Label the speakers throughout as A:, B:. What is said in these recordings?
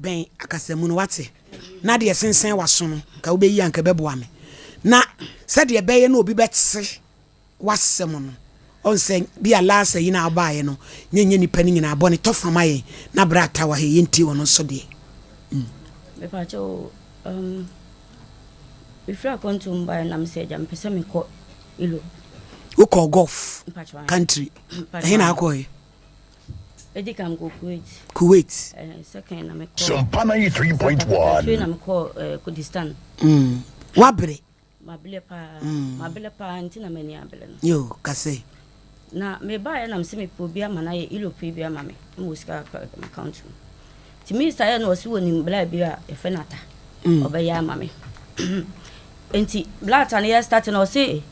A: Bɛn akasamu no wate na deɛ sensɛn w'aso no ka wobɛyi anka ɛbɛboa me na sɛdeɛ ɛbɛyɛ na obi bɛte w'asɛm no ɔn sɛ bi a last yi na wobaeɛ no nyɛ nyɛ nipa no nyinaa bɔne tɔ fa ma yɛn na berɛ ata wɔ ha yɛntie ɔno nso deɛ.
B: Mepakyɛw mefiri akwantuo mu baeɛ na mesɛ agya mepɛ sɛ mekɔ Europe.
A: Wokɔɔ Gulf country ɛhe na akɔɛ?
B: Edi kan mekɔ Kuwait.
A: Kuwait.
B: Second na mekɔ.
C: Sompa 93.1.
B: Akyire na mekɔ Kurdistan.
A: Wabere.
B: Mabere paa. Mabere paa nti na m'ani abere no.
A: Yo kase.
B: Na mebaeɛ na mesɛ mepɛ obi ama no ayɛ Europe yi bi ama me. Na mewɔ sika kakra wɔ m'account mu. Nti minister yɛ no ɔse wɔnim bla bi a yɛfrɛ no Ata. Ɔbɛyɛ ama me. Nti bla Ata no yɛ start no ɔse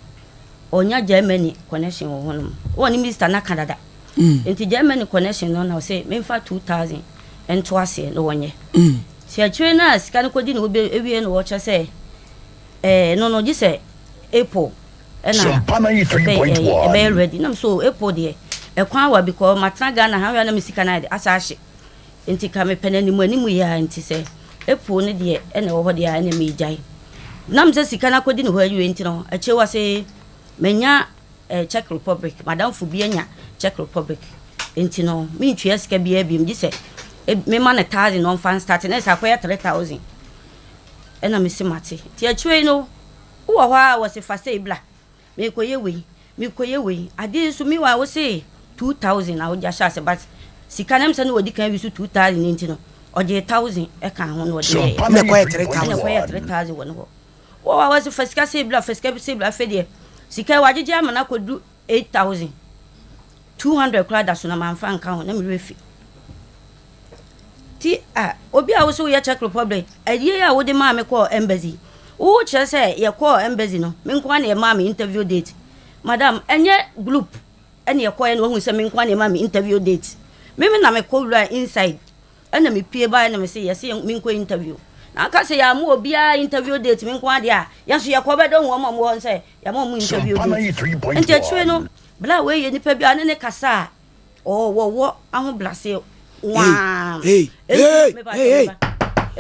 B: ɔnya Germany connection wɔ hɔnom. Wɔne minister no aka dada. Nti Germany connection no na ɔse memfa 2000 nto aseɛ na wɔnyɛ. Nti akyire no a sika no kɔdi ne hɔ bɛ wie no wɔkyerɛ sɛ ɛɛ no no gye sɛ April ɛna ɛbɛyɛ ready. Nam so April deɛ ɛkwan wa because matena Ghana ha hwɛ na me sika no ayɛ de asa ahye. Nti ka mepɛ no anim anim yi a nti sɛ April no deɛ ɛna ɛwɔ hɔ deɛ a ɛna megyae. Nam sɛ sika no akɔdi ne hɔ awie nti no akyire wɔ se manya Czech Republic madamfo bi anya Czech Republic nti no mentua sika biara biom gye sɛ mema no 1000 na ɔmfa nstart na ɛsɛ akɔyɛ 3000 ɛna mese mate. Nti akyire no wowɔ hɔ a wɔse fa sei bla mekɔyɛ wei mekɔyɛ wei adeɛ nso meanwhile wo se 2000 na wogya hyɛ ase but sika no sɛ ne wɔdi kan wi so 2000 nti no ɔgye 1000 ɛka ho na ɔde yɛɛ
A: Na ɛkɔyɛ
B: ɛna
A: 3000.
B: Ɛkɔyɛ 3000 wɔ ne hɔ. Wɔ a wɔse fa sika sei bla, fa sika sei bla. Afei deɛ sika yi wagyegye ama no akɔdu 8200 koraa da so na mamfa nka ho na mewerɛ fi. Ti a obi a wo so woyɛ Czech Republic ayie a wode maa me kɔɔ embassy, wo kyerɛ sɛ yɛkɔɔ embassy no me nko ara na yɛmaa me interview date. Madam, ɛnyɛ group ɛne yɛkɔɛ na wahu sɛ me nko ara na yɛmaa me interview date. Meme na mekɔ wura inside ɛna mepie baeɛ na mese yɛse menkɔ interview na aka sɛ yɛama obiara interview date, me nko ara deɛ a yɛnso yɛkɔ bɛdɔ hu ɔma ɔmo hɔ sɛ yɛama ɔmo interview date. Nti akyire no bla wei yɛ nipa bi a ne ne kasa a ɔwɔwɔ ahobrɛase waa.
A: Hey, hey, hey, hey.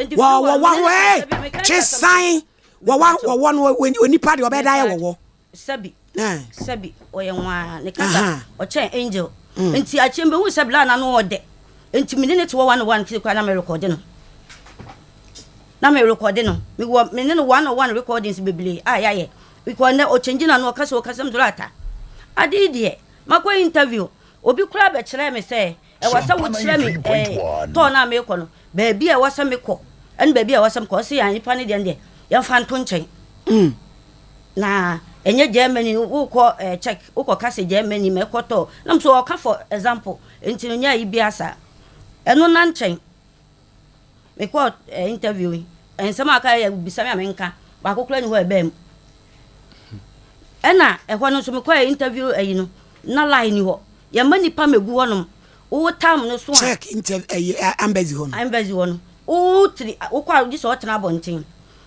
A: Wɔwɔ ho ee kyesan wɔwɔ wɔwɔ no onipa deɛ ɔbɛda yɛ wɔwɔ.
B: Sɛbi sɛbi ɔyɛ nwaa ne kasa ɔkyɛn angel. Nti akyire mbɛhu sɛ bla na no ɔdɛ nti mene ne te wɔ one on one kiri koraa na merekɔde no na merekɔde no mewɔ mene no one on one recordings bebree a yɛayɛ because nɛ ɔkyɛngyi na no ɔkasa ɔkasa m ata ade yi deɛ makɔ interview obi koraa bɛkyerɛ me sɛ ɛwɔ sɛ wokyerɛ me tɔɔ no a mekɔ no baabi a ɛwɔ sɛ mekɔ ɛne baabi a ɛwɔ sɛ mekɔ. Ɔsɛ yɛn nipa no deɛ no deɛ yɛmfa nto nkyɛn na ɛnyɛ Germany wokɔ Czech wokɔ ka sɛ Germany ma ɛkɔ tɔɔ nam so ɔka for example nti no nyɛ ayi bi asa ɛno na nkyɛn mekɔ interview yi nsɛm a aka yɛ bisa me a menka baako koraa ni hɔ ɛbɛn mu. Ɛna ɛhɔ no nso mekɔ interview ayi no na line ni hɔ yɛma nipa mɛgu hɔnom wo tam no so a
A: Czech interview ɛyɛ embassy hɔ no.
B: Embassy hɔ no wo tiri wokɔ a gye sɛ ɔtena abɔnten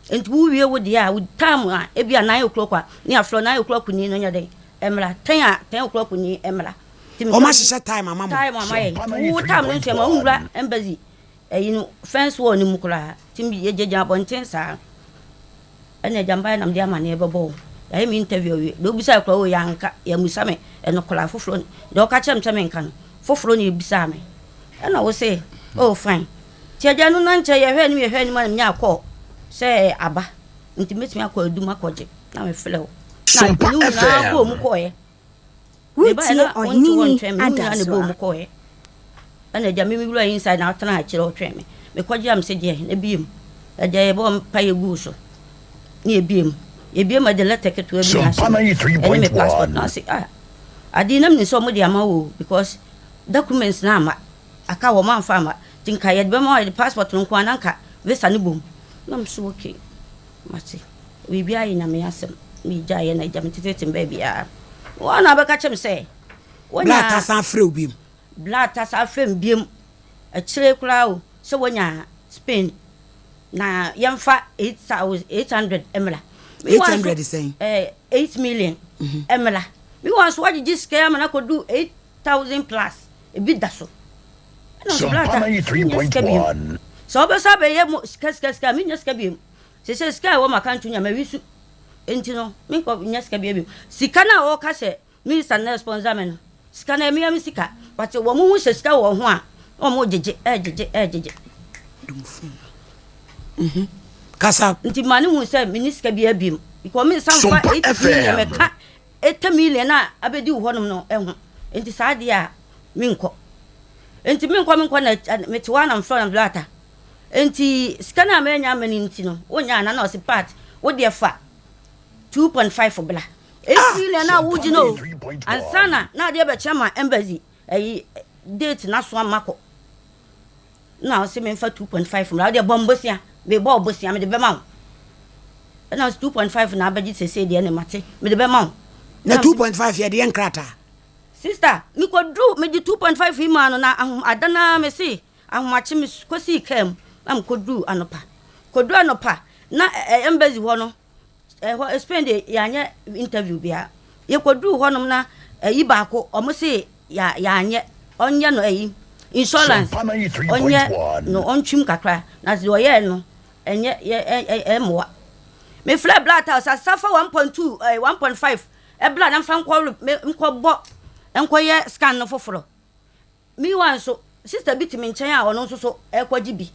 B: nti wowie wo deɛ a wo time a ebi a 9 o'clock a ne afrɛ 9 o'clock ni no nyɛ dɛn mmra 10 a 10 o'clock ni mmra. Nti
A: Ɔmo ahyehyɛ time ama mo.
B: Time ama yɛ nti wo time no nso yɛ ma wonwura embassy ɛyi no fence wall no mu koraa nti yɛgyinagyina abɔnten saa ɛna agya mbaeɛ nam de amanneɛ bɛbɔ wo yɛayɛ me interview awie deɛ obisa koraa o yɛanka yɛamusa me ɛno koraa foforɔ deɛ ɔka kyerɛ me sɛ menka no foforɔ ne ɛbisaa me ɛna wo se oh fine. Nti agya no na nkyɛ yɛhwɛ anim a menya akɔ sɛ aba nti mɛtumi akɔ adum akɔgye na mefrɛ wo na
C: Sompa
B: ne nyinaa
C: FM.
B: bɔɔ mu kɔɔɛ.
D: Wotie Ɔheneni
B: ne bɔɔ mu
D: Adasoa.
B: kɔɔɛ ɛna agya me wura inside na ɔtena akyerɛ ɔtwɛn me mekɔgye am sɛ deɛ na biem agya yɛbɔ mpa yɛ guu so ne yɛbie mu yɛbie mu ɛde letter ketewa bi na
C: Sompa
B: ahyɛ mu ɛne me passport
C: 93.1.
B: na ɔse ah adeɛ nam ne sɛ ɔmo de ama wo because documents na ama aka wɔ mamfa ama nti nka yɛde bɛma wo yɛde passport no nko a na nka visa no bom na m so okay mate biribiara yɛ Nyame asɛm megyaeɛ na agya me tetete baabiara wɔn na bɛka kyerɛ me sɛ
A: Bla ta san frɛ wo bi mu.
B: Bla ta san frɛ me biom akyire koraa o sɛ wɔnya Spain na yɛmfa 8800 mmra.
A: 800 sɛn?
B: 8 million mmra. Mewa nso wagyegye sika yi ama no akɔdu 8000 plus ebi da so ɛna nso bla ta
C: Sompa
B: nyɛ sika biom.
C: 93.1.
B: Sɛ wobɛsan abɛyɛ mo sika sika sika a, mennya sika biom. Seesei sika a ɛwɔ m'account nyinaa mawi so. Enti no, menkɔ nnya sika biara biom. Sika no a wɔka sɛ minister no na ɛsponsor me no, sika no ɛyɛ me ara me sika. But wɔn ho sɛ sika wɔ wɔn ho a, na wɔn gyegye, ɛregyegye, ɛregyegye.
A: Mhm. Kasa.
B: Nti ma ne hu sɛ menni sika biara biom. Because mensa mfa
C: Sompa
B: 8 million
C: FM.
B: mɛka 80 million a abɛdi wo hɔnom no ho. Nti saa deɛ a, menkɔ. Nti menkɔ menkɔ na mete hɔ a na mefrɛ no Blata. Nti sika no a manya ama no nti no, wonyɛ ana? Na ɔse Pat, wo deɛ fa 2.5 bla. 8 million a wogye no o, ansa na na adeɛ bɛkyɛ ma embassy ayi date no aso ama kɔ. Na ɔse memfa 2.5 mmra, wo deɛ bɔ me bosea, mebɔ wo bosea mede bɛma wo. Ɛna ɔse 2.5 na abɛgye sesei deɛ ne mate, mede bɛma wo.
A: Na 2.5 yɛde yɛ nkrataa?
B: Sister, mekɔduru, mede 2.5 yi maa no na ahom, ada no ara mese ahomakye me kɔsii kaa mu na mekɔduru anɔpa. Kɔduru anɔpa na embassy hɔ no, ɛhɔ Spain de yɛanyɛ interview biara. Yɛkɔduru hɔnom na ayi baako, ɔmo se ya yɛanyɛ, ɔnyɛ no ayi, insurance, ɔnyɛ no ɔntwim kakra, na deɛ ɔyɛɛ no ɛnyɛ yɛ ɛmmoa. Mefrɛ Black House, asafa 1.2, 1.5 Ɛbra na mfa nkɔ nkɔbɔ nkɔyɛ scan no foforɔ. Meanwhile nso, sister bi te me nkyɛn a ɔno nso so ɛrekɔgye bi.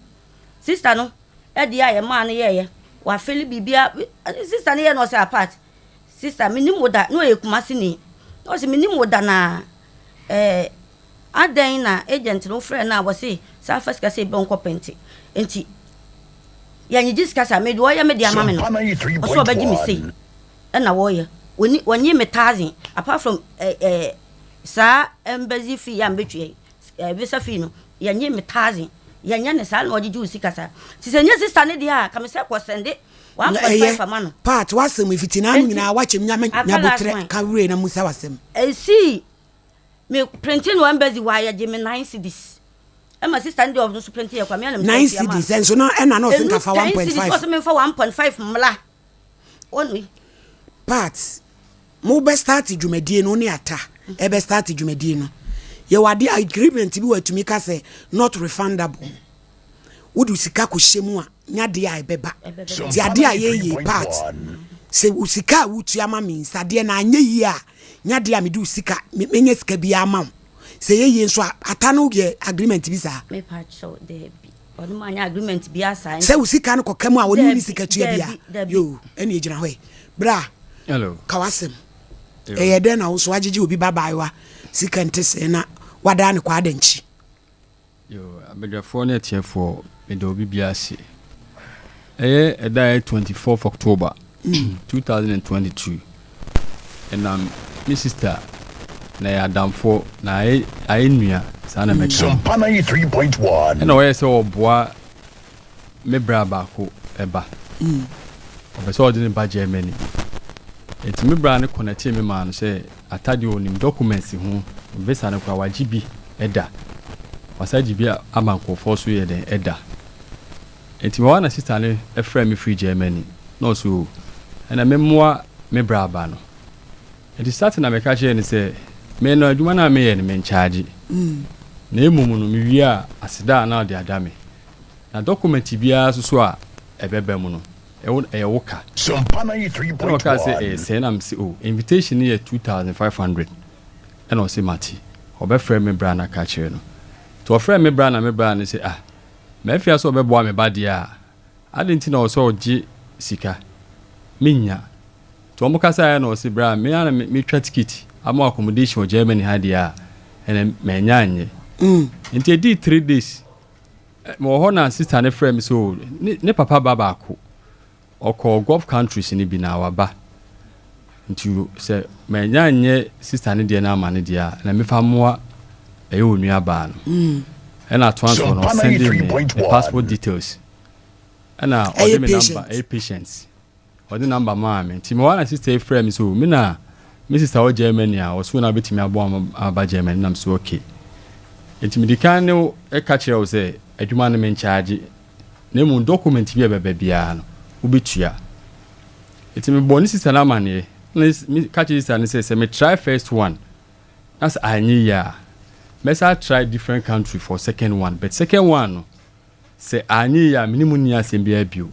B: Sister no ɛdeɛ a yɛmaa no yɛɛyɛ, wafili biribiara. Sister no yɛ no ɔsɛ apart. Sister, menim wo da, na ɔyɛ Kumasi ni. Na ɔsɛ menim wo da na ɛɛ adɛn na agent no wofrɛ no a wɔse saa fa sika sɛ bɛ nkɔ pɛnte. Nti yɛnyegye sika saa, mede ɔyɛ me de ama me no, ɔsɛ ɔbɛgye me sei. na wɔyɛ wɔni wɔnye me thousand apart from eh, eh, saa embassy fee a mebɛtua yi eh, visa fee no yɛnye me thousand yɛnyɛ ne saa na wɔgyegye wo sika saa nti sɛ nyɛ sister ne deɛ a ka me sɛ kɔ sɛnde one
A: Na
B: point
A: ɛyɛ
B: five ama no
A: part w'asɛm efiti n'ano
B: Enti,
A: nyinaa wakyɛm nyame
B: aka last
A: nyabotrɛ
B: one.
A: ka wure na musa w'asɛm.
B: Esii me printing no embassy hɔ a yɛgye me 9 cedis ɛma sister no deɛ ɔno nso printing yɛ kwa me anam
A: 9
B: sɛ tua ma
A: cedis ɛnso na ɛna na ɔse
B: ɛnu
A: nka fa
B: 10 cedis
A: 1.5
B: ɔsɛ memfa 1.5 mmla ɔno
A: Part, mo bɛ start dwumadie no wo ne Atta ɛbɛ start dwumadie no yɛwɔ adeɛ agreement bi wɔ atumi ka sɛ not refundable wode sika kɔ hyɛ mu a nya adeɛ a ɛbɛba nti adeɛ a yɛyɛ part sɛ wo sika a wotua ma me sɛ adeɛ na anyɛ yie a nya adeɛ a mede wo sika menya sika bi ama wo sɛ yɛyie nso a Atta no yɛ agreement bi saa.
B: Mepa kyɛw daabi. Ɔne mo anyɛ agreement biara saa nti.
A: Sɛ wo sika no kɔka mu a ɔne wo ni sika tua bi a yoo ɛne ɛgyina hɔ ɛ. Bra ka w'asɛm. Ɛyɛ dɛn na wo nso woagyegye obi ba baayewa sika nte sɛɛ na wadaa ne kɔ adankyi.
E: Yoo abadwafoɔ ne atiefoɔ meda obi biara ase. Ɛyɛ ɛda a ɛyɛ 24th October 2022 ɛnam me sister na yɛ adamfoɔ na ayɛ ayɛ nua saa na mɛka no.
C: Sompa 93.1.
E: Ɛna ɔyɛ sɛ ɔboa me bra baako ɛba. Ɔpɛ sɛ ɔde ne ba Germany. Nti me bra no kɔnɛtee me maa no sɛ Ata deɛ ɔnim documents ho, visa no koraa wagye bi ɛda. Wasa gye bi ama nkurɔfoɔ so yɛ dɛn ɛda. Nti mewɔ hɔ na sister no frɛɛ me firi Germany na ɔse oh ɛna me mmoa me bra ba no. Nti starting na meka kyerɛɛ no sɛ me no adwuma no a meyɛ no me nkyagye na mmom no mewie a aseda a na ɔde ada me na document biara nso so a ɛbɛba mu no ɛwo ɛyɛ wo ka.
C: Sompa
E: Ɛna ɔkaa sɛ
C: 93.1.
E: ɛyɛ sɛn na mese oh invitation no yɛ 2500 ɛna ɔse mate ɔbɛfrɛ me bra no aka akyerɛ no. Nti ɔfrɛɛ me bra na me bra no se ah Mafia sɛ ɔbɛboa me ba deɛ a, adɛn nti na ɔwɔ sɛ ɔgye sika? Mennya. Nti wɔn kasaeɛ na ɔse bra me ara na metwa ticket ama wo accommodation wɔ Germany ha deɛ a, ɛnɛ mannya anyɛ. Nti ɛdii 3 days, mewɔ hɔ na sister no frɛɛ me sɛ o, ne papa ba baako, Ɔkɔɔ Gulf countries no bi na waba. Nti sɛ manya nyɛ sister no deɛ no ama no deɛ a, na mefa mmoa ɛyɛ onua baa no. Ɛna atoa nso no
C: Sompa
E: ɔsɛnde me ne passport
C: 93.1.
E: details. Ɛna
A: Ɛyɛ
E: ɔde me number,
A: patient.
E: ɛyɛ patient. Ɔde number maa me. Nti mewɔ hɔ na sister yi frɛɛ me sɛ o, me na me sister wɔ Germany a, ɔse wo na wobɛtumi aboa ma aba Germany. Ɛna me sɛ okay. Nti medi kan ne wo ɛka kyerɛ wo sɛ adwuma no menkyagye. Na mmom document bi a ɛbɛba biara no, wobɛtua. Nti mebɔɔ ne sister no amaneɛ, na meka kyerɛ sister no sɛ, sɛ me try first one, na sɛ anyɛ yie a, mɛsan try different country for second one, but second one no, Sɛ anyɛ yie a, me ne mo nni asɛm biara bio.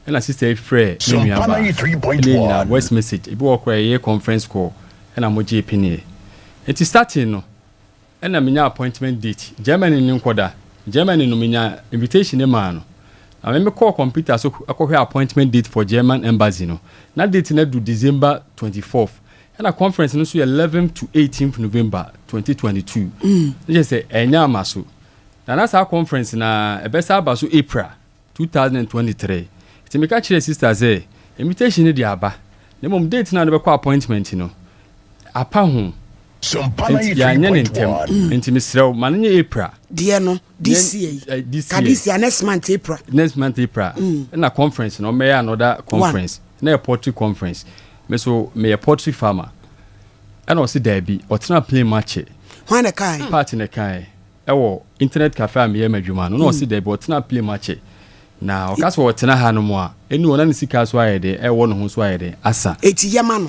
E: Ɛna sister yi frɛɛ me nua baa, ɛna yɛn nyinaa voice message, ebi wɔ hɔ koraa yɛyɛ conference call, ɛna mo gyee peneɛ. Nti starting no, ɛna me nyaa appointment date, Germany no nkɔda, Germany no me nyaa invitation no maa no, na me me kɔɔ computer so kɔhwɛ appointment date for German embassy no, na date no adu December 24th, ɛna conference no nso yɛ 11th to 18th November 2022, ne kyerɛ sɛ ɛnyɛ ama so. Na na saa conference no ara ɛbɛsan aba so April 2023. Nti meka kyerɛɛ sister sɛ invitation no deɛ aba na mmom date no a wode bɛkɔ appointment no apa ho nti yɛanyɛ no ntɛm nti mesrɛ wo ma no nyɛ April.
A: Deɛ no this year yi ka this year next month April.
E: Next month April ɛna conference no ɔmmɛyɛ another conference na yɛ poultry conference me so meyɛ poultry farmer ɛna ɔse daabi ɔtena plane mu akyɛ.
A: Hwan na ɛkae?
E: Pat na ɛkae. Ɛwɔ internet cafe a meyɛ m'adwuma no na ɔse dabi ɔtena plane mu akyɛ na ɔka sɛ ɔtena ha nom a ɛni ɔna ne sika so ayɛ dɛn ɛwɔ ne ho so ayɛ dɛn asa.
A: Enti yɛ ma no.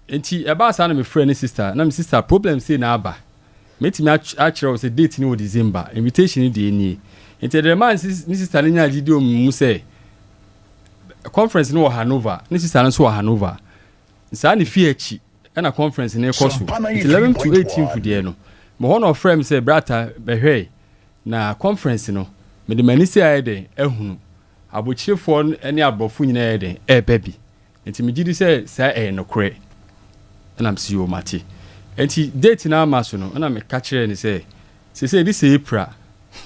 E: Enti ɛbaa saa na me frɛ ne sister na me sister problem sei na aba mɛtumi akyerɛ wo sɛ date no wɔ December invitation no deɛ nie nti ɛdeɛ ɛmaa ne sister no nyaa gyidie wɔ me mu sɛ conference no wɔ Hanover ne sister no nso wɔ Hanover saa ne fie akyi Ɛna conference no rekɔ so nti 11th to 18th deɛ no mewɔ hɔ na ɔfrɛɛ me sɛ Brata bɛhwɛe na conference no mede m'ani sei ayɛ dɛn ahunu abokyirefoɔ ne aborɔfo nyinaa ayɛ dɛn ɛreba bi nti megye di sɛ saa ɛyɛ nokorɛ ɛna mese yoo mate nti date no ama so no ɛna meka kyerɛɛ no sɛ seesei de sɛ April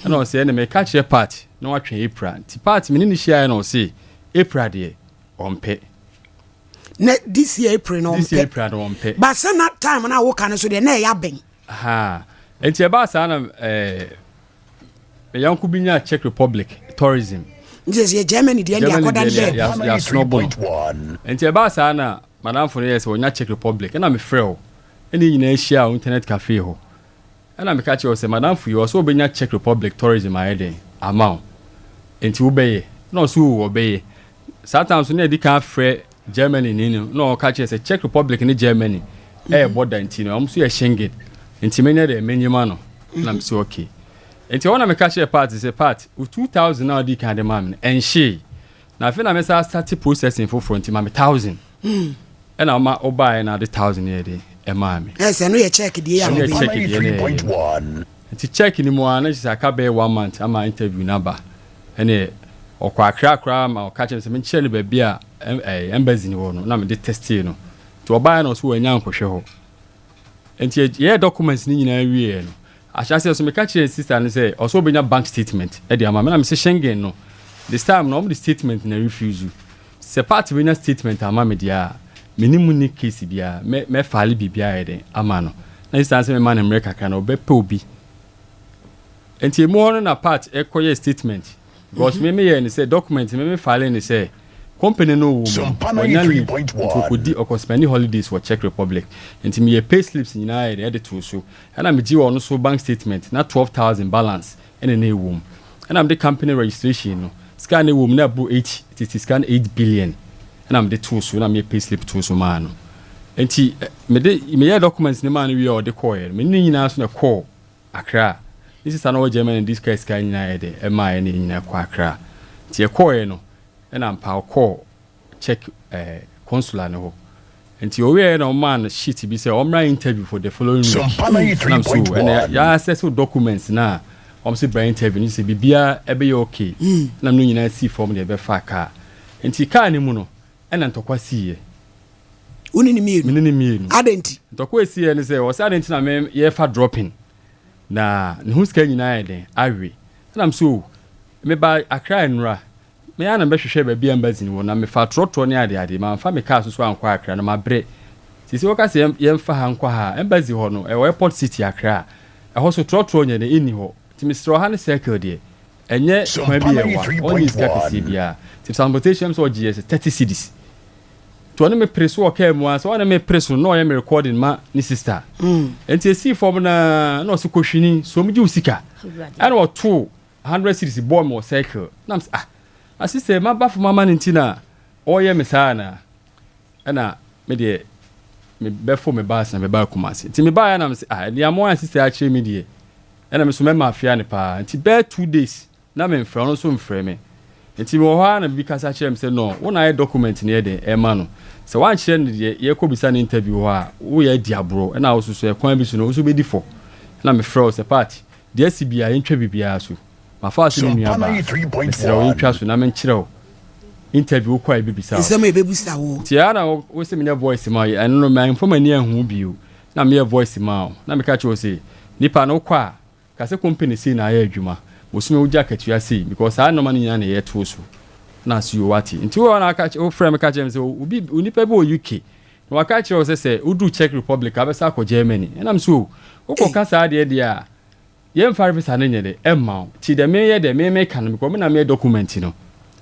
E: ɛna ɔsɛ ɛna meka kyerɛ Pat na watwɛn April nti Pat me ne no hyiaeɛ na ɔse April deɛ ɔmpɛ
A: Na this year April na
E: This year April na ɔmpɛ.
A: But sɛ na time na woka no so deɛ na ɛyɛ abɛn.
E: Ha. Nti ɛbaa saa na ɛɛ me yɔnko bi nyaa Czech Republic tourism.
A: Nti sɛ Germany deɛ ɛde akɔda ne baabi.
E: Yɛasonɔbo no. Nti ɛbaa saa na madamfo no yɛ sɛ ɔnya Czech Republic ɛna mefrɛ wo ɛna yɛn nyinaa hyia wɔ internet cafe hɔ. Ɛna meka kyerɛɛ wo sɛ, M'adamfo yi, ɔse ɔbɛnya Czech Republic tourism ayɛ dɛn ama wo, enti wobɛyɛ? Ɛna ɔse oo, ɔbɛyɛ. Saa time nso na yɛadi kan afrɛ Germany ni no, na ɔka kyerɛ sɛ Czech Republic ne Germany ɛyɛ border nti no, wɔn nso yɛ Schengen, nti menyɛ dɛn, menye ma no. Ɛna mese okay. Nti ɛhɔ na meka kyerɛɛ Pat sɛ, Pat, wo 2000 a wodii kan de maa me no, ɛnhyee. Na afei na mɛsan astate processing foforɔ nti ma me 1000. Ɛna ɔma ɔbaeɛ na ade 1000 yɛ de ɛmaa me.
A: Ɛsɛ sɛ ɛno yɛ check deɛ yɛ a
E: Ɛno yɛ check deɛ na yɛyɛ. Nti check no mu ara na kyerɛ sɛ aka bɛyɛ one month ama interview no aba. Ɛneɛ ɔkɔ Accra koraa ma ɔka kyerɛ me sɛ menkyerɛ no baabi a embassy no wɔ no na mede testee no. Nti ɔbaeɛ na ɔse wannya ankɔhwɛ hɔ. Nti yɛyɛɛ documents no nyinaa wieɛ no, ahyɛaseɛ nso meka kyerɛɛ sister no sɛ ɔsɛ ɔbɛnya bank statement de ama me na mese Schengen no this time no wɔde statement na refuse. Sɛ party bɛnya statement ama me deɛ a, me ne mu nni case biara, mɛ mɛ file biribiara ayɛ dɛn ama no. Na sister no sɛ mema no mmerɛ kakra na ɔbɛpɛ obi. Nti emu hɔ no na part ɛkɔyɛɛ statement because me meyɛɛ no sɛ document me me file no sɛ company no wɔ mu no wanya leave nti ɔkɔdi ɔkɔ spend holidays wɔ Czech Republic nti meyɛ pay slips nyinaa yɛ dɛn ɛde too so ɛna megye ɔno so bank statement na 12,000 balance ɛna na ɛwɔ mu ɛna mede company registration no sika a na ɛwɔ mu na ɛboro eight tete sika no 8 billion ɛna mede too so na meyɛ pay slip too so maa no nti mede meyɛɛ documents no maa no wie a ɔde kɔɔeɛ no me ne ne nyinaa so na ɛkɔɔ Accra. Ne sista na ɔwɔ Germany de sika sika nyinaa yɛ dɛ ɛmaa yɛne yɛn nyinaa kɔɔ Accra. Nti yɛkɔɔeɛ no ɛna ampa ɔkɔɔ Czech eh, consular no hɔ. Nti ɔwieɛ na ɔmaa no sheet bi sɛ ɔmmra interview for the following week. Ɛna me so ɛna yɛ access wo documents no a wɔn se bra interview no sɛ biribiara ɛbɛyɛ okay. Ɛna me no nyinaa sii fam de ɛbɛfaa car. Nti car no mu no ɛna ntɔkwa siiɛ.
A: Wo ne ne mmienu?
E: Me ne ne mmienu.
A: Adɛn nti?
E: Ntɔkwa a ɛsiiɛ ne sɛ, ɔsɛ adɛn nti na me yɛfa dropping na ne ho sika nyinaa ayɛ dɛn awe. Ɛna me sɛ o, meba Accra nnora, me ara na mebɛhwehwɛ baabi a embassy no wɔ na mefaa trɔtrɔ ne adeade, mamfa me car so so ankɔ Accra na mabrɛ. Seesei wɔka sɛ yɛmfa ha nkɔ ha a, embassy hɔ no, ɛwɔ Airport City Accra, ɛhɔ so trɔtrɔ nyɛ dɛn ɛnni hɔ. Nti mesrɛ wo ha ne circle deɛ, ɛnyɛ kwan bi a ɛwa, ɔnnye sika kɛseɛ biara. Nti transportation sɛ ɔgye yɛ sɛ 30 cedis. Nti ɔne me pere so wɔ kaa mu ara sɛ ɔne me pere so no na ɔyɛ me recording ma ne sister. Nti esii fam na na ɔse kɔhwini so gye wo sika. Ɛna ɔtoo 100 cedis bɔɔ me wɔ circle. Na mese ah na sister maba fam ama no nti na ɔyɛ me saa anaa? Ɛna me deɛ me bɛfo me bus na mebaa Kumasi. Nti mebaeɛ na mese ah nea mo a sister akyerɛ me deɛ ɛna me so mɛma afia no paa. Nti bɛyɛ 2 days. Na memfrɛ, ɔno nso mfrɛ me. Nti mewɔ hɔ ara na biribi kasa kyerɛɛ me sɛ, no, wo na ayɛ document no yɛ dɛn ɛma no. Sɛ woankyerɛ no deɛ yɛrekɔbisa no interview hɔ a, woyɛ adi aborɔ. Ɛna wo nso so ɛkwan bi so no, wo nso wobɛdi fɔ. Ɛna mefrɛ wo sɛ, Pat, deɛ asi biara, yɛntwa biribiara so. Mafa wo sɛ me nuabaa. Mesrɛ wo, yɛntwa so na menkyerɛ wo interview wokɔ a yɛbɛbisa wo.
A: Nsɛm a yɛbɛbisa wo.
E: Nti ɛha na wo se menyɛ voice ma wo. Ɛno no, mamfa m'ani anhu wo bio. Na meyɛ voice maa wo. Na meka kyerɛ wo sɛ, nipa no wokɔ a, Ka sɛ company sei na ayɛ adwuma, bosome wogye akatua sei because saa nnoɔma no nyinaa na yɛto wo so. Na ase yoo wate. Nti wo hɔ na aka wo frɛ me ka kyerɛ me sɛ obi onipa bi wɔ UK na waka akyerɛ wo sɛ sɛ woduru Czech Republic a wobɛsan akɔ Germany. Ɛna me so o wokɔ ka saa deɛ deɛ a yɛmfa visa no nyɛ dɛ ɛmma wo. Nti deɛ meyɛ deɛ me meka no because me na meyɛ document no.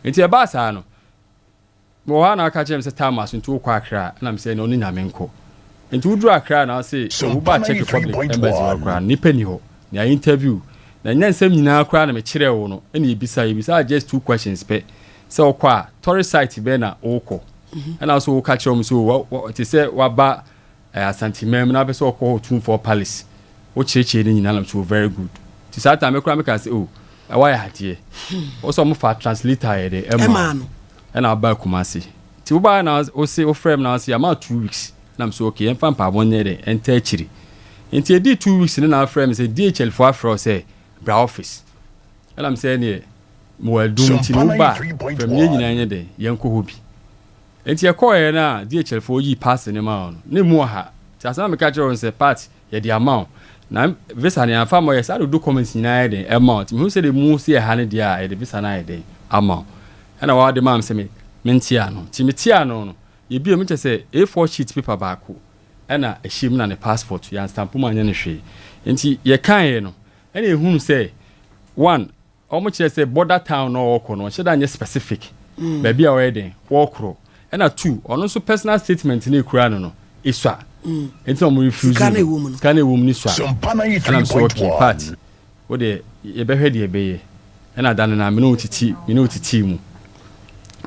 E: Nti ɛbaa saa no Mewɔ hɔ a na ɔka kyerɛ me sɛ time aso nti wokɔ Accra a, ɛna mesɛ ɛneɛ ɔne Nyame nkɔ. Nti woduru Accra na ɔse oh wobaa Czech Republic embassy hɔ koraa no nipa nni hɔ na yɛ interview na ɛnyɛ nsɛm nyinaa koraa na mekyerɛɛ wo no ɛna yɛbisa, yɛbisaa just two questions pɛ sɛ wokɔ a tourist site bɛn na wokɔ ɛna wo so woka kyerɛ wɔn sɛ oh te sɛ waba Ɛyɛ Asanteman mu na wapɛ sɛ ɔkɔ Otumfoɔ palace. Wo kyerɛkyerɛ ne nyinaa nam so very good. Nti saa time me koraa me kaa sɛ oh wayɛ adeɛ. Wo sɛ ɔmo fa translator yɛ dɛ ɛmaa no. Ɛna ɔbaa Kumasi. Nti wo baa na wo se wo frɛ me na wo se ama 2 weeks. Na me sɛ okay yɛmfa mpaabɔ nyɛ dɛ ɛnta akyiri. Nti ɛdii 2 weeks no na afrɛ me sɛ DHL foɔ afrɛ wo sɛ bra office. Ɛna me sɛ ɛneɛ mewɔ adum nti no wo ba a frɛ me yɛn nyinaa nyɛ dɛ yɛnkɔ hɔ bi. Enti ɛkɔeɛ no a DHL foɔ yii parcel no maa wo no, na ɛmu wɔ ha. Nti asɛm a meka kyerɛɛ wo no sɛ, Pat, yɛde ama wo. Na visa no yɛamfa amma wo, yɛsan de wo documents nyinaa ayɛ dɛn? Ɛma wo. Nti mehu sɛdeɛ ɛmu si yɛ ha no deɛ a, yɛde visa no ayɛ dɛn? Ama wo. Ɛna wɔde maa me sɛ me mente ano. Nti metee ano no, yɛbue mu kyerɛ sɛ A4 sheet paper baako ɛna ɛhyɛ mu na ne passport, yɛanstampo mu anyɛ no hwee. Nti yɛkaeɛ no, ɛna yɛhunu sɛ, one, Ɔmo kyerɛ sɛ border town na ɔɔkɔ no ɔnhyɛ da nyɛ specific baabi a ɔyɛ dɛn wɔɔkorɔ ɛna two ɔno nso personal statement no ekura no no esua nti na ɔmo refuse
A: Sika no a ɛwɔ mu no.
E: Sika no a ɛwɔ mu no sua ɛna me sɛ okay part wo deɛ yɛbɛhwɛ deɛ ɛbɛyɛ ɛna da no na me ne wo titi me ne wo titii mu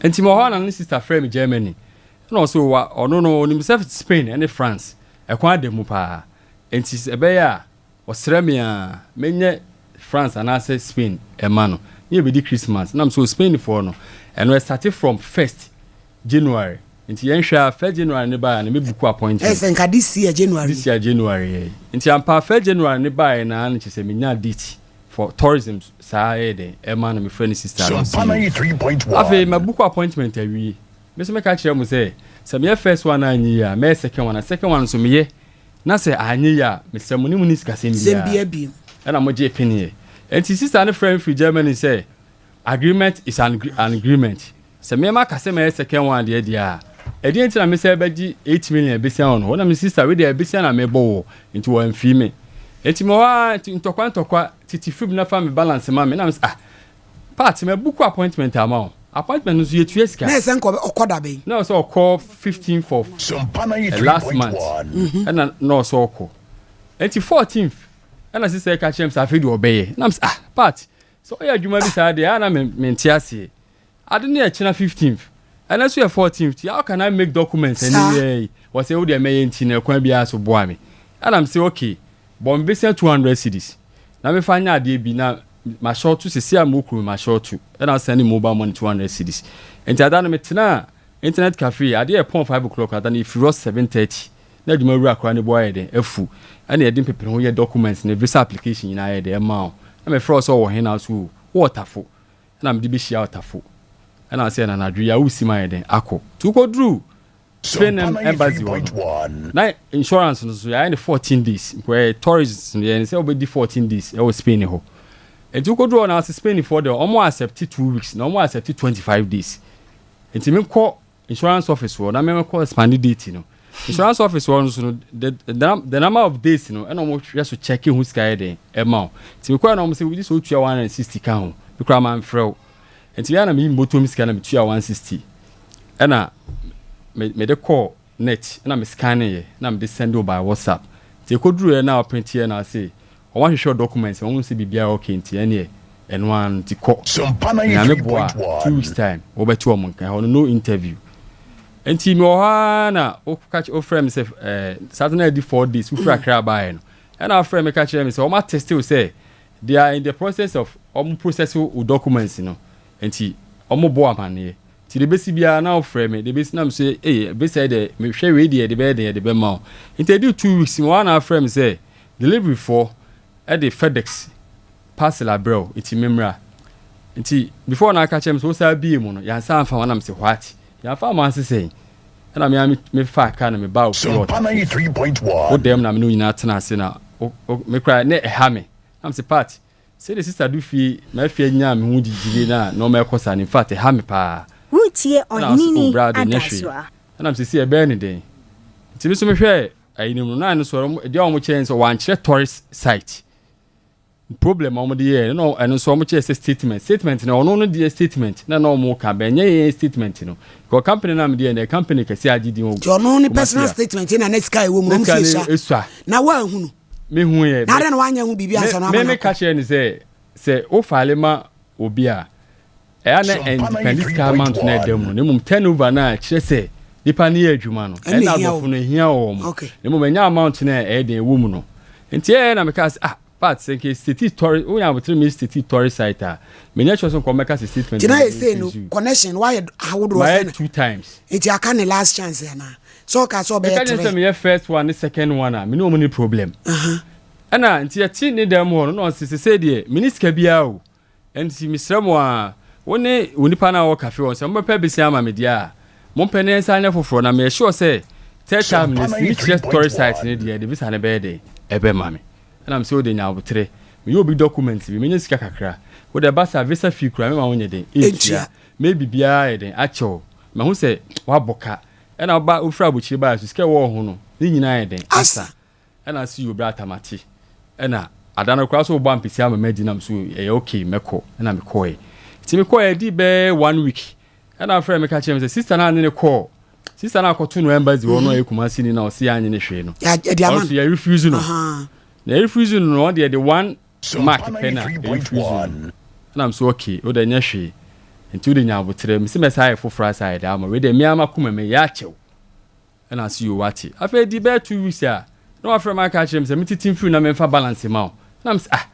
E: nti mewɔ hɔ a na ne sister frɛ me Germany ɛna ɔsɛ wa ɔno no ɔnim sɛ Spain ɛne France ɛkwan ada mu paa nti ɛbɛyɛ a Ɔsrɛ me a menyɛ France anaasɛ Spain ɛma no ne yɛbɛdi Christmas na mesɛ oh Spain foɔ no ɛno ɛstate from first January nti yɛnhwɛ a first January no baeɛ a na mɛ book appointment.
A: Ɛyɛ sɛ nka this year January.
E: This year January yɛ nti ampa first January no baeɛ na na kyerɛ sɛ menya date for tourism saa ɛyɛ dɛn ɛma no mefrɛ ne sister no ɔse yoo afei ma book appointment awie me nso meka kyerɛ mo sɛ sɛ meyɛ first one a anyɛ yie a mɛyɛ second one na second one nso meyɛ Na sɛ anyɛ yie a, mesrɛ mo ne mo nni sikasɛm biara. Ɛna mogyee peneɛ. Enti sista no frɛɛ me firi Germany sɛ, Agreement is an an agreement. Sɛ me maka sɛ mɛyɛ second one deɛ deɛ a, ɛdeɛn nti na mesɛ bɛgye 8 million besia wɔ no hɔ? Na me sista, wei deɛ besia na mebɔ woɔ. Nti wɔamfii me. Enti mewɔ hɔ ara, nti ntɔkwa ntɔkwa, tete firi mu na fa me balance ma me. Na mesɛ, ah, Pat, ma book appointment ama wo. Appointment no nso yɛtua sika.
A: Na ɛsɛ nka ɔkɔ da bɛn?
E: Na ɔsɛ ɔkɔ 15th of eh, last month. Ɛna na ɔsɛ ɔkɔ. Nti 14th ɛna sisɛ ka kyerɛ m sɛ afei deɛ ɔbɛyɛ. Na m sɛ ah Pat, sɛ ɔyɛ adwuma bi saa deɛ a na mente aseɛ. Ade no yɛ kyena 15th. Ɛnɛ nso yɛ 14th. How can I make documents ɛne yɛ yi? Wɔsɛ wo deɛ mɛyɛ nti na ɛkwan biara so boa me. Ɛna m sɛ okay, bɔ me besia 200 cedis na mefa nyɛ adeɛ bi na Mahyɛ ɔto sisi a mowɔ kurom mahyɛ ɔto ɛna asan ne mobile money 200 cedis nti ada no metenaa internet cafe adeɛ yɛ pɔn 5 o'clock ada no yɛfiri hɔ 7:30 na adwuma wura koraa ne bo ayɛ dɛn afu ɛna yɛde mpepere ho yɛ documents ne visa application nyinaa yɛ dɛn ɛma wo na mefrɛ wo sɛ ɔwɔ he na so o wowɔ tafo ɛna mede bɛhyia ɔtafo ɛna sɛ na anadwo yi a wosi ma yɛ dɛn akɔ nti wokɔduru Spain embassy hɔ no, na insurance no so yɛayɛ no 14 days. Nka ɛyɛ tourist no yɛn sɛ wobɛdi 14 days ɛwɔ Spain hɔ. Nti wokɔduru hɔ na ase Spain foɔ deɛ wɔn accept 2 weeks na wɔn accept 25 days. Nti menkɔ insurance office hɔ na menkɔ expand date no. Insurance office hɔ nso no the, the, the number of days no ɛna wɔn hwɛ so check ho sika yɛ den ɛma wo. Nti mekɔɛ na wɔn sɛ wogye sɛ wotua 160 ka ho. Mekura manfrɛ wo. Nti yɛ na meyi me bɔtɔm sika na metua 160 ɛna me mede kɔɔ net ɛna me scanne yɛ na mede send wo by WhatsApp. Nti ɛkɔduru yɛ na ɔprint yɛ na ɔse wɔn ahwehwɛ wo documents wɔn hu sɛ biribiara okay nti ɛneɛ ɛno ara no nti kɔ. Nyame boa a 2 weeks time wobɛte wɔn nka ɛhɔ no no interview. Nti mewɔ hɔ ara na woka wofrɛ me sɛ ɛɛ saa na adi 4 days wofiri Accra baeɛ no ɛna wofrɛ me ka kyerɛ me sɛ wɔn ateste wo sɛ. They are in the process of wɔn process wo documents no nti wɔn bɔ amaneɛ nti deɛ ɛbɛsi biara na wofrɛ me deɛ ɛbɛsi na mesɛ ee ɛbɛsɛ deɛ mehwɛ wei deɛ ɛde bɛyɛ deɛ ɛde bɛma wo nti ɛdi 2 weeks mu wɔn na afrɛ me sɛ delivery foɔ ɛde FedEx parcel abrɛ wo, nti memmra. Nti before na aka kyerɛ me sɛ wosaa bie mu no, yɛansa amfa ma, na mesɛ what, yɛamfa ama ase sɛn? Ɛna mea mefa kaa na meba wo fie
C: Sompa
E: ɔtafo wo
C: 93.1.
E: dɛm na mene wo nyinaa tena ase na me koraa ne ɛha me na mesɛ part sɛde sister do fie mafie anya me ho gyigyire na nɔɔma ɛkɔ saa no, in fact ɛha me paa.
D: Wotie
E: Ɛna ɔse,
D: Ɔhenini
E: "Oh, bra de nyɛ hwee."
D: Adasoa.
E: Ɛna mesɛ sɛ ɛbɛyɛ ne den nti me so mehwɛ ayi no mu no na ɛno so deɛ a ɔmo kyerɛ ne sɛ wankyerɛ tourist site problem a ɔmo de yɛɛ no. Ɛno nso ɔmo kyerɛ sɛ statement no, ɔno no deɛ statement na ɔmo ka bɛn nyɛ yɛn statement no because company na mi deɛ no company kɛse agye din wɔ
A: Nti ɔno ne
E: Kumasi
A: personal
E: a.
A: statement na ne sika ɛwɔ mu no
E: Ne
A: ɔmo
E: sika
A: si
E: no
A: esua
E: esua.
A: Na woahu no?
E: Mehu yɛ.
A: Na adɛn na woanyɛ ho biribi ansa na
E: me
A: ama
E: me
A: no
E: ka
A: akɔ?
E: Kyerɛ ne sɛ wo file ma obi a, ɛyà na
C: Sompa
E: ɛndepend sika amount na ɛda mu no, na mmom turnover na kyerɛ sɛ nipa no yɛ adwuma no.
A: Ɛna
E: ɛna
A: ehia wo.
E: aborɔfo no ehia wɔ mo na mmom ɛnyɛ amount na ɛyɛ den ɛwɔ mu no. Nti ɛyɛ na meka sɛ, ah, but sɛ nke state tourist wonya abotire mi state tourist site a, menyɛ sure sɛ nkɔ mɛka sɛ statement.
A: Nti na yɛ sei no, connection woayɛ ahodoɔ sɛ
E: mayɛ
A: no
E: two times.
A: Nti aka ne last chance anaa sɛ ɔka sɛ ɔbɛyɛ
E: meka kyerɛ sɛ
A: tere?
E: Meyɛ first one ne second one a, me ne ɔmo ne problem. Ɛna nti yɛte ne dan mu hɔ no na ɔse sɛ deɛ mene sika biara o, nti mesrɛ mo a, wo ne wo nipa no a wɔwɔ cafe hɔ sɛ mobɛpɛ besia ama me deɛ a, mompɛ ne nsa nyɛ foforɔ na meyɛ sure sɛ third time no sɛ mekyerɛ tourist site no deɛ de visa no bɛyɛ den ɛbɛma me. Ɛna mesɛ wode nya aboterɛ, meyɛ obi document bi, menya sika kakra, wode ɛba sa visa fee kora mema wo nyɛ den
A: Ɛntua.
E: Ɛntua mɛ biribiara yɛ den akyɛw mahu sɛ woabɔ ka ɛna woba wofiri abokyire baa so sika ɛwɔ wo ho no ne nyinaa yɛ den asa.
A: Asa.
E: Ɛna se yo bra tamate ɛna ada no koraa so wobɔ ampesi ama madi nam so ɛyɛ okay mɛkɔ. Ɛna mekɔɛ, nti mekɔɛ di bɛɛ one week ɛna afrɛ me ka kyerɛ me sɛ sister no ane ne kɔɔ sister no akɔto no embassy hɔ no a ɛyɛ Kumasi ni na ɔse yɛanye ne hwee no.
A: Yɛde ama
E: ɔno
A: no.
E: so yɛ refuse no. Na yɛ refuse no no, ɔno deɛ de one mark
C: Sompa
E: pɛ na yɛ refuse no.
C: 93.1.
E: Ɛna m so okay, wode nyɛ hwee nti wode nya abotrɛ mesi mɛsa ayɛ foforɔ asa ayɛ de ama wei deɛ mea makoma mɛyɛ akyɛw. Ɛna ase yo wate. Afei di bɛyɛ 2 weeks a na wafrɛ me aka akyerɛ me sɛ metete mfiri na memfa balance ma wo. Na mesɛ ah,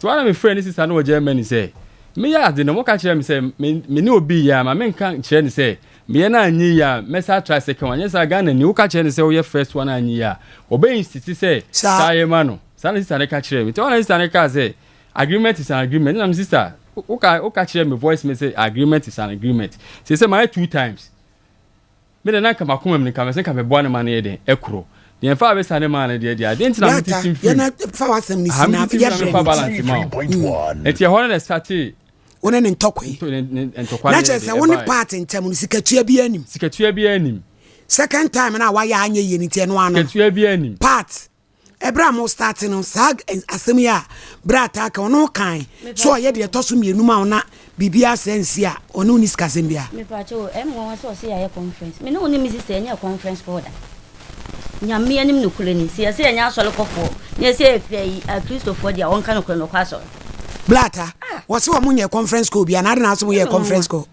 E: nti wana mefrɛ ne sister no wɔ Germany sɛ meyɛ ade no, moka kyerɛ me sɛ me ne obi yɛ a, ma menka nkyerɛ ne sɛ meyɛ no anyɛ yie a, mɛsa try second one. Nyɛ saa Ghana ni woka kyerɛ ne sɛ woyɛ first one anyɛ yie a, wɔbɛ insist sɛ
A: Saa.
E: saa yɛ ma no saa. Na sister no ka kyerɛ me nti wana sister no kaa sɛ agreement is an agreement. Na me sister woka kyerɛ me voice me sɛ agreement is an agreement sɛ mayɛ two times, me de na nka makoma mu no nka mɛsɛ nka meboa ne ma no yɛ den ɛkoro deɛ mfa abɛsa ne maa no deɛ adeɛ nti na
A: Yɛata
E: metete mfiri
A: yɛna fa w'asɛm no
E: Aha,
A: si na
E: metete mfiri na
A: yɛbrɛ
E: mefa
A: no nti.
E: balance ma wo.
C: 93.1.
E: Nti ɛhɔ no na ɛsate.
A: Wo ne ne ntɔkwa yi
E: ntɔkwa
A: na
E: no
A: kyerɛ
E: yɛ
A: sɛ
E: den
A: wo ne
E: ɛbaeɛ.
A: part ntam no sikatua bi anim?
E: Sikatua biara anim.
A: Second time no a wayɛ anyɛ yie no nti ɛno ano no
E: sikatua biara anim.
A: Part ɛberɛ a mo start no saa asɛm yi a berɛ a taa ka ɔno kan so ɔyɛ deɛ ɛtɔ so mmienu ma wo na biribiara sɛ nsi a ɔne wo ne sikasɛm biara?
B: Mepakyɛ o, ɛmu wɔn sɛ ɔsɛ yɛayɛ conference. Me ne wo ne me sister yɛnyɛ conference call da. Nyame anim nokorɛ ni. Sɛ yɛsɛ yɛnyɛ asɔre kɔfoɔ na yɛsɛ yɛpɛ yi akristofoɔ deɛ a wɔnka nokorɛ no ɔkɔ asɔre.
A: Blata wɔ se wɔn nyɛ conference call bi anaa de na asɛ mo yɛ conference call?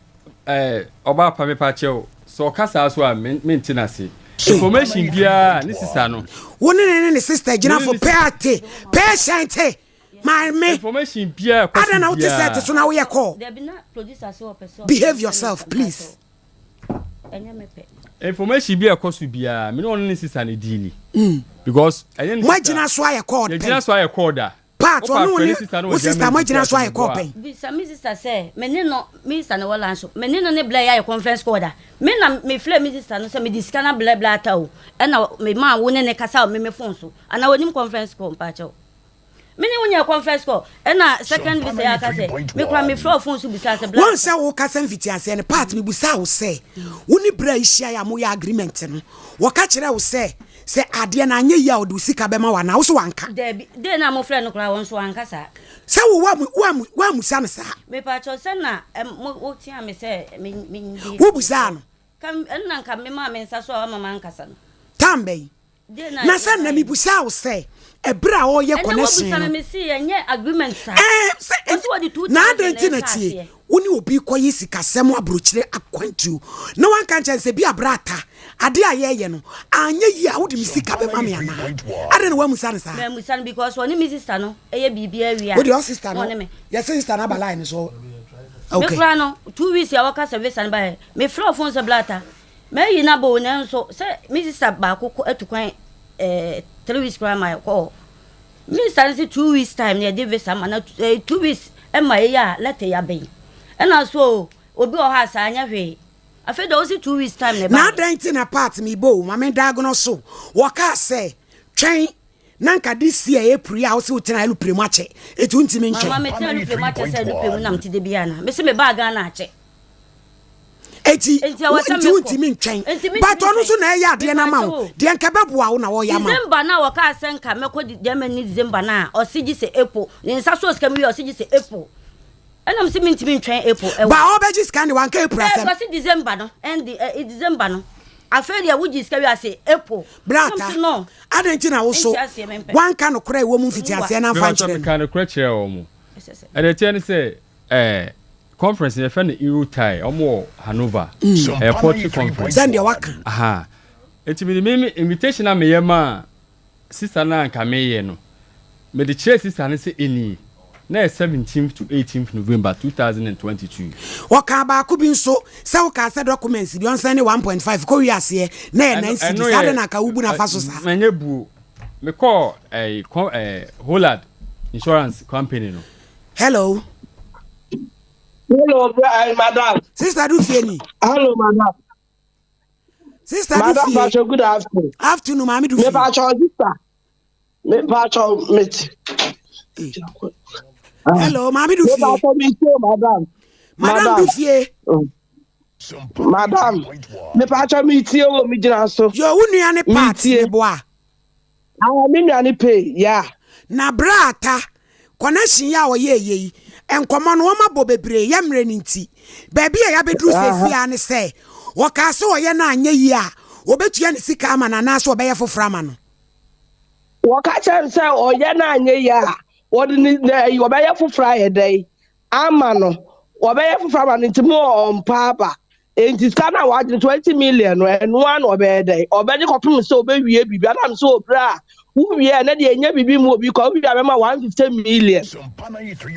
E: Ɔbaa pa, mepa kyɛw, sɛ ɔka saa so a mente n'ase. Information biara ne sister no
A: Wo ne ne sister gyina
E: Me
A: fo
E: ne ne
A: pɛate patient maame.
E: Information biara ɛkɔ
A: Ada na
E: so
A: wote sɛ te
E: biara
A: so na woyɛ call.
B: Dabi, na producer sɛ ɔpɛ sɛ
A: Behave yourself, please.
B: Ɛnyɛ me pɛ.
E: Information bi a ɛkɔ so biara, me ne ɔno ne sister ne deal because ɛnyɛ ne
A: Mo
E: sister
A: agyina so ayɛ call
E: yɛgyina
A: pɛn?
E: So ayɛ call da.
A: Part
E: Wokɔ
A: ɔne wo
E: afrɛ
A: ne
E: ne sister no
A: wo
E: wɔ
A: sister
E: Germany
A: mo agyina so
E: sisi
A: ayɛ call
E: a
A: pɛn?
B: Bisa me sister sɛ me ne no, me sister no wɔ lan so, me ne no ne bla yɛayɛ conference call da. Me na mefrɛ me sister no sɛ mede sika no abrɛ bla ata o, ɛna me maa wo ne ne kasa wɔ me me phone so anaa wɔnim conference call? Mpakyɛw, me ne wo nyɛ conference call. Ɛna second visa yɛ aka sɛ me kora mefrɛ wo phone so bisa sɛ bla.
A: Wɔn sɛ wokasa mfitiaseɛ no part mebusaa wo sɛ wo ne berɛ a ɛhyia yɛ a moyɛ agreement no, wɔka kyerɛ wo sɛ adeɛ no anyɛ yie a ɔde wo sika bɛma wo anaa? Wo so wanka?
B: Dabi, de na mofrɛ no koraa wɔn nso wanka saa.
A: Sɛ wo woamusa no saa?
B: Mepakyɛw, sɛ na mo wotea me sɛ me me
A: Wobusaa no?
B: Ka ɛnna nka me maa me nsa so a wama mankasa no.
A: Tam bɛyi? Na sɛ na mebusaa wo sɛ ɛberɛ a ɔreyɛ connection no. Ɛɛ sɛ na adɛn nti na tie wo ne obi kɔyɛ sikasɛm aburokyire akwantuo na wanka nkyɛn sɛ bi abrɛ ata adeɛ a yɛyɛ no anyɛ yie a wode me sika bɛma me anaa adɛn na wamusa no saa.
B: Mamusa no because ɔne me sister no ɛyɛ biribi awie a.
A: Wode ɔ sister no yɛsɛ sister no aba line no so.
B: Okay. Me kura no 2 weeks a wɔka sɛ visa no baɛ mefrɛ phone sɛ blata Mayi no aba o, nanso sɛ me sista baako kɔ atu kwan ɛɛ 3 weeks koraa ma ɛkɔ hɔ. Me sista no sɛ 2 weeks time na yɛde visa ma na 2 weeks ɛma ɛyɛ a letter yɛ abɛn. Ɛna so o, obi wɔ hɔ a saa nyɛ hwee. Afei deɛ ɔsi 2 weeks time na ɛba.
A: Na adɛn nti na part me bɔ o, ma me diagnose so. Wɔkaa sɛ twɛn na nka this year April a wose wotena alupre mu akyɛ, eti wontumi ntwɛn.
B: Mama metena alupre mu akyɛ sɛ alupre mu na mete da biara na mese mebaa Ghana akyɛ.
A: Eti nti wontumi ntwɛn. But ɔno nso na ɛyɛ adeɛ no ama wo. Deɛ nka ɛbɛboa wo na ɔyɛ ama wo.
B: December na wɔkaa sɛ nka mɛkɔ Germany December na ɔse gye sɛ April. Ne nsa so sika mu wie ɔse gye sɛ April. Ɛna mese mentumi ntwɛn April.
A: Ɛwɔ. Ba ɔbɛgye sika ne wanka April asɛm.
B: Ɛɛ ɔse December no ɛnde December no. Afei deɛ wogye sika wie ase April.
A: Brata, adɛn nti na wo so wanka nokorɛ a ɛwɔ mu mfitiaseɛ no amfa nkyerɛ no?
E: Mekaa nokorɛ kyerɛɛ wɔn. Ɛdeɛ ɛteɛ ne sɛ, ɛɛ, conference no yɛfrɛ no Eurotie, wɔn wɔ Hanover. Ɛyɛ poetry conference.
A: Sɛdeɛ waka.
E: Aha. Nti mede me invitation a meyɛ maa sister no a anka meyɛ no, mede kyerɛɛ sister no sɛ ɛnie. Na ɛyɛ 17th to 18th November 2022.
A: Ɔkaa baako bi nso sɛ wokaa sɛ documents bi ɔnsɛn ne 1.5 kɔ wie aseɛ na ɛyɛ 9 cedis adɛn na anka wobu no afa so saa?
E: Manyɛ buo. Mekɔɔ ɛɛ kɔ ɛɛ Hollard insurance company no.
A: Hello.
F: Hello, eh, madam.
A: Sister do fie ni.
F: Hello, madam.
A: Sister do
F: madam,
A: fie.
F: Madam, good afternoon.
A: Afternoon, maame do fie.
F: Me pa sister. Me pa cho mate.
A: Hello, maame do fie.
F: Me pa cho me too, madam.
A: Madam do fie.
F: Madam, me pa cho me tie o, me gyina so.
A: Yo, wo nua ne part ne boa.
F: Ah, me nua ne pay, yeah.
A: Na bra ata, connection yi a ɔyɛɛyɛ yi, nkɔmmɔ no wɔabɔ bebree, yɛ mmerɛ no nti. Baabi a yɛabɛduru seesei ara ne sɛ, wɔkaa sɛ ɔyɛ no anyɛ yie a, wɔbɛtua ne sika ama no anaasɛ wɔbɛyɛ foforɔ ama no.
F: Wɔka kyerɛɛ no sɛ ɔyɛ no anyɛ yie a, wɔde ne, wɔbɛyɛ foforɔ ayɛ dɛn? Ama no. Wɔbɛyɛ foforɔ ama no nti mo ɔmpa aba. Enti sika no a wagye no 20 million no, ɛno ara na ɔbɛyɛ dɛn? Ɔbɛgye kɔpem sɛ ɔbɛwie biribi. Anam sɛ ɔbrɛ a wowie a, ɛnɛ deɛ ɛnyɛ biribi mu obi kɔ, wowie a bɛma 150 million.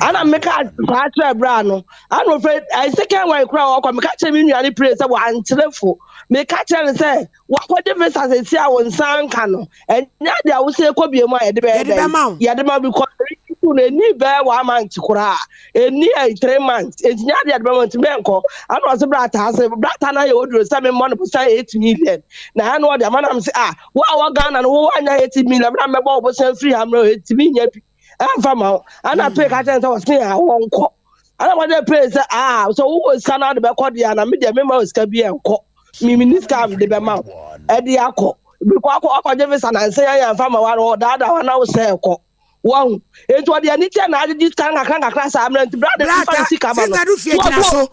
F: Ana meka saa kyerɛ berɛ no, ana ɔfrɛ eh, second one koraa ɔkɔ, meka kyerɛ me nua no pire sɛ wankyerɛ fo. Meka kyerɛ no sɛ wakɔgye visa sɛsi a wo nsa nka no, ɛnyɛ ade a wosɛ kɔ bie mu a yɛde bɛyɛ
A: Yɛde
F: dɛn?
A: bɛma wo.
F: Yɛde ma because ɛretu no ɛni bɛyɛ 1 month koraa, ɛni ɛyɛ 3 months, ɛnti nyɛ ade a yɛde bɛma nti mɛnkɔ. Ana ɔsɛ bra taa sɛ bra taa na yɛ oduro sɛ memmɔ no bosan 8 million na ɛna ɔde ama nam sɛ ah wo a wɔ Ghana no wo wanya 8 million na mɛbɔ wo bosan firi ha mmerɛ ɛtumi nya bi ɛmfa ma wo. Ana pay ka kyerɛ no sɛ ɔse a wɔnkɔ. Ana wɔde pay sɛ ah sɛ wowɔ sika no ade bɛkɔ deɛ na me deɛ mema wo sika bi ɛnkɔ mimi ni sika a mede bɛma wo ɛde akɔ bikɔ akɔ akɔgye visa na nsɛn ayɛ mfa ma wa no ɔdaadaa wa na wo sɛ ɛkɔ wahu enti ɔde ani kyɛ na agyegye sika nkakra nkakra saa mmerɛ nti brada bi fa ne
A: Brata,
F: sika ma no
A: sister do fie gyina so.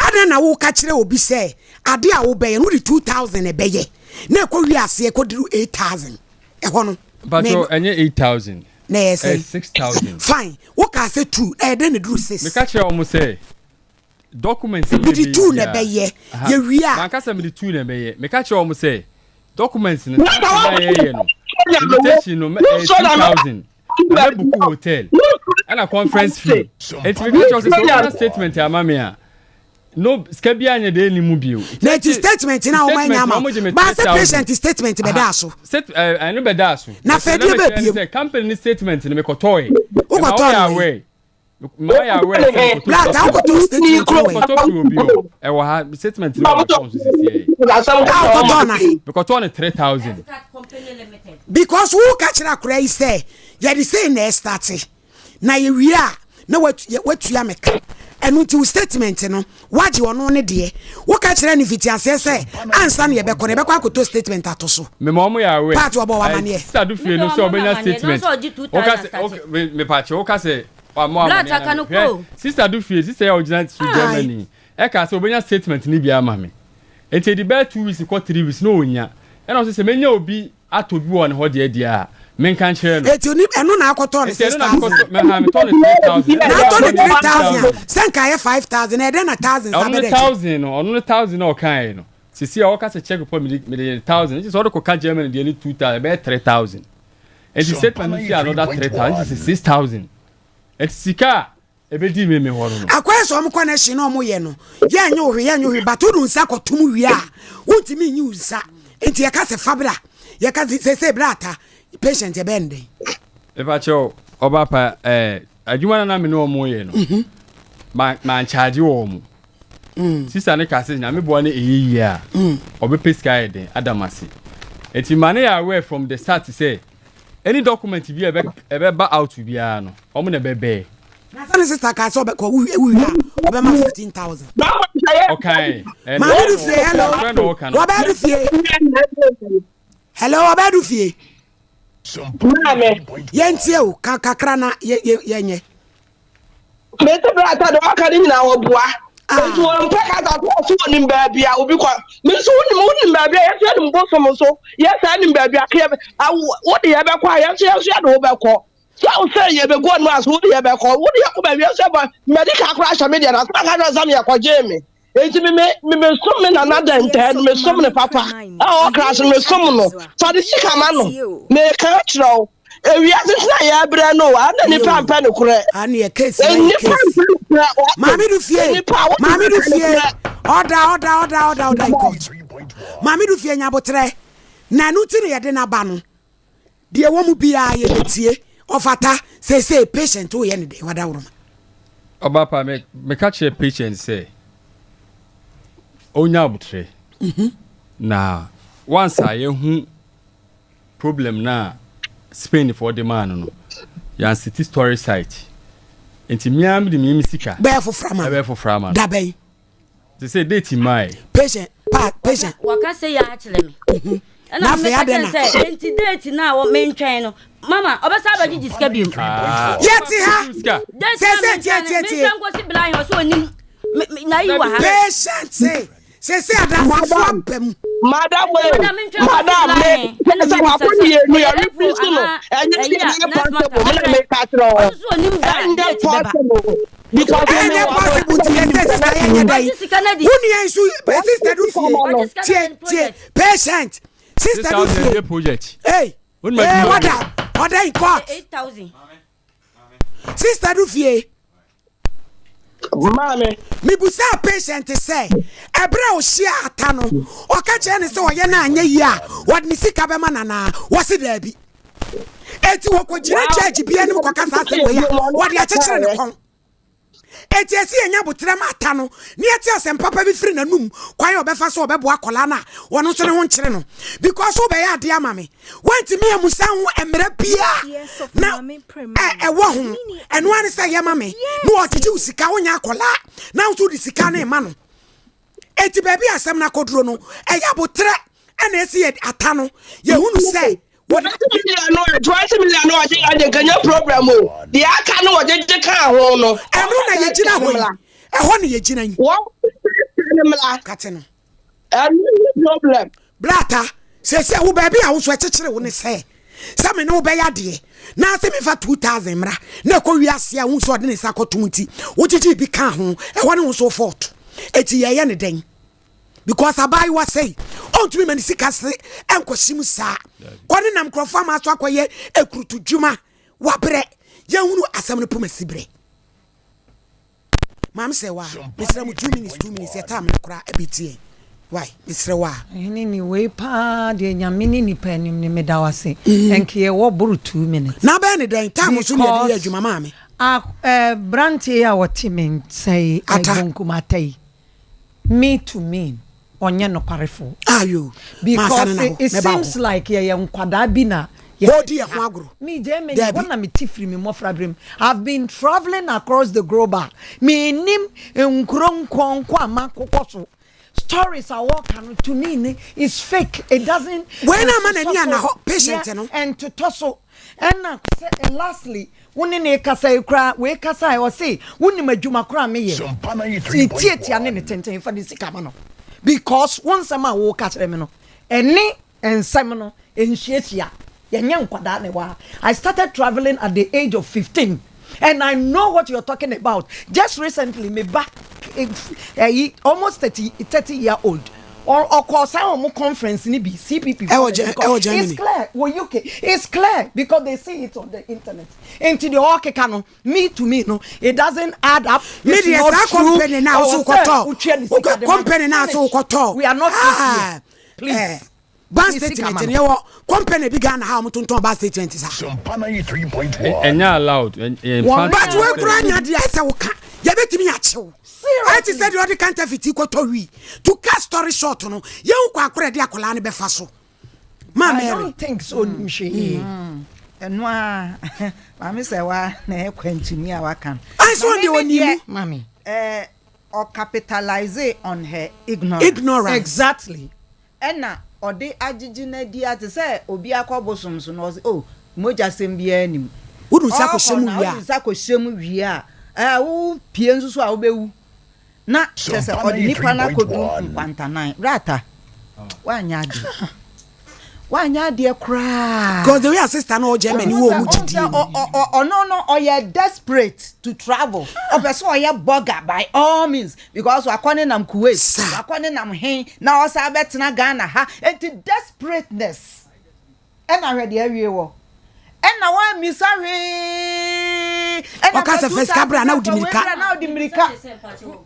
A: Adɛn na woka kyerɛ obi sɛ ade a wobɛyɛ no wode 2000 ɛbɛyɛ na ɛkɔ wie aseɛ kɔduru 8000 ɛhɔ no
E: Mpacho ɛnyɛ 8000.
A: Na ɛyɛ
E: sɛn?
A: Ɛyɛ
E: 6000.
A: Fine, wokaa sɛ 2 ɛyɛ dɛn na ɛduru 6?
E: Meka kyerɛ wɔn sɛ documents yi
A: Mede 2 na ɛbɛyɛ, yɛwie a.
E: Manka sɛ mede 2 na ɛbɛyɛ, meka kyerɛ wɔn sɛ documents no saa na yɛyɛ no invitation no ɛyɛ 2000 na mɛbuku hotel ɛna conference fee eti meka kyerɛ wɔn sɛ sɛ wɔn statement ama me a no sika bi anyɛ de ɛni mu bio.
A: Na eti statement na wɔn anya ama baasa patient statement bɛ da so.
E: Ɛno bɛ da so.
A: Na fɛdeɛ bɛ biem.
E: Sɛ company ni statement ni mekɔtɔɔ yi.
A: Wokɔtɔɔ no wɔ
E: Maa yɛ aware sɛ mekɔtɔ.
A: Black wokɔtɔ statement no wɔ yi.
E: Mekɔtɔ firi obi hɔ. Ɛwɔ ha statement no wɔ phone so sisi yɛ.
A: A wokɔtɔɔ na he.
E: Mekɔtɔɔ no 3000.
A: Because wo ka kyerɛ akora yi sɛ yɛde sei na ɛstarte na yɛwie a na watua me ka ɛno nti wo statement no wagye ɔno ne deɛ woka kyerɛ no mfitiaseɛ sɛ ansa na yɛbɛkɔ no yɛbɛkɔ akɔtɔ statement ato so.
E: Mema ɔmo yɛ aware.
A: Part wɔbɔ wɔ amaneɛ.
E: Sister do fie no sɛ ɔbɛnya statement. Woka sɛ mepaakyɛ woka sɛ wamɔ amaneɛ na hwɛ sister do fie sister yɛ ɔgyina so Germany ɛka sɛ ɔbɛnya statement no bi ama me nti ɛdi bɛyɛ 2 weeks kɔ 3 weeks na ɔnya ɛna ɔsɛ sɛ menya obi. Atɔ bi wɔ ne hɔ deɛ deɛ a, menka nkyerɛ no.
A: Eti onim ɛno na akɔtɔ no 6,000.
E: Mɛha metɔ no 3,000.
A: Na atɔ no 3,000 a, sɛ nka ayɛ 5,000 na ɛdɛn na thousand sa
E: Ɔno ne
A: bɛda akyi.
E: thousand no, ɔno ne thousand na ɔkaeɛ no. Sisi a ɔka sɛ Czech Republic mede mede yɛ thousand, nti sɛ ɔde kɔka Germany deɛ ne 2,000, ɛbɛyɛ 3,000. Nti statement no si another 3,000, nti sɛ 6,000. Nti sika a Ebedii me me hɔ no no.
A: Akɔyɛ sɛ wɔn connection na wɔn yɛ no yɛnyɛ wo hwee yɛnyɛ wo hwee but wode wo nsa kɔto mu wie a wontumi nyi wo nsa nti yɛka sɛ fa bra yɛka sɛ sese bra ata patient yɛbɛyɛ no dɛn.
E: Mepa kyɛw ɔba pa ɛɛ adwuma no na me ne wɔn yɛ no mhm. ma ma nkyagye wɔn mm. sista no ka sɛ nyame boa no ɛyɛ yie a mm. ɔbɛpɛ sika ayɛ den adam ase nti ma ne yɛ aware from the start sɛ Any document bi a ɛbɛ ɛbɛba out biara no, wɔn na ɛbɛbɛɛ.
A: Na sɛ ne sister kaa sɛ ɔbɛkɔ wo wie a ɔbɛma 15,000.
E: Ɔkae.
A: Maame du fie hello. Wɔbɛɛ du fie. Hello ɔbɛɛ du fie.
F: Maame.
A: Yɛntie o kakra na yɛnyɛ.
F: Mese berɛ ata deɛ waka no nyinaa wɔboa. Nti wɔmpɛ kasa so ɔso wɔnim baabi a obi kɔ. Me nso wonim wonim baabi a yɛso yɛnim bosom nso yɛ saa nim baabi a yɛ wode yɛbɛkɔ a yɛnso yɛnso yɛde wo bɛkɔ. Sɛ wo sɛ yɛbɛgu ɔno a so wode yɛbɛkɔ wode yɛkɔ baabi yɛnso yɛbɔ mɛde ka koraa hyɛ me deɛ na sɛ maka kyerɛ sɛ meyɛkɔgyee me. Enti me me me mesom me nana dɛntɛn no mesom no papa a ɔkra so mesom no fa ne sika ma no meka kyerɛ wo ewiase ntina yɛbrɛ no a na nipa mpɛ no korɛ nipa mpɛ no korɛ
A: maame do fie maame do fie ɔda ɔda ɔda ɔda ɔda in court maame do fie nyabotrɛ na ɛno ti na yɛde n'aba no Deɛ ɛwɔ mu biara yɛbɛtie. Ɔfata. Seesei patient woyɛ no dɛn wadaworoma.
E: Ɔba pa me meka kyerɛ patient sɛ ɔnya abotrɛ mhm. na once a yɛhu problem no a Spain foɔ de maa no no yɛanseti story site nti mmea mede me sika
A: bɛyɛ foforɔ ama no
E: ɛbɛyɛ foforɔ ama no
A: dabɛn
E: Te sɛ date mmae.
A: Patient pa patient.
B: Waka sɛ yɛ akyerɛ me. Mhm. Ɛna meka kyerɛ sɛ enti date no a mentwɛn no mama ɔbɛsa abɛgyegye sika biom.
E: Ah.
A: Yɛte ha.
B: Date na mentwɛn no mentwɛn kɔsi bla yɛn ɔsɛ onim na yi wɔ ha.
A: Patient se sese adansefo aba mu.
F: Madam wey madam me sɛ wako mmienu yɛ refuse no ɛnyɛ sɛ ɛnyɛ possible me na meka kyerɛ wo ɛnyɛ possible.
A: Because ɛnyɛ possible ti yɛ sɛ sista yɛ nyɛ dɛ yi wo nua nso sista do fie tie tie patient sista do fie hey hey wada ɔda in court sista do fie.
F: Maame.
A: Mibusaa patient sɛ ɛberɛ a ɔhyia ata no ɔka kyerɛ ne sɛ ɔyɛ no anyɛ yie a wɔde ne sika bɛma no anaa wɔse daabi. Eti wɔkɔgyina judge bi anim kɔka saa asɛm wei a, wɔde akyekyere ne kɔn. Eti ɛsɛ yɛnya aboterɛ ma ata no na yɛte asɛm papa bi firi n'anum kwan a ɔbɛfa so ɔbɛboa akwadaa no a ɔno nso ne ho nkyere no. Because wobɛyɛ adeɛ ama me, woantumi ammusa ho mmerɛ biara na ɛwɔ ho. Ɛno ara ne sɛ yɛ ma me na ɔgyegye wo sika, wonyɛ akwadaa na wo nso wode sika no rema no. Eti baabi a asɛm no akɔduro no, ɛyɛ aboterɛ ɛna ɛsi yɛ ata no yɛhunu sɛ
F: 20 million no 20 million no ɔgye ɔgye nka nyɛ problem o deɛ aka no ɔgye gye kaa ho no.
A: Ɛno na yɛgyina hɔ yi ɛhɔ na yɛgyina yi.
F: Wɔn ne mmla.
A: Kate no.
F: Ɛno nyɛ problem.
A: Brata sɛsɛ wo baabi a wo so ɛkyekyere wo ne sɛ sɛ me ne wo bɛyɛ adeɛ na sɛ mefa 2000 mmra na ɛkɔ wiase a wo sɛ ɔde ne nsa kɔtom nti wogyegye bi ka ho ɛhɔ ne wo so fault eti yɛyɛ ne dɛn. Because abaayewa sɛi ɔntumi ma ne sika se ɛnkɔhye mu saa kɔ ne nam nkurɔfoɔ ama so akɔyɛ ekurutu dwuma wabrɛ yɛhunu asɛm no poma si brɛ maame sɛ wa mesrɛ mo 2 minutes 2 minutes yɛ time no koraa ɛbi tie why mesrɛ wa.
G: Ɛhene ni wei paa deɛ nyame ne nipa anim ni meda wo ase ɛnke yɛwɔ boro 2 minutes.
A: Na bɛyɛ ne dɛn time so ne yɛde yɛ adwuma maame.
G: A eh, branteɛ yi a ɔte me nsa yi,
A: Ata.
G: bonkum ata yi, Me to me ɔnyɛ nokwarefo.
A: Ayo,
G: Because
A: mansane na hɔ,
G: it
A: mɛba hɔ.
G: seems like yɛyɛ nkwadaa bi na
A: Wɔredi yɛn ho agorɔ.
G: Me Germany
A: Dabi.
G: hɔ na me te firi me mmɔfra berɛ mu. I've been travelling across the globe a mennim nkuro nkɔnkɔ a makokɔ so. Stories a wɔka no to me no is fake. It doesn't
A: Wei na ama
G: ɛnsosɔ
A: n'ani anna
G: so.
A: hɔ, patient
G: Yeah,
A: no.
G: ɛntotɔ so. Ɛna sɛ lastly wo ne no rekasa yi koraa wei kasa a ɔse wonim adwuma koraa meyɛ ne tiatia ne ne tenten fa ne sika ma no because wo nsɛm a woka kyerɛ me no ɛne. Nsɛm no nhyiahyia. Yɛnyɛ nkwadaa na ɛwɔ ha. I started travelling at the age of 15 and I know what you're talking about. Just recently me ba ɛyi almost 30 30 year old ɔkɔ saa wɔn conference ni bi CPP
A: Ɛwɔ Ge- ɛwɔ Germany.
G: It's clear wɔ UK it's clear because they see it on the internet. Nti deɛ ɔkeka no me to me no it doesn't add up.
A: Me
G: It's
A: deɛ
G: not
A: saa
G: true.
A: company na
G: Ɔwɔ
A: so
G: sɛ
A: wokɔtɔ
G: wotua ne sika de ma no.
A: company na so
G: Finish.
A: wokɔtɔ
G: We are not
A: Ah,
G: kids here. Please.
A: eh, bank
G: Ne sika
A: statement
G: ma
A: no
G: no.
A: yɛwɔ company bi Ghana ha a wɔtontɔn bank statement saa.
C: Sompa 93.1.
E: Ɛnyɛ allowed. Ɛmfa
G: Wɔn
A: But wei koraa nya deɛ ɛsɛ wo ka yɛbɛtumi akyew
G: Seriously.
A: ɛte sɛ deɛ ɔde counterfeit kɔtɔ wi to cut story short no yɛwo kɔ akorɛ de akwadaa no bɛfa so ma
G: I
A: Mary
G: don't think so. Nim hwee.
H: Ɛno a maame sɛ wa na ɛyɛ kwantuni a waka no.
A: Ayi sɛ ɔde
H: Maame
A: ɔnim.
H: deɛ,
G: Mami.
H: Ɔcapitalise on her ignorance.
A: Ignorance.
G: Exactly.
H: Ɛna ɔde agyegye n'adi ate sɛ obi akɔ bosom so na ɔsɛ o mogya sɛm biara nim.
A: Wode nsa kɔhyɛ mu
H: Ɔkɔ na
A: wie a.
H: wode nsa kɔhyɛ mu wie a wo pie nso so a wobɛwu na kyerɛ sɛ ɔde nipa no akɔdu nkwantanan rata woanyɛ adeɛ woanyɛ adeɛ koraa.
A: Because the way a sister no wɔ Germany wɔ ɔmu gyidie mu.
H: Ɔno no ɔyɛ desperate to travel, ɔpɛ sɛ ɔyɛ burger by all means because wakɔ ne nam Kuwait,
A: Sir.
H: wakɔ ne nam hen na ɔsan bɛtena Ghana ha, eti desperateness ɛna hwɛ deɛ awie wɔ ɛna wɔamisa hwee ɛna
A: Ɔka sɛ fɛ sika bra na wodi mirika.
H: Na wodi mirika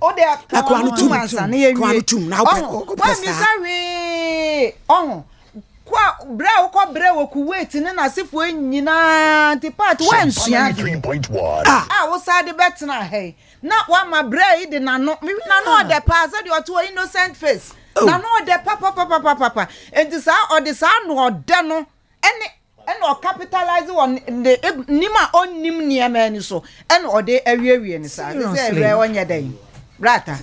H: o de
A: Akoa no tum,
H: ansa na yɛ
A: akoa no
H: wie
A: tum, na wopɛ-
H: ɔho
A: wopɛ saa.
H: wɔamisa hwee ɔho kɔ a brɛ a wokɔ brɛ wɔ Kuwait ne n'asefoɔ nyinaa nti part wɔansua adeɛ
C: 93.1.
A: Ah.
H: a wosan de bɛtena ha yi na wama brɛ yi de n'ano ɔdɛ paa sɛdeɛ ɔte wɔ innocent face
A: Oh.
H: n'ano ɔdɛ papapapapapa nti saa ɔde saa ano ɔdɛ no ɛne ɛna ɔcapitalise wɔ ne nim a ɔnnim nneɛma ani so ɛna ɔde awiewie ne saa sɛ
G: Seriously.
H: ɛbrɛ ɔnyɛ dɛn brata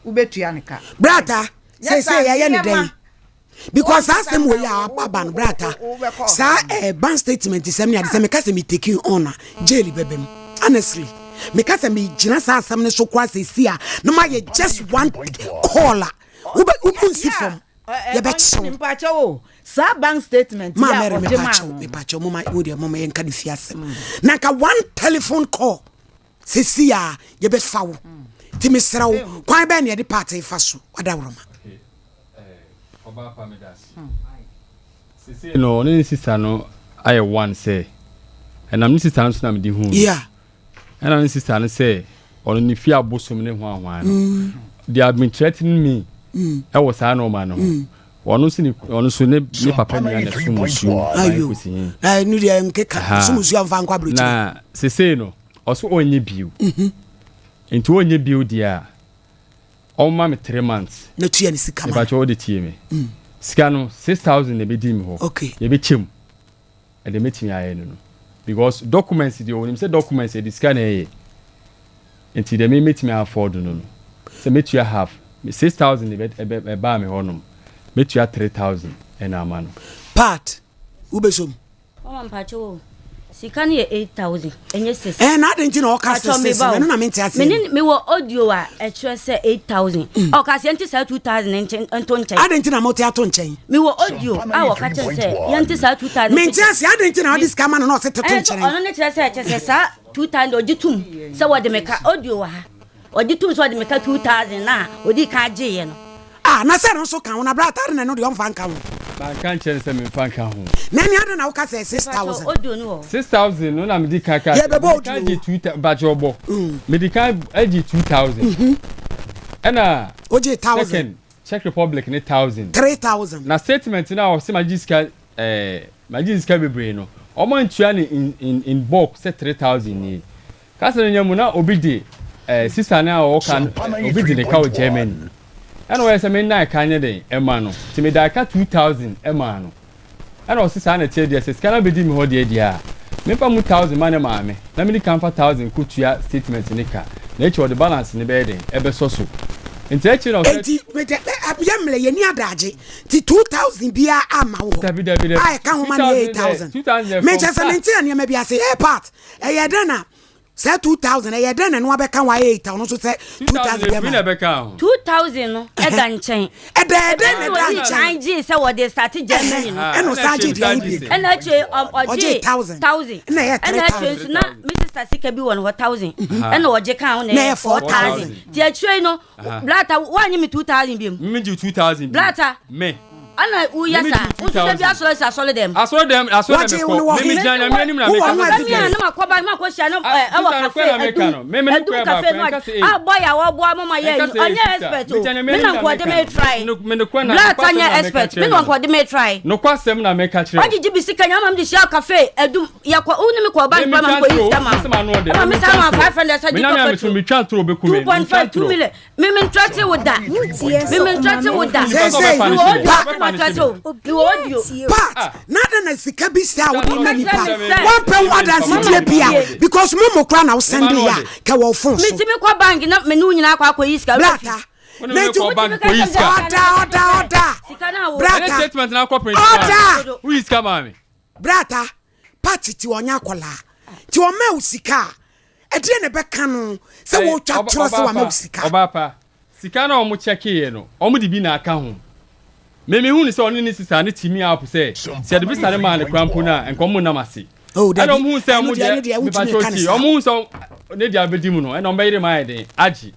H: wobɛtua ne ka.
A: Brata
H: Nyɛ saa
A: sɛsɛ yɛyɛ ne
H: nneɛma.
A: dɛn because saa
H: Wɔn
A: asɛm wɔ yi a
H: wo-
A: aba no brata
H: wobɛkɔ
A: saa
H: ɔha.
A: bank statement sɛm ne ade sɛ meka sɛ me taking on a jail bɛbɛ mu. Honestly, meka sɛ megyina saa asɛm no so koraa sɛsi a na mayɛ just one call a wobɛ nsi fam yɛbɛkyew.
H: Mpakyɛw o, saa bank statement
A: Ma
H: yi a
A: Mary
H: ɔde maa
A: mepakyɛw
H: no.
A: Mepakyɛw moma wodeɛ moma yɛnka ne fie asɛm na nka one telephone call sɛsi a yɛbɛfa wo nti mesrɛ wo kwan bɛɛ ne yɛde party fa so wadaworoma.
E: Ɔbaa pa, meda ase. Sese no ɔne ne sister no ayɛ one sɛ ɛnam ne sister no so na mede hu no. Ɛna ne sister no sɛ ɔno ne fie abosom ne ho ahwan no, they have been threatening me ɛwɔ saa nɔɔma no ho. Ɔno nso ne ɔno nso ne papa nua na som nsuo
A: Ayo.
E: kɔsi hin.
A: Na ɛno deɛ nkeka
E: Aha.
A: som nsuo amfa nkɔ aburokyire.
E: Na sese no ɔso ɔnyɛ bio nti ɔnyɛ bio deɛ a ɔmma me 3 months.
A: Na tua ne sika ma.
E: Mepakyɛ wode tie me, sika no 6,000 na ɛbɛdi mi hɔ. Yɛbɛkyɛ mu ɛde mɛtumi ayɛ no because documents deɛ onim sɛ documents yɛde sika na ɛyɛ nti deɛ me mɛtumi afford no sɛ mɛtua half 6,000 ɛbɛ ɛbaa me hɔ nom, mɛtua 3,000 ɛna ama no.
A: Part wobɛsom.
B: Mama mpakyɛ o, sika no yɛ 8,000 ɛnyɛ six.
A: Na ade nti na ɔka
B: Mpakyɛ
A: sɛ six
B: meba o.
A: no ɛno na mente ase.
B: Mene mewɔ audio a ɛkyerɛ sɛ 8,000. Ɔka sɛ yɛnte saa 2,000 nto nkyɛn.
A: Ade nti na mote ato nkyɛn?
B: Mewɔ audio a wɔka kyerɛ sɛ yɛnte saa 2,000.
A: Mente ase, ade nti na wode sika ma no na ɔse toto
B: Ɛnso
A: nkyɛn?
B: Ɔno ne kyerɛ sɛ kyerɛ sɛ saa 2,000 ɔgye tom sɛ wɔde me ka. Audio wɔ ha, ɔgye tom sɛ ɔde me ka 2,000 na ɔdi ka agyeeɛ no.
A: Ah, na sɛ no nso ka ho na bra atare na ɛno deɛ ɔmfa nka ho.
E: Manka nkyerɛ no sɛ memfa nka ho.
A: Na ɛne ade na woka sɛ 6,000?
B: Mpakyɛ, audio no wɔ hɔ.
E: 6,000 no na mede ka
A: Yɛbɛbɔ
E: mede ka
A: audio.
E: gye two mpakyɛ ɔbɔ mede ka agye 2,000 ɛna
A: wogye 1,000.
E: Second Czech Republic ne 1,000.
A: 3,000.
E: Na statement na ɔsɛ magye sika magye sika bebree no ɔmo ntua ne in bulk sɛ 3,000 nie kasa no nya mu na obi de sister no a ɔka no obi de ne ka wɔ Germany ɛna ɔyɛ sɛ me nnan ka nyɛ den ɛma no nti me da ka 2,000 ɛma no ɛna ɔsi saa na ɛteɛ deɛ sɛ sika no abɛdi mi hɔ deɛ a mefa mu 1,000 ma ne maame na me de ka nfa 1,000 ko tua statement ne ka na ekyi ɔde balance ne bɛyɛ den ɛbɛsɔ so nti ekyi na ɔsɛ.
A: Enti mede yɛ mmerɛ yɛni adagye nti 2,000 biara ama wo hɔ.
E: Dabi, dabi, dabi.
A: A ɛka ho ma ne yɛ 8,000.
E: 2,000
A: mekyɛ sɛ mente nneɛma bi ase ɛyɛ part ɛyɛ dɛn na. Saa 2000 ɛyɛ dɛn na ɛno abɛka ho ayɛ 8 a ɔno nso sɛ 2000 bi ama.
B: 2000 no ɛda nkyɛn.
A: Ɛda ɛdɛn na ɛda nkyɛn.
B: Ɛna gye sɛ wɔde start Germany no.
A: Ɛna ɔsan gye deɛ ayi bi.
B: Ɛna akyire ɔgye
A: 1000.
B: Ɛna ɛyɛ 3000. Ɛna akyire nso na me sister sika bi wɔ ne hɔ 1000. Ɛna ɔgye kan ho na ɛyɛ 4000. Ti akyire no Blata woanye me 2000 biom.
E: Me gye 2000 bi.
B: Blata.
E: Me.
B: Ana woyɛ saa. Wo nso da bi asɔre si asɔre dɛm.
E: Asɔre dɛm asɔre dɛm mekɔ. Me me gyina nyame anim na meka sɛ.
B: Sɛmi a na makɔ ba makɔ hyia no ɛwɔ cafe adum adum cafe no a boy a wɔboa mama yɛ yi ɔnyɛ expert o. Me na nkɔde me try. Blata nyɛ expert me na nkɔde me try.
E: Nokwasɛm na meka kyerɛ.
B: Ɔgyegye bi sika nya ama me de hyia cafe adum. Yɛkɔ wo ne me kɔ bank ma me kɔ yi sika ma ɛma me saa ma 500 sɛ gye tɔ petrol 2.5 2 million me me ntrɛte wo da me me ntrɛte wo da me wɔ audio sɛ ma trɛte wo me wɔ audio.
A: Pat na ada na sika bi saa wode ma nipa wampɛ wo adansedie bia because mo mo kora na wo sɛnde yɛ a kɛ wɔ phone so.
B: Metumi kɔ bank na me ne wo nyinaa kɔ akɔ yi sika.
A: Blata na nti ɔda ɔda ɔda brata
E: ɔda
A: brata. Party ti ɔnyɛ akwadaa nti ɔma wo sika a ɛdeɛ na ɛbɛka no sɛ wɔtwa torɔ sɛ wama wo sika.
E: Ɔbaa pa, sika no a wɔn kyɛkeeɛ no, wɔn de bi na aka ho. Me me hu no sɛ ɔne ne sista no teaming up sɛ, sɛ yɛde visa no maa no koraa mpo no a, nka wɔn nnam ase.
A: Oh,
E: Ɛna
A: dabi,
E: wɔn hu sɛ
A: ɛno
E: wɔn
A: deɛ, ɛno
E: deɛ,
A: deɛ, wontumi
E: mepakyɛw
A: nka ne
E: tie,
A: saa.
E: wɔn hu sɛ ne deɛ abɛdi mu no, ɛna wɔn bɛyere mu ayɛ den, agye.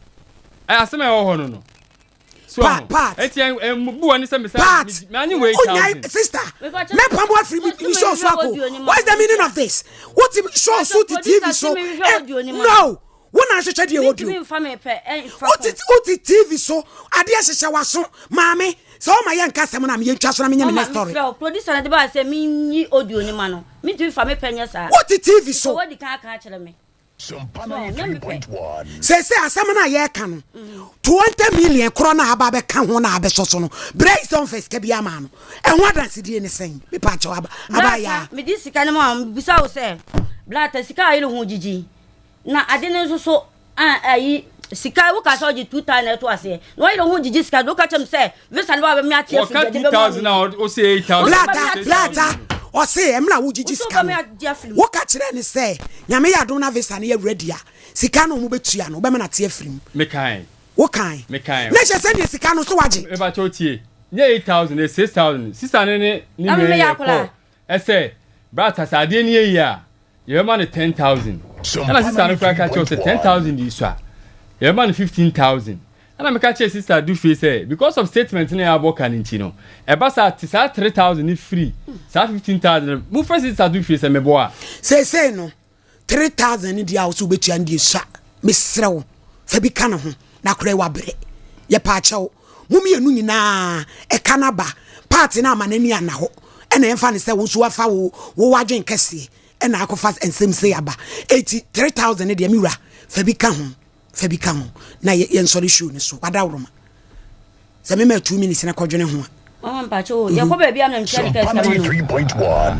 E: Ɛ asɛm a ɛwɔ hɔ no no. So
A: Pa,
E: ho.
A: Pat.
E: Eti ɛ ɛ bu wani sɛ mesa
A: Pat.
E: me anye wei
A: Onya
E: thousand.
A: sister. Mɛpam wo afiri mi show so ako. What's the meaning of this? What show so ti TV so? Eh, no. Wo na ahwehwɛ deɛ audio. Wote wote TV so adeɛ hyehyɛ w'aso maame sɛ ɔma yɛ nka asɛm no a meyɛ ntwa so na menyɛ me next story.
B: Producer na de ba sɛ menyi audio ni ma no. Mentumi fa me pɛ nyɛ saa.
A: Wote TV so.
B: Wodi kan aka akyerɛ me.
A: Seesei asɛm no a yɛreka no, 20 million korɔ no a aba abɛka ho na abɛsɔ so no, berɛ yi sɛ ɔmfa sika bi ama no, ɛho adansedie ne sɛn? Mepa kyɛw aba aba yɛ a.
B: Mede sika no ma wo, mebisa wo sɛ, Blata, sika a yere ho gyigyi, na ade no nso so, ayi, sika woka sɛ ɔgye 2000 ɛto aseɛ, na ɔyere ho gyigyi sika de, woka kyerɛ me sɛ visa no ba bɛme ate afiri
E: Wɔka 2000 a ɔsɛ 8000.
A: Blata, Blata, ɔse ɛmmerɛ a wogyigyi sika no, woka kyerɛ ne sɛ Nyame yɛ adom na visa no yɛ ready a, sika no ɔmo bɛtua no, wobɛma no ate afiri mu.
E: Mekae.
A: Wokae.
E: Mekae.
A: Na kyerɛ sɛ neɛ sika no so wagye.
E: Mepakyɛw tie, nyɛ 8000, ɛyɛ 6000. Sista no ne ne nua yɛ kɔɔ ɛsɛ, Brata sɛ adeɛ no yɛ yie a, yɛbɛma no 10000. Ɛna sista no koraa ka kyerɛ wo sɛ 10000 de sua, yɛbɛma no 15000. Ɛna meka kyerɛɛ Sister Dufie sɛ because of statement no a yɛabɔ ka no nti no, ɛba saa te saa 3000 no firi saa 15000 no, mofrɛ Sister Dufie sɛ meboa.
A: Seesei no, 3000 no deɛ a wo sɛ wobɛtua no deɛ sua. Mesrɛ wo, fa bi ka ne ho na koraa wabrɛ. Yɛpaakyɛw, mo mmienu nyinaa ɛka no aba. Part no ama n'ani anna hɔ. Ɛna yɛmfa no sɛ wo nso wafa wo wo w'adwen kɛseɛ ɛna akɔfa nsɛm sei aba. Enti 3000 no deɛ me wura, fa bi ka ho. Fa bi ka ho na yɛnsɔre show no so. Wadaworoma. Sɛ mema 2 minutes na kɔdwene ho a.
B: Mama mpakyɛ o, yɛkɔ baabi a na metua ne kaa sika ma no.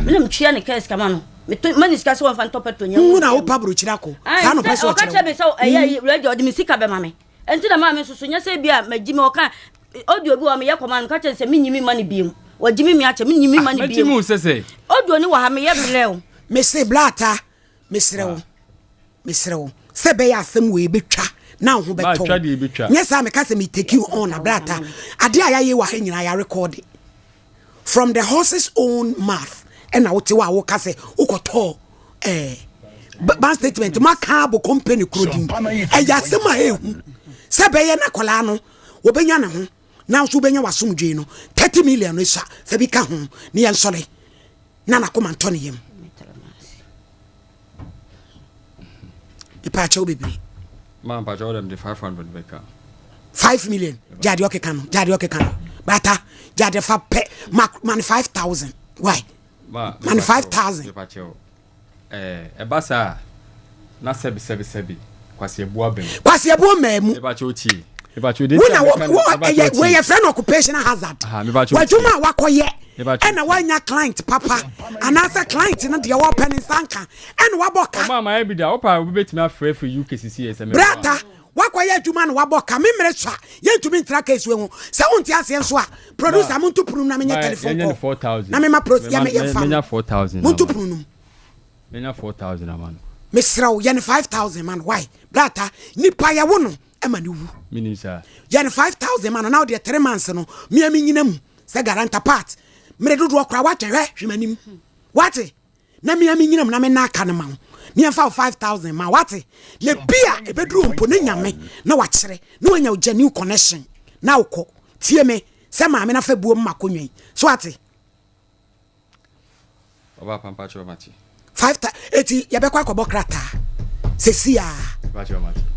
B: Me na metua ne kaa sika ma no. Meto ma ne sika sɛ wɔmfa ntɔ petrol nyɛ.
A: Wo na wopa burokyiri akɔ. Saa na ɔpɛ sɛ ɔkyerɛ.
B: Ɔka kyerɛ me sɛ ɛyɛ radio ɔde me sika bɛma me. Ɛnti na maame nso so nyɛ sɛ bi a magyi me ɔka audio bi wɔ meyɛ kɔma no meka kyerɛ sɛ menyi me ma no biom. Wagyi me me akyɛ menyi me ma no biom. Audio ne wɔ ha meyɛ mmerɛ o.
A: Mese blata mesrɛ wo mesrɛ wo sɛ ɛbɛyɛ asɛm wei bɛtwa na wo ho bɛtɔ wo nyɛ saa meka sɛ me take you on abrata adeɛ a yɛayɛ wɔ ha nyinaa yɛarekɔde from the horse's own mouth ɛna wote hɔ a woka sɛ wokɔtɔɔ eh, bank statement maka abɔ company kuro din ɛyɛ asɛm a ɛhu sɛ bɛyɛ na akwadaa no wɔbɛnya ne ho na nso wobɛnya w'asomdwee no 30 million no sua fa bi ka ho ne yɛnsɔre na n'akoma ntɔ ne yam. Mepaakyɛw bebree.
E: Ma mpakyɛw dɛm de 500 bɛka.
A: 5 million gyaade ɔkeka no gyaade ɔkeka no bata gyaade fa pɛ ma ma ne 5000 why
E: ma
A: ma ne 5000.
E: Mepakyɛw ɛɛ ɛba saa na sɛbi sɛbi sɛbi kwasi ebu abɛn.
A: Kwasi ebu mmaa mu.
E: Mepakyɛw tie. Mepakyɛw de
A: Wo na wo wo ɛyɛ wei yɛfrɛ no occupational hazard. W'adwuma a wakɔyɛ ɛna wanya client papa anaasɛ client no deɛ wɔpɛ ne nsa nka ɛna wabɔ ka.
E: Ɔmo ama ayɛ bi da wopa obi betumi afrɛ firi UK sisi yɛ sɛ meboa.
A: Brata wakɔyɛ adwuma na wabɔ ka me mmerɛ sua yɛntumi ntra case wei ho sɛ wonte aseɛ nso a producer monto pono mu na menyɛ telephone call na mema pro yɛmfa no monto pono no mu.
E: Menya 4000 ama no.
A: Mesrɛ wo yɛ no 5000 ma no why brata nipa yɛwo no ma no wu.
E: Menim saa.
A: Yɛ no 5000 ma no na wodeɛ 3 months no mea menyina mu sɛ garanta part mmerɛ dodoɔ koraa woatwɛ hwɛ hwɛ m'anim wate na mea menyina mu na me na aka no ma wo ne yɛmfa wo 5000 ma wate na bi a ɛbɛduru mpo ne nyame na wakyerɛ na wanya wo genuine connection na wokɔ tie me sɛ maame na fa buom ma kɔnwa yi so wate.
E: Ɔbaa pa mpakyɛw mate.
A: 5 ta eti yɛbɛkɔ akɔbɔ krataa sɛsi a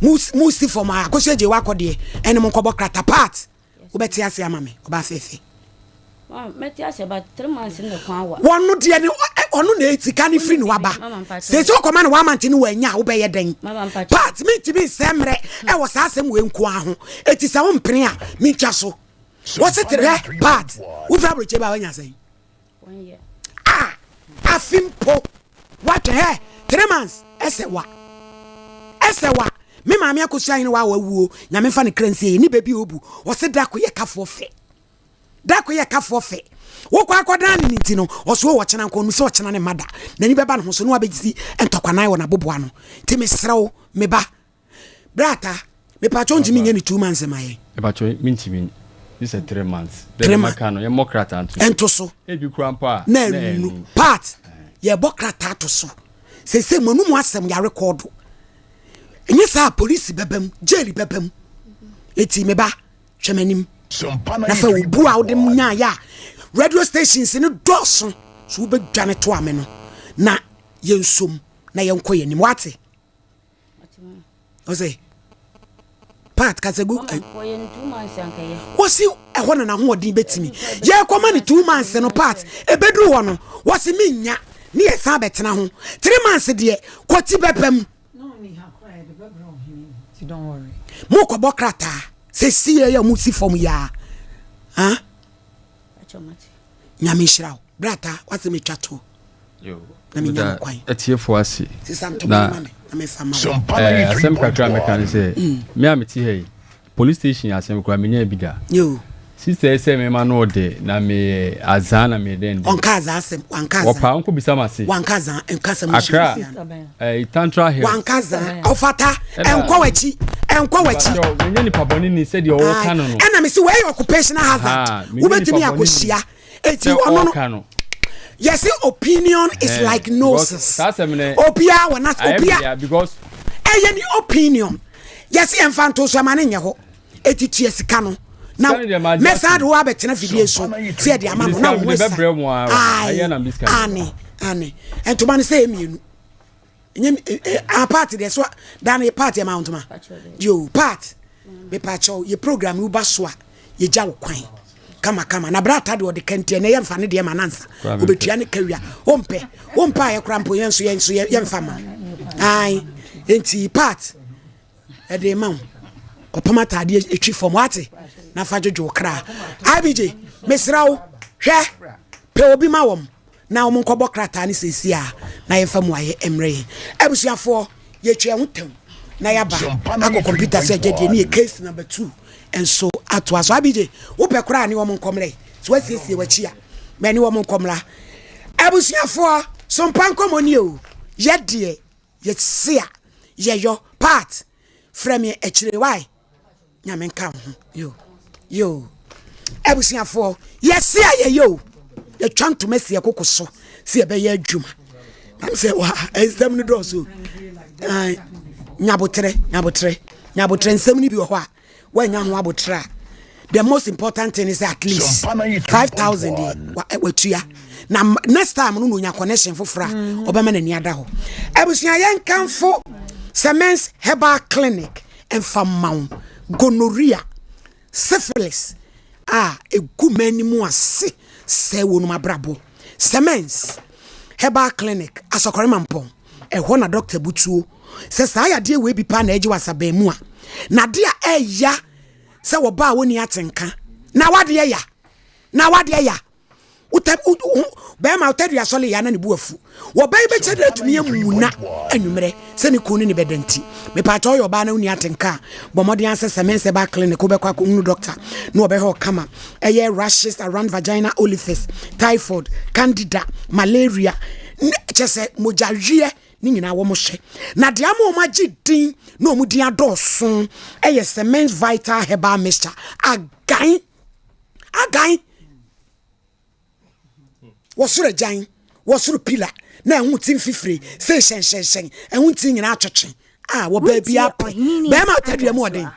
A: mu mu si fam a akosua gye wakɔ deɛ ɛne mo nkɔbɔ krataa part wobɛte ase ama me ɔbaa fɛfɛ.
B: Mɛte ase ba three months ne kwan wa.
A: Wɔn no deɛ ne ɔno na sika ne firi ne waba sɛsi ɔkɔma ne wamante ne wanya a wobɛyɛ dɛn part mentumi nsɛ mmerɛ ɛwɔ saa asɛm wei nko ara ho eti sɛ wompene a mentwa so wɔse terɛ part wofiri aburokyire ba wanya sɛn. Ah, afe mpo watwɛn hɛ 3 months ɛsɛ wa ɛsɛ wa me maame akosua hene wa wawuo nyame mfa ne kra nsie ne baabi obu ɔse da ko yɛ kafoɔ fɛ da ko yɛ kafoɔ fɛ wokɔ akɔdan ne ne nti no ɔso wɔ ɔkyena nkɔ no sɛ ɔkyena ne mma da n'ani bɛba ne ho so na wabɛgye ntɔkwanan wɔ n'aboboa no nti mesrɛ wo me ba brata mepatwɛ ntumi nyɛ ne 2 months ma yɛn.
E: Mepatwɛ mentumi gye sɛ 3 months.
A: 3 months
E: maka no yɛmmɔ krataa nto
A: so. Ɛnto so.
E: Ebi kura mpo a
A: na ɛnu part yɛbɔ krataa to so sese mo anum asɛm yɛ rekɔdo ɛnyɛ saa polisi bɛba mu jail bɛba mu eti meba hwɛ m'anim na fa obu a wode nyaayɛ a radio stations no dɔɔso so wobɛdwane to ame no na yɛnsom na yɛnkɔ yɛn anim wate ɔsɛ part kasagu wɔsi ɛhɔ na n'ahoɔden bɛtumi yɛkɔma ne 2 months no part ɛbɛduru hɔ no wɔsi menya ne yɛ san bɛtena ho 3 months deɛ kɔti bɛbɛ mu mo kɔbɔ krataa sɛ si yɛ yɛ mo si fam yaa ah nyame nhyira wo brata wasɛ metwa to na menya mo kwan
E: atiefoɔ ase
A: sisa ntoma ma me na mefa ma wo
E: asɛm kakra a mɛka ne sɛ me a mete ha yi police station asɛm koraa menya bi da
A: yo
E: sister yi sɛ mema no ɔde na meyɛ azaa na meyɛ dɛn dɛn
A: ɔnka azaa asɛm wanka azaa
E: wɔpa nkɔ bisa ma se
A: wanka azaa nka asɛm
E: Accra tantra hill
A: wanka azaa ɔfata ɛnkɔ w'akyi ɛnkɔ w'akyi
E: menyɛ nipa bɔne ni sɛdeɛ ɔwɔka no no
A: ɛna mesi wɔyɛ occupational hazard wobɛtumi akɔhyia eti ɔno no yɛsi opinion is like noses obiara wɔ na obiara ɛyɛ ni opinion yɛsi yɛn fa nto so ɛma ne nyɛ hɔ eti tua sika no na mɛsan de wo abɛtena fidie so sɛ yɛde ama no na wo sa ayi ane ane ntoma no sɛ yɛ mmienu nye a part deɛ so dan yɛ part yɛ ma ntoma yo part mepakyɛw yɛ program yi ba so a yɛgya wo kwan kamakama na brata deɛ ɔde kanti ɛnɛ yɛmfa ne deɛ ma nansa obɛtua ne kawia wompɛ wompɛ a yɛkora mpo yɛn nso yɛn nso yɛmfa ma ai enti part ɛde ma wo kɔpam ataadeɛ ɛtwi fam wate na fa dwodwo wo kra ibj mesrɛ wo hwɛ pɛ obi ma wɔm na wɔn nkɔbɔ krataa ne seesie a na yɛmfa mu ayɛ mmerɛ yɛn abusuafoɔ yɛtwa ɛho tam na yɛaba akɔ kɔmputa so agya deɛ ne yɛ case number 2 nso atoa so abigye wopɛ koraa ne wɔn nkɔmmerɛ so wasiesie w'akyi a ma ne wɔn nkɔmmra abusuafoɔ so mpa nkɔmmɔ nie o yɛdeɛ yɛse a yɛyɔ part frɛ me akyire wae nyame nka wo ho yo yo abusuafoɔ yɛse a yɛyɛ o yɛtwa ntoma si ɛkoko so sɛ yɛbɛyɛ adwuma nam sɛ wa nsɛm no dɔɔso nyabotrɛ nyabotrɛ nyabotrɛ nsɛm no bi wɔ hɔ a woanya ho abotrɛ a the most important thing is at least 5000 deɛ watua na next time no na onya connection foforɔ a ɔbɛma n'ani ada hɔ abusua yɛnkamfo Semens Herbal Clinic ɛmfa mma wo gonorrhea, syphilis a ɛgu m'anim ase sɛ wɔnom abrabɔ. Semens Herbal Clinic Asɔkɔre Mampɔn ɛhɔ na dɔkta butuo sɛ saa yadeɛ wei bi paa na ɛgye w'asaban mu a na adeɛ a ɛya sɛ wɔba a wɔnni atenka na wadeɛ ya na wadeɛ ya wotɛ bɛrima wotɛ dua sɔle ya na ne bu afu wɔbɛyi bɛkyɛ dɛ atumi amuna anwummerɛ sɛ ne kun ne ne bɛda nti mepaakyɛ ɔyɛ ɔbaa na wonni atenka a bɔ mmɔden asɛ sɛ mensɛ ba clinic wobɛkɔ akɔhunu doctor na wɔbɛhwɛ ɔkama ɛyɛ rashes around vagina orifice, typhoid, candida, malaria kyɛ sɛ mogyaweɛ. ne nyinaa wɔn hyɛ. Na deɛ ama wɔn agye din na wɔn din adɔɔso yɛ Cement Vital Herbal Mixture. Agan! Agan! Wɔsoro agyan, wɔsoro pila, na ɛho ti mfifire sei hyɛnhyɛnhyɛn, ɛho nti nyinaa atwetwe a wɔ baabi
D: Wotie
A: apɛ.
D: Ɔheneni
A: Bɛrima atadua mu ɔden.
D: Adasoa.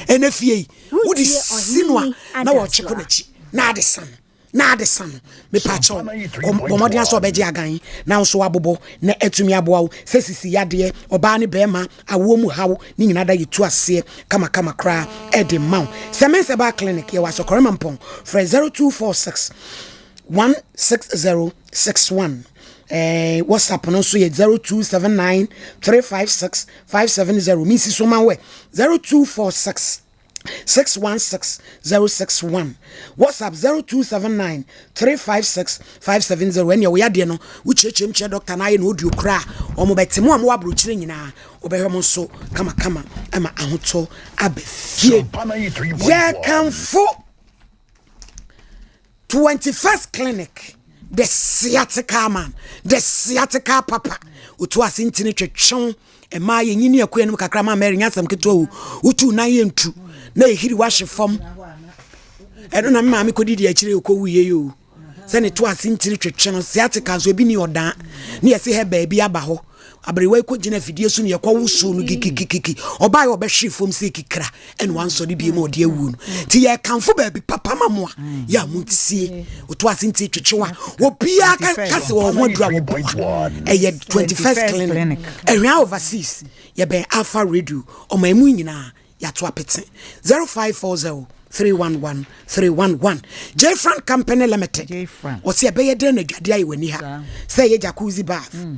A: Ɛnɛ fie yi, wode
D: Wotie
A: si no a
D: Ɔheneni
A: na wɔtwe kɔ
D: Adasoa.
A: n'akyi na ade sa no. Na ade sa no, mepakyɛw, kɔ bɔ mmɔden ara sɛ ɔbɛgye agan na wo nso woabobɔ na atumi aboa wo sɛ sisi yadeɛ, ɔbaa ne barima, awoɔ mu haw ne nyinaa da yɛtu aseɛ kamakama koraa de ma wo. Sɛ Mensah Herbal Clinic, yɛwɔ Asɔkɔre Mampɔn, frɛ 0246 16061. Eh, WhatsApp no nso yɛ 0279 356 570. Mensi so ma wo ɛ 0246 616 061 whatsapp 0279 356 570 ɛnea wɔyɛ adeɛ no wokyerɛkyerɛ mu kyerɛ dɔkta no ayɛ na audio koraa wɔn bɛte mu a mowɔ aburokyerɛ nyinaa wɔbɛhwɛ mo nso kamakama ama ahotɔ aba fie yɛkamfo 21st clinic the sciatica man the sciatica papa otu ase ntini twetwew ɛmaa yɛnyini akua no mu kakra ma mary nyɛ asɛm ketewa o wotu nan yɛ ntu na ɛhiri wahye fam ɛno na me maame kɔdidi akyire ɔkɔwuiɛ yi o sɛ ne to ase ntini twetwe no sciatica nso ebi ni ɔdan ne yɛse hɛ baabi aba hɔ Aberewa yi kɔgyina afidie so ne yɛkɔwosoo no kikikikiki. Ɔbaeɛ ɔbɛhwee fam sɛ kikra ɛna wansɔre bie ma ɔde awuo no. Nti yɛkamfo baabi papa ma mo a yɛ a montie. Ɔto ase nti twetwe a obiara ka ka sɛ wɔn ho aduru a wɔboa. Ɛyɛ 21st Clinic. Ɛhwea Overseas yɛbɛn Alpha Radio ɔman mu nyinaa Yɛato apete 0540 311 311. Jfran Company Limited. Wɔsi ɛbɛyɛ dɛn na adwade ayɛ w'ani ha sɛ ɛyɛ jacuzzi bath, mm.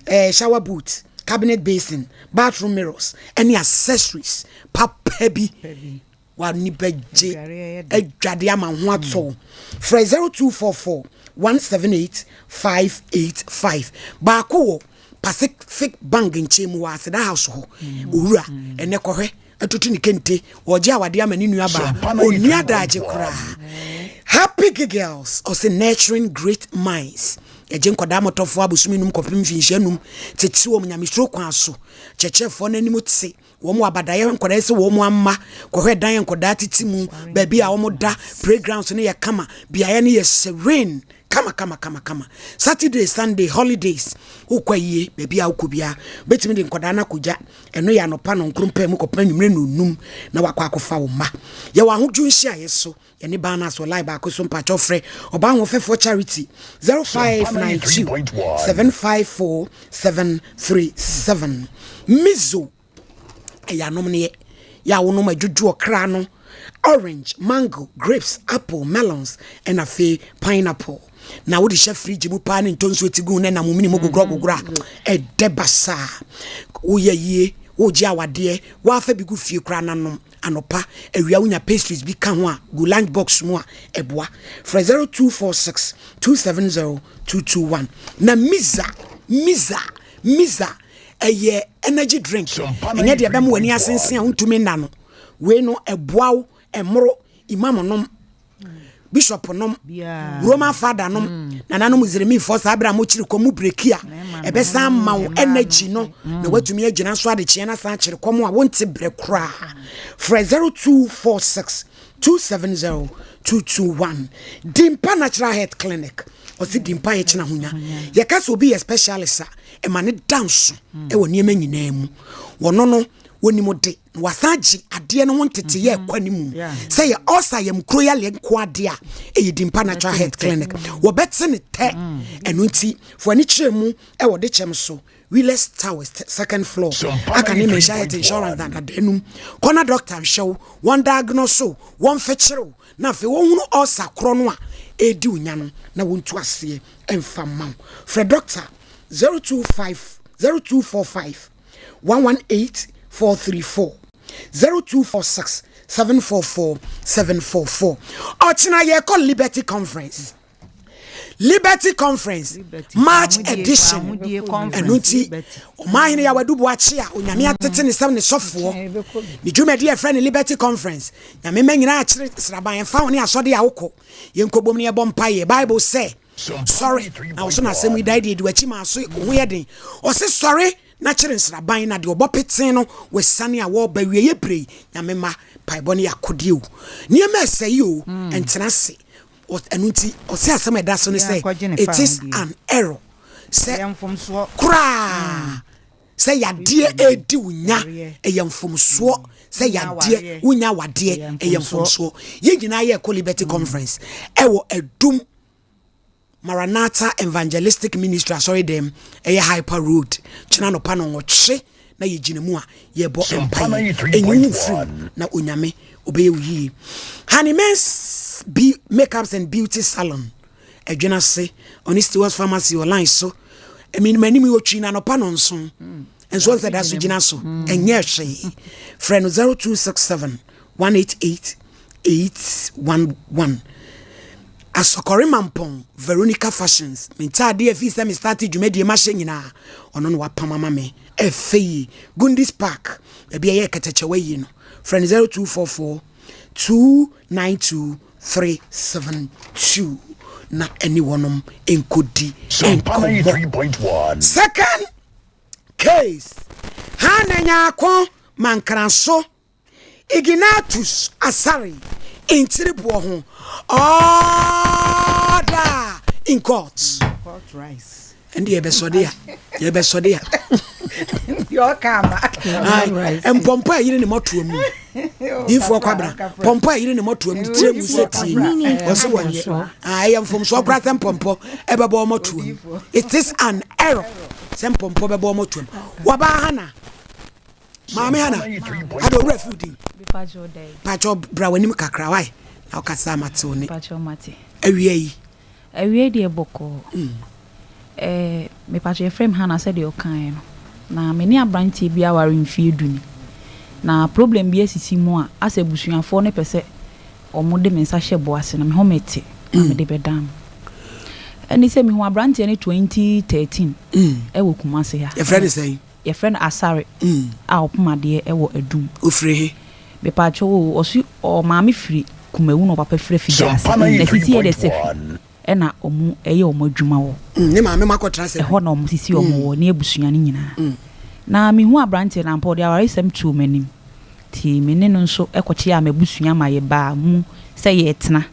A: eh, shower booth, cabinet basin, bathroom mirrors, ɛne accessories papa bi. W'ani bɛgye adwade ama ho atɔ. Mm. Frɛ 0244 178 585. Baako wɔ Pacific Bank nkyɛn mu wɔ Aseda House hɔ. Owura, ɛnɛ kɔhwɛ, atutu ne kente, ɔregye awadeɛ ama ne nua baa. Ɔnni adaagye koraa. Happy Giggles, ɔse nurturing great minds. Yɛgye nkwadaa mmɔtɔfoɔ abosome num kɔpem mfinhyia num, tete wɔn nyamesuro kwan so. Kyerɛkyerɛfoɔ no anim te. Wɔn wɔ abadaeɛ nkwadaa sɛ wɔn amma kɔhwɛ dan a nkwadaa tete mu, baabi a wɔn da, playgrounds no yɛ kama, beaeɛ no yɛ serene kama kama kama kama. Saturday, Sunday, holidays, wokɔ ayie, baabi a wokɔ biara, wobɛtumi de nkwadaa no akɔgya. Ɛno yɛ anɔpa nɔnkron pɛɛ mu kɔpem anwummerɛ nnɔnnum na wakɔ akɔfa wo mma. Yɛwɔ ahodwo nhyiaeɛ so. Yɛne Barnas wɔ line baako so mpakyɛw frɛ Ɔbaa Ahoɔfɛfoɔ Charity 0592 754 737. Mizo ɛyɛ anomneɛ yɛ a wonom adwudwo ɔkra no orange, mango, grapes, apple, melons ɛna afei pineapple na wode hyɛ fridge mu paa ne ntɔ nsuo ti gu na ɛnam mini mu gogorɔ gogorɔ a ɛdɛ basaa woyɛ yie wogye awadeɛ woafa bi gu fie koraa nanom Anɔpa, awia wonya pastries bi ka ho a, gu lunch box mu a, ɛboa. Frɛ 0246 270 221. Na Miza, Miza, Miza, ɛyɛ energy drink. Ɛnyɛ deɛ ɛbɛma w'ani asensen a wontumi nna no. Wei no, ɛboa wo, ɛmmoro imam nom. Bishop nom, Roman father nom, mm. nananom Zeremifoɔ saa berɛ a mokyere kɔm mu breki a ɛbɛsan ma wo energy no mm. na woatumi agyina so adekyeɛ no asan akyere kɔm a wonte berɛ koraa. Frɛ 0246 270 221. Dimpa Natural Health Clinic. Ɔse Dimpa yɛ kyena honya. Yɛka sɛ obi yɛ specialist a ɛma ne da nso mm. ɛwɔ nneɛma nyinaa mu. Wɔno no wɔnim de na wasan agye adeɛ no ho nteteyɛ ɛkɔ mhm. anim sɛ yɛ ɔsa yam kuro yaleɛ nko adeɛ a ɛyɛ Dimpa Natural Health Clinic wɔbɛte ne tɛ mm. ɛno nti fo ani kyerɛ mu ɛwɔ de kyɛm so Willis Towers second floor aka ne Menhyia Health Insurance dadadaa num kɔna doctor nhwɛ wo wɔn diagnose wo wɔn fɛkyerɛ wo na afei wɔhunu ɔsa korɔ no a ɛredi wo nya no na wɔntu aseɛ ɛmfa mma wo frɛ doctor 025 0245 118 434 0246 744 744. Ɔkyena yɛkɔ Liberty Conference. Liberty Conference March edition. Ɛno nti ɔmanhene Yaw Adu Boakye a Onyame atete ne sɛm ne sɔfoɔ ne dwumadi a ɛfrɛ no Liberty Conference. Nyame mma nyinaa akyere sraban ɛmfa ho ne asɔde a wokɔ. Yɛnkɔbom ne yɛbɔ mpaeɛ. Bible sɛ. Sɔre, na wo so na asɛm yi dae deɛ di w'akyi maa so wo ho yɛ den. Ɔse sɔre na kyere nsraban na deɛ ɔbɔ petee no wasiane a wɔreba wieɛ berɛ yi. Nyame mma, mpaebɔ no yɛ akodeɛ o. Nneɛma ɛsɛe o, ɛntena ase. Ɛno nti ɔse asɛm a ɛda so ne sɛ it is an error sɛ koraa sɛ yadeɛ redi wo nya ɛyɛ mfomsoɔ sɛ yadeɛ wonya awadeɛ ɛyɛ mfomsoɔ. Yɛn nyinaa yɛrekɔ Liberty Conference ɛwɔ Adum Maranatha Evangelistic Ministry asɔre dɛm ɛyɛ Hyper Road kyena anɔpa nɔnwɔtwe na yɛgyina mu a yɛbɔ mpaeɛ. Ɛnyi wo mfiri mu na Onyame ɔbɛyɛ wo yie. Honey Men's Be Makeups and Beauty Salon Ɛdwene ase ɔne Stewart's Pharmacy wɔ line so. Ɛmi m'anim yi otwi na anɔpa nɔnson. Nso ɔnsɛ da so gyina so. Ɛnyɛ hwee. Frɛ no 0267 188 811. Asɔkɔre Mampɔn Veronica Fashions. Me ntaadeɛ ɛfiri sɛ me starte dwumadie mahyɛ nyinaa ɔno na wapam ama me. Ɛfɛ yie. Gundis Park baabi a ɛyɛ kɛtɛkyɛwa yie no. Frɛ no 0244 292 372 na ɛne wɔnom nkɔdi nkɔmmɔ. Second case, Hannah Nyarko Mankraso Ignatius Asare Nkyiriboɔ ho order in court. Ɛnde yɛbɛsɔde a, yɛbɛsɔde a. Mpɔmpɔ a yere ne mɔtoa mu. Diifoɔ kwabena, pɔmpɔ a yere ne mɔtoa mu tire mu sɛ tie ni. Ɔse wɔnyɛ. Ɛyɛ mfomsoɔ koraa sɛ mpɔmpɔ ɛbɛbɔ mɔtoa mu. It is an error sɛ mpɔmpɔ bɛbɔ mɔtoa mu. Wɔbaa ha na. Maame Hana, ada owura fi din. Pakyɛ bra w'anim kakra wae na wokasa mate wo ne. Awia yi.
I: Awiei deɛ bɔkɔɔ. Eh, mepakyɛ yɛfrɛ me Hannah sɛdeɛ ɔkaeɛ no. Na me ne abranteɛ bi aware mfeɛ du ni. Na problem bi asisi mu a, asɛ abusuafoɔ no pɛ sɛ wɔn de me nsa hyɛ bo ase na me home te na mede bɛdan no. Ɛne sɛ mehu abranteɛ no 2013 ɛwɔ Kumasi ha.
A: Yɛfrɛ no sɛn?
I: Yɛfrɛ no Asare a ɔpem adeɛ wɔ Adum.
A: Ɔfiri he?
I: Mepaakyɛw o, ɔse ɔmaame firi Kumawu na ɔpapa firi Afigya ase. Na sisi yɛ dɛ Sahwi ɛna ɔmo yɛ ɔmo adwuma wɔ.
A: Ne maame mo akɔtra Sahwi.
I: Ɛhɔ na ɔmo sisi ɔmo wɔ ne abusua no nyinaa. Na mehu abranteɛ no ampa ɔde awaresɛm too m'anim. Nti me ne no nso kɔkyeaa m'abusua ma yɛbaa mu sɛ yɛretena.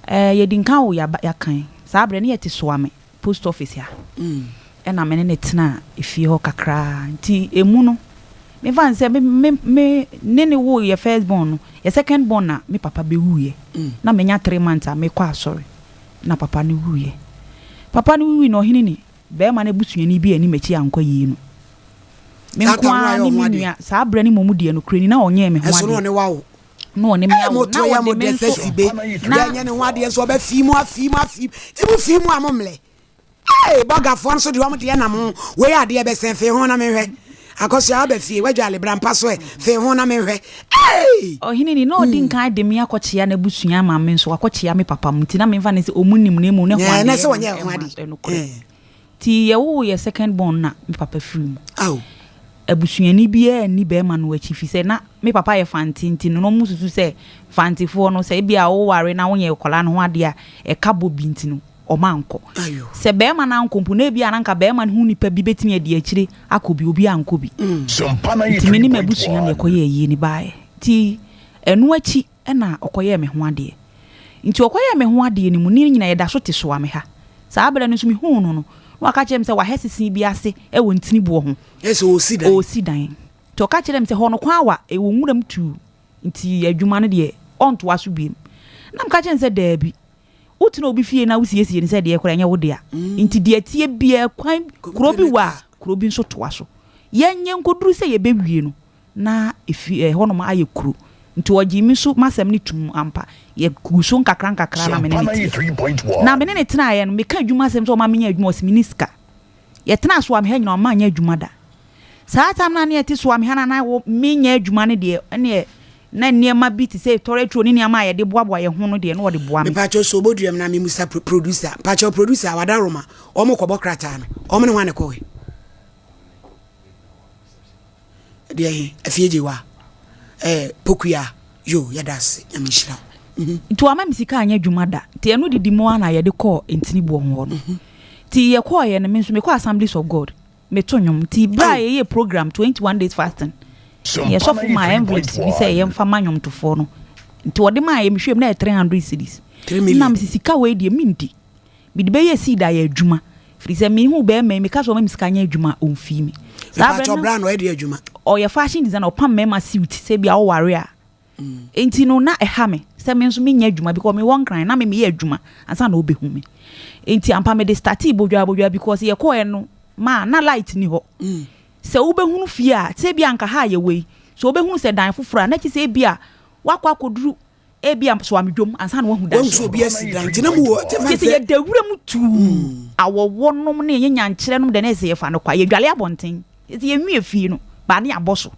I: Ɛɛ yɛdi nka wo yɛaba yɛakan. Saa berɛ no yɛte Soame. post office ha ɛna me ne no tenaa efie hɔ kakraa nti emu no mefa no sɛ me me me ne ne woo yɛ first born no yɛ second born na me papa bɛwuiɛ na manya three months a mekɔ asɔre na papa no wuiɛ papa no wuiɛ no ɔhene ni bɛrima no abusuani bi anni m'akyi ankɔ yie no me nko ara ne me nua saa berɛ no mmom deɛ nokorɛ ni na ɔnyɛɛ me ho adeɛ na ɔne me awo na ɔde me nso
A: na yɛnyɛ ne ho adeɛ nso ɔbɛ fi mu afi mu afi ti mu fi mu a mo mlɛ ee bɔgafoɔ nso deɛ wɔn deɛ nam ho wei adeɛ bɛsɛn fee ho na menhwɛ akɔsua aba fie wadwa alebra mpa so ɛ fee ho na menhwɛ ee.
I: Ɔhene ni na ɔdi nkan de me akɔkyea n'abusua ama me nso wakɔkyea me papa mu nti na memfa ne sɛ ɔmu nim na mmom ne ho adeɛ
A: na sɛ wɔnyɛ ho adeɛ
I: nokorɛ nti yɛwoo yɛ second born na me papa firi mu. Abusuani biara nni barima no akyi fisɛ na me papa yɛ Fante nti no na wɔn susu sɛ Fantefoɔ no sɛ ebia woware na wonyɛ akwadaa no ho adeɛ a ɛka bɔ bi nti no wɔn ankɔ. Sɛ barima no ankɔ mpo na ebia na anka barima no ho nipa bi bɛtumi adi akyire akɔ bi, obi ankɔ bi. Nti me ne m'abusua na yɛkɔyɛɛ ayie no baeɛ. Nti ɛno akyi na ɔkɔyɛɛ me ho adeɛ. Nti ɔkɔyɛɛ me ho adeɛ no mu, ne nyinaa yɛda so te Soame ha. Saa berɛ no nso mehuu no no, na waka kyerɛ me sɛ wahɛ sese bi ase wɔ ntini boɔ ho.
A: Ɛsɛ ɔresi dan.
I: Ɔresi dan. Nti ɔka kyerɛɛ me sɛ hɔ no kwan awa, ɛwɔ nwuram tuu, nti adwuma no deɛ ɔntoa so biom. Na meka kyerɛɛ no sɛ daabi, wotena obi fie na wosiesie no sɛ deɛ koraa ɛnyɛ wo dea. Nti deɛ ɛteɛ biara kwan, kuro bi wɔ a, kuro bi nso toa so. Yɛnyɛ nkɔduru sɛ yɛbɛwie no, na efi ɛhɔnom ayɛ kuro. Nti ɔgyee me so m'asɛm no toom ampa. Yɛguu so nkakra nkakra na me ne no teɛ. Na me ne no tenaeɛ no, meka adwuma asɛm sɛ ɔma menyɛ adwuma, ɔse menni sika. Yɛtenaa Soameha nyinaa ɔmma anyɛ adwuma da. Saa time no a na yɛte Soameha no a na menyɛ adwuma no deɛ, ɛneɛ na nneɛma bi te sɛ tɔrɛturo ne nneɛma a yɛde boaboa yɛn ho no deɛ na ɔde boa me.
A: Mepakyɛw so oboduam na memusa producer mpakyɛw producer wadaroma wɔn kɔbɔ krataa no wɔn ne hwan na ɛkɔɛ. Deɛ he, afie gye wa, eh, Pokuya, yo, yɛda ase, Nyame nhyira wo.
I: Nti wamma me sika anyɛ adwuma da. Nti ɛno didi mu ara na yɛde kɔɔ Ntini Boɔ ho hɔ no. Nti yɛkɔeɛ no, me nso mekɔɔ Assemblies of God. Meto nnwom. Nti berɛ a yɛyɛɛ program, 21 days fasting, yɛn sɔfo maa envelopes bi sɛ yɛmfa ma nnwomtofoɔ no. Nti ɔde maa yɛ, mehwɛɛ mu na ɛyɛ 300 cedis. Nna mese sika wei deɛ mendi. Mede bɛyɛ seed ayɛ adwuma. Firi sɛ mehu bɛrima yi, meka sɛ ɔma me sika nyɛ adwuma a, ɔmfii me. Saa berɛ no,
A: ɔyɛ deɛ adwuma?
I: Ɔyɛ fashion designer, ɔpam mmarima suit sɛ ebia woware a. Enti no na ɛha me sɛ me nso menyɛ adwuma because mewɔ Nkran na me meyɛ adwuma ansa na ɔbɛhu me. Enti ampa mede startee bodwaa bodwaa because yɛkɔɛ no ma na light ni hɔ. Sɛ wobɛhunu fie a, sɛ ebia anka ha a yɛwɔ yi, sɛ wobɛhunu sɛ dan foforɔ a, na kyerɛ sɛ ebia woakɔ akɔduru ebia Soamedwom ansa na woahu dan
A: Woahu sɛ obi asi dan nti na mowɔ
I: kyerɛ sɛ yɛda wura mu tuu. Awɔwɔ nom ne yɛnyɛ nyankyerɛ nom deɛ na ɛsɛ yɛfa no kwa. Yɛdwale abɔnten. Ɛsɛ yɛnwie fie no, baa ne yɛabɔ so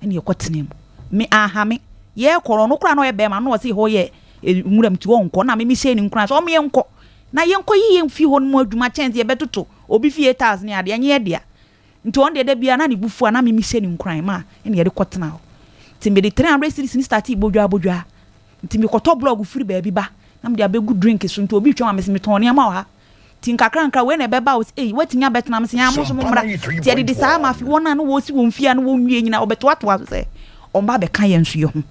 I: ɛna yɛkɔtena mu. Me anha me. Yɛrekɔ no, ɔno koraa na ɔyɛ bɛrima no na ɔse hɔ yɛ nwuram nti ɔnkɔ. Na me mehyɛɛ no nkuran sɛ ɔmo yɛnkɔ na yɛnkɔyɛ yɛn fie hɔ no mu adwuma kyɛn sɛ yɛbɛtoto obi fie tiles ne adeɛ, ɛnyɛ yɛn dea. Nti ɔno deɛ da biara na ne bo fu a na me mehyɛ no nkuran ma ɛna yɛde kɔtena hɔ. Nti mede 300 cedis no startee bodwaa bodwaa. Nti mekɔtɔ blɔg firi baabi ba na mede abɛgu drink so. Nti obi retwam a mese metɔn nneɛma wɔ ha. Nti nkakrankra wei na ɛbɛba o, ei woatumi abɛtena? Mese aa mo nso mommra. Nti ɛdede saa ma afei wɔn a na wɔresi wɔn fie a na wɔnwie nyinaa wɔbɛtoatoa so sɛ wɔba abɛka yɛn nso yɛ ho.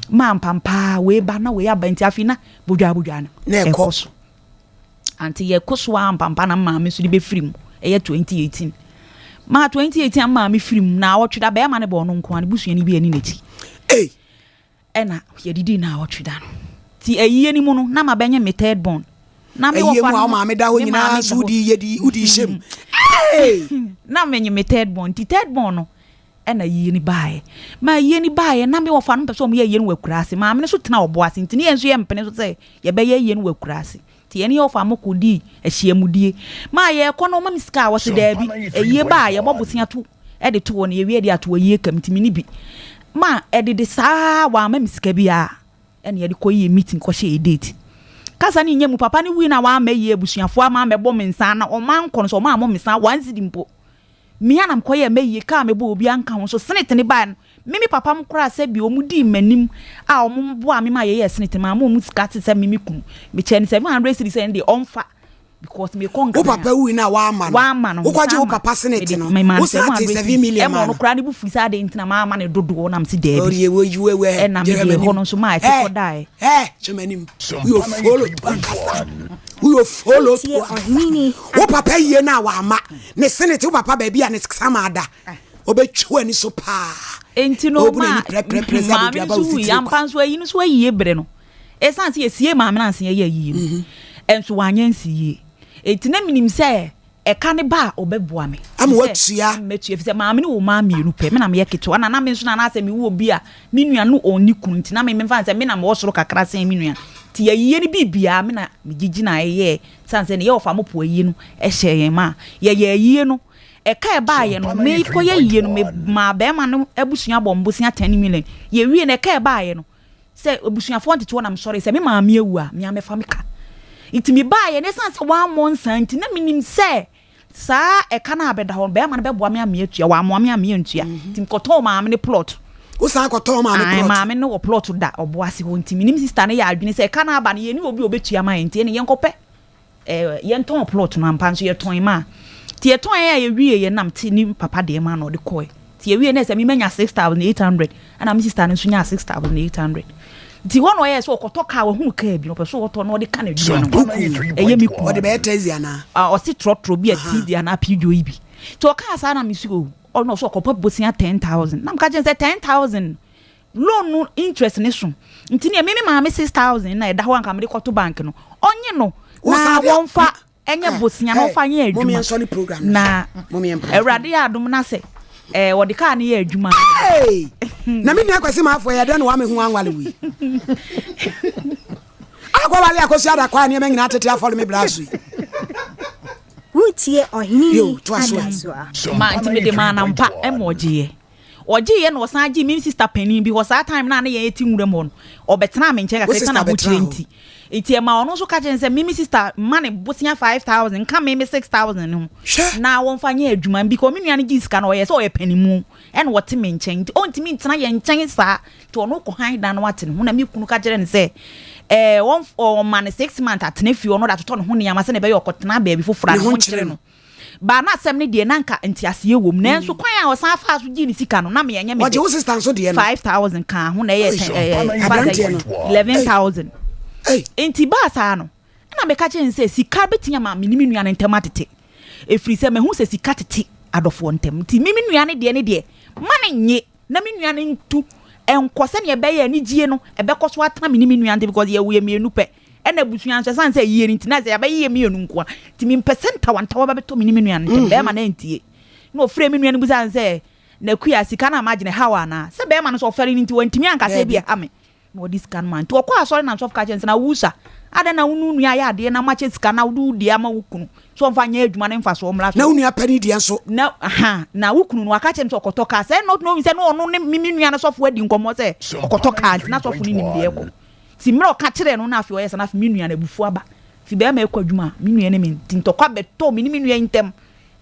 I: Ma ampampaa wei ba na wei aba nti afei na bodwaa bodwaa no ɛkɔ so. Ante yɛkɔ so ara ampampa na maame nso de bɛfiri mu ɛyɛ 2018. Maa 2018 a maame firi mu na awɔtwe da bɛrima no bɔɔ no nko a ne busuani bi ani n'akyi.
A: Ei!
I: Ɛna yɛdidi na awɔtwe da no. Ti ayie no mu no na mabɛnyɛ me third born.
A: Na me wɔfa no maame da hɔ nyinaa nso wodi yɛdi wodi hyɛ mu.
I: Na menye me third born nti third born no Ɛna ayie no baeɛ. Ma ayie no baeɛ, na me wɔfa no mpɛ sɛ wɔyɛ ayie no wɔ akuraase. Maame no nso tena ɔbo ase, nti ne yɛn nso yɛmpene so sɛ yɛbɛyɛ ayie no wɔ akuraase. Nti yɛne yɛn wɔfa mo kɔdii ahyiamudie. Ma yɛrekɔ no, wɔma me sika a, wɔse daabi, ayie ba a, yɛbɔ bosea to de to hɔ na yɛwie de ato ayie kam, nti menni bi. Ma ɛdede saa ara, wɔamma me sika biara. Ɛna yɛde kɔyɛɛ meeting kɔhyɛɛ date. Kasa no nnya mu, papa no wui na wamma ayie, abusuafoɔ ama ammɛbɔ me nsa, na wɔankɔ no nso wɔammɔ me nsa one cedi mpo. Me ara na mekɔyɛɛ m'ayie, kaa mebɔɔ obiara nka ho nso senate no baeɛ no, me me papa mo koraa sɛbi wɔn dii m'anim a wɔn boaa me ma yɛyɛɛ senate no, mamma wɔn sika te sɛ me me kunu, mekyɛɛ no 700 cedis sɛ ɛno deɛ ɔmfa because mekɔ
A: Wo
I: Nkran
A: papa
I: a,
A: wui no a woamma no,
I: wamma no,
A: wokɔgye
I: mesan
A: wo
I: ma,
A: papa senate
I: mede
A: no,
I: memaa no
A: wosan tee
I: 700
A: 7
I: cedis,
A: million
I: ɛma
A: maa
I: ɔno
A: no.
I: koraa ne bo fui sɛ adɛn nti na mamma no dodoɔ na mese daabi,
A: Ɔdeɛ woyi wo wɛ,
I: ɛna
A: gyerɛ
I: mede ɛhɔ
A: m'anim.
I: no nso maa ɛte
A: Hɛ,
I: kɔdaeɛ.
A: hɛ, kyerɛ m'anim. Woyɛ ofolo to ankasa. Woyɛ ofolo to
D: Wotie
A: ankasa.
D: Ɔhenini
A: Wo papa yie no a wamma ne senate, wo papa baabi a ne sama ada, ɔbɛtwa w'ani so paa.
I: Enti no
A: Ɔbu
I: ma
A: n'ani prɛprɛprɛ sɛ
I: maame no
A: aboduaba
I: nso
A: wo
I: wui
A: sitire
I: ampa
A: kwa.
I: nso ayi no nso ayie bere no ɛsiane sɛ yɛsiee maame no ansa yɛyɛ ayie no ɛnso wanyɛ ansi yie enti na menim sɛ ɛka ne ba a ɔbɛboa me
A: Ama
I: sɛ
A: watua.
I: mɛtua ɛfiri sɛ maame no wɔ mmaa mmienu pɛ me na meyɛ ketewa na na me nso na anaasɛ mewɔ obi a me nua no ɔnni kunu nti na me memfa no sɛ me na mewɔ soro kakra sen me nua nti ayie no biribiara me na megye gyinaeɛ yɛɛ Esiane sɛ ne yɛ ɔfa mo po ayie no hyɛɛ yɛn ma yɛyɛɛ ayie no, ɛka a ɛbaeɛ no, merekɔyɛ ayie no, memaa barima no abusua bɔɔ me bosea ten million. Yɛwiee no, ɛka a ɛbaeɛ no, sɛ abusuafoɔ ntete hɔ na mesɔree sɛ me maame awu a, me ara mɛfa me ka. Nti mebaeɛ no, esiane sɛ wammɔ nsa nti, na menim sɛ saa ɛka no a abɛda hɔ no, barima no bɛboa me ama matua. Wammoa me amma antua. Nti mekɔtɔɔ maame no plot.
A: Wosan kɔtɔɔ maame
I: Ae,
A: plot?
I: maame no wɔ plot da Ɔboase hɔ nti me ne me sista no yɛɛ adwene sɛ ɛka no aba no yɛnni obi a ɔbɛtua ama yɛn nti ɛnne yɛnkɔpɛ eh, yɛntɔn plot no ampa nso yɛtɔn maa. Nti yɛtɔn a yɛwie yɛ nam te ne papa deɛ maa na ɔde kɔɛ. Nti yɛwie na ɛsɛ me manya 6,800 ɛna me sista no nso nyaa 6,800. Nti hɔ na ɔyɛɛ sɛ ɔkɔtɔ kaa, wahunu kaa bi na ɔpɛ sɛ ɔtɔ na ɔde ka n'adwuma no ho. Ɛyɛ me kunu.
A: Ɔde bɛyɛ taxi anaa?
I: Ah, ɔse trɔtrɔ bi a TD anaa Peugeot yi bi. Nti ɔkaa saa na mese o, Ɔno ɔsɛ ɔkɔpɛ bosea 10,000 na meka kyerɛ no sɛ 10,000 loan no interest ne so nti neɛ me me maame 6,000 na ɛda hɔ anka mede kɔto bank no ɔnye no na wɔmfa ɛnyɛ bosea na ɔmfa nyɛ adwuma na awurade yɛ adom na sɛ eh, wɔde kaa no yɛ adwuma.
A: Na me nua Kwasi Maafo yɛ dɛn na wame ho anwale wei akɔwale akɔsi adakɔ a nneɛma nyinaa tete afɔle me bra so yi.
D: Woretie Ɔhene
A: Yo,
D: Ni
A: toa so ɛ.
D: Adasoa.
I: Ma nti mede maa no ampa ma ɔgyeeɛ. Ɔgyeeɛ na ɔsan gyee me sister panin bi hɔ saa time no a na yɛn te nwuram hɔ no, ɔbɛtenaa me nkyɛn
A: Wo
I: kakra
A: sister
I: ɛsiane
A: bɛtenaa
I: ahokyerɛ
A: hɔ?
I: nti. Nti ɛma ɔno nso ka kyerɛ no sɛ me me sister mma ne bosea 5000 nka me me 6000 no ho na wɔmfa nyɛ adwuma because me nua no gyee sika no ɔyɛ sɛ ɔyɛ panimu ɛna ɔte me nkyɛn nti ɔntumi ntena yɛn nkyɛn saa nti ɔno kɔ han dan no ate ne ho na me kunu ka kyerɛ no sɛ ɛɛ wɔn ɔma no six months atena fie ɔno de atotɔ ne ho nneɛma sɛnea ɛbɛyɛ ɔkɔtena baabi foforɔ a ne ho nkyere no. Baa na asɛm no deɛ na anka nteaseɛ wɔ mu nanso kwan a ɔsan faa so gyee ne sika no na me ɛnyɛ me
A: Ɔgye
I: dɛ.
A: wo sister nso deɛ no.
I: 5000 kaa ho na ɛyɛ ten ɛɛ fa
A: Aberanteɛ
I: sɛ
A: no.
I: 11000.
A: Ei.
I: Nti baa saa no ɛna meka kyerɛɛ no sɛ sika bɛtumi ama me ne me nua no ntam atete ɛfiri sɛ mahu sɛ sika tete adɔfoɔ ntam nti me me nua no deɛ ne deɛ ma no nnye na me nua no ntu nkɔ sɛdeɛ ɛbɛyɛ a anigyie no ɛbɛkɔ so atena me ne me nua ntam because yɛwo yɛ mmienu pɛ Ɛna abusua nso ɛsiane sɛ ayie no nti na sɛ yɛabɛyɛ yɛ mmienu nko a nti mempɛ sɛ ntawantawa ba bɛtɔ me ne me nua no ntam. Bɛrima no antie na ɔfrɛɛ me nua no bisaa no sɛ, N'Akua, sika no a magye no ɛha wo anaa? Sɛ bɛrima no nso ɔfɛre no nti wantumi anka sɛ ebia ɛha me na ɔde sika no maa no. Nti ɔkɔɔ asɔre na nsɔfo ka kyerɛɛ no sɛ, Na wusua, adɛn na wo ne wo nua ayɛ adeɛ na moakyɛ sika na wode wo deɛ ama wo kunu sɛ ɔmfa nyɛ adwuma na mfasoɔ mmra so?
A: Na wo nua panin deɛ nso?
I: Na, aha, na wo kunu no waka kyerɛ me sɛ ɔkɔtɔ kaa. Sɛ not knowing sɛ na ɔno ne me me nua no sɔfo adi nkɔmmɔ sɛ ɔkɔtɔ kaa nti na sɔfo no nim deɛ ɛrekɔ. Nti mmerɛ ɔka kyerɛɛ no na afei ɔyɛ saa na afei me nua no abufuo aba. Nti bɛɛma ɛkɔ adwuma a, me nua ne me nti ntɔkwa bɛtɔɔ me ne me nua yi ntɛm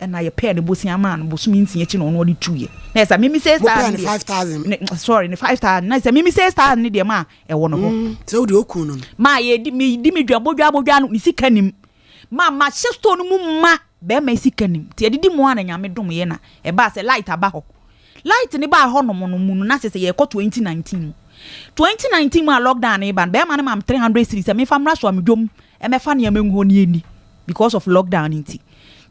I: ɛna yɛpɛɛ ne bosea maa no bosome nsia akyi na ɔno ɔde tuiɛ. Na ɛsɛ me me 6000
A: Mopɛɛ
I: no
A: no
I: deɛ
A: 5000?
I: ne sorry ne 5000 na ɛsɛ me me 6000 no deɛ maa ɛwɔ ne hɔ.
A: Sɛ wodeɛ okuu no no.
I: Maa yɛdi medi me dwa bodwaa bodwaa no ne sika nim. Maa mahyɛ store no mu ma bɛɛma yi sika nim. Nti yɛdidi mu ara na Nyame dom yɛ na ɛbaa sɛ light aba hɔ. Light no baa hɔ nom no mu no na kyerɛ sɛ yɛrekɔ 2019 mu. 2019 mu a lockdown no reba no, bɛrima no maa me 300 cedis sɛ memfa mmra Soamidwom mmɛfa nneɛma ngu hɔ na yɛnni because of lockdown no nti.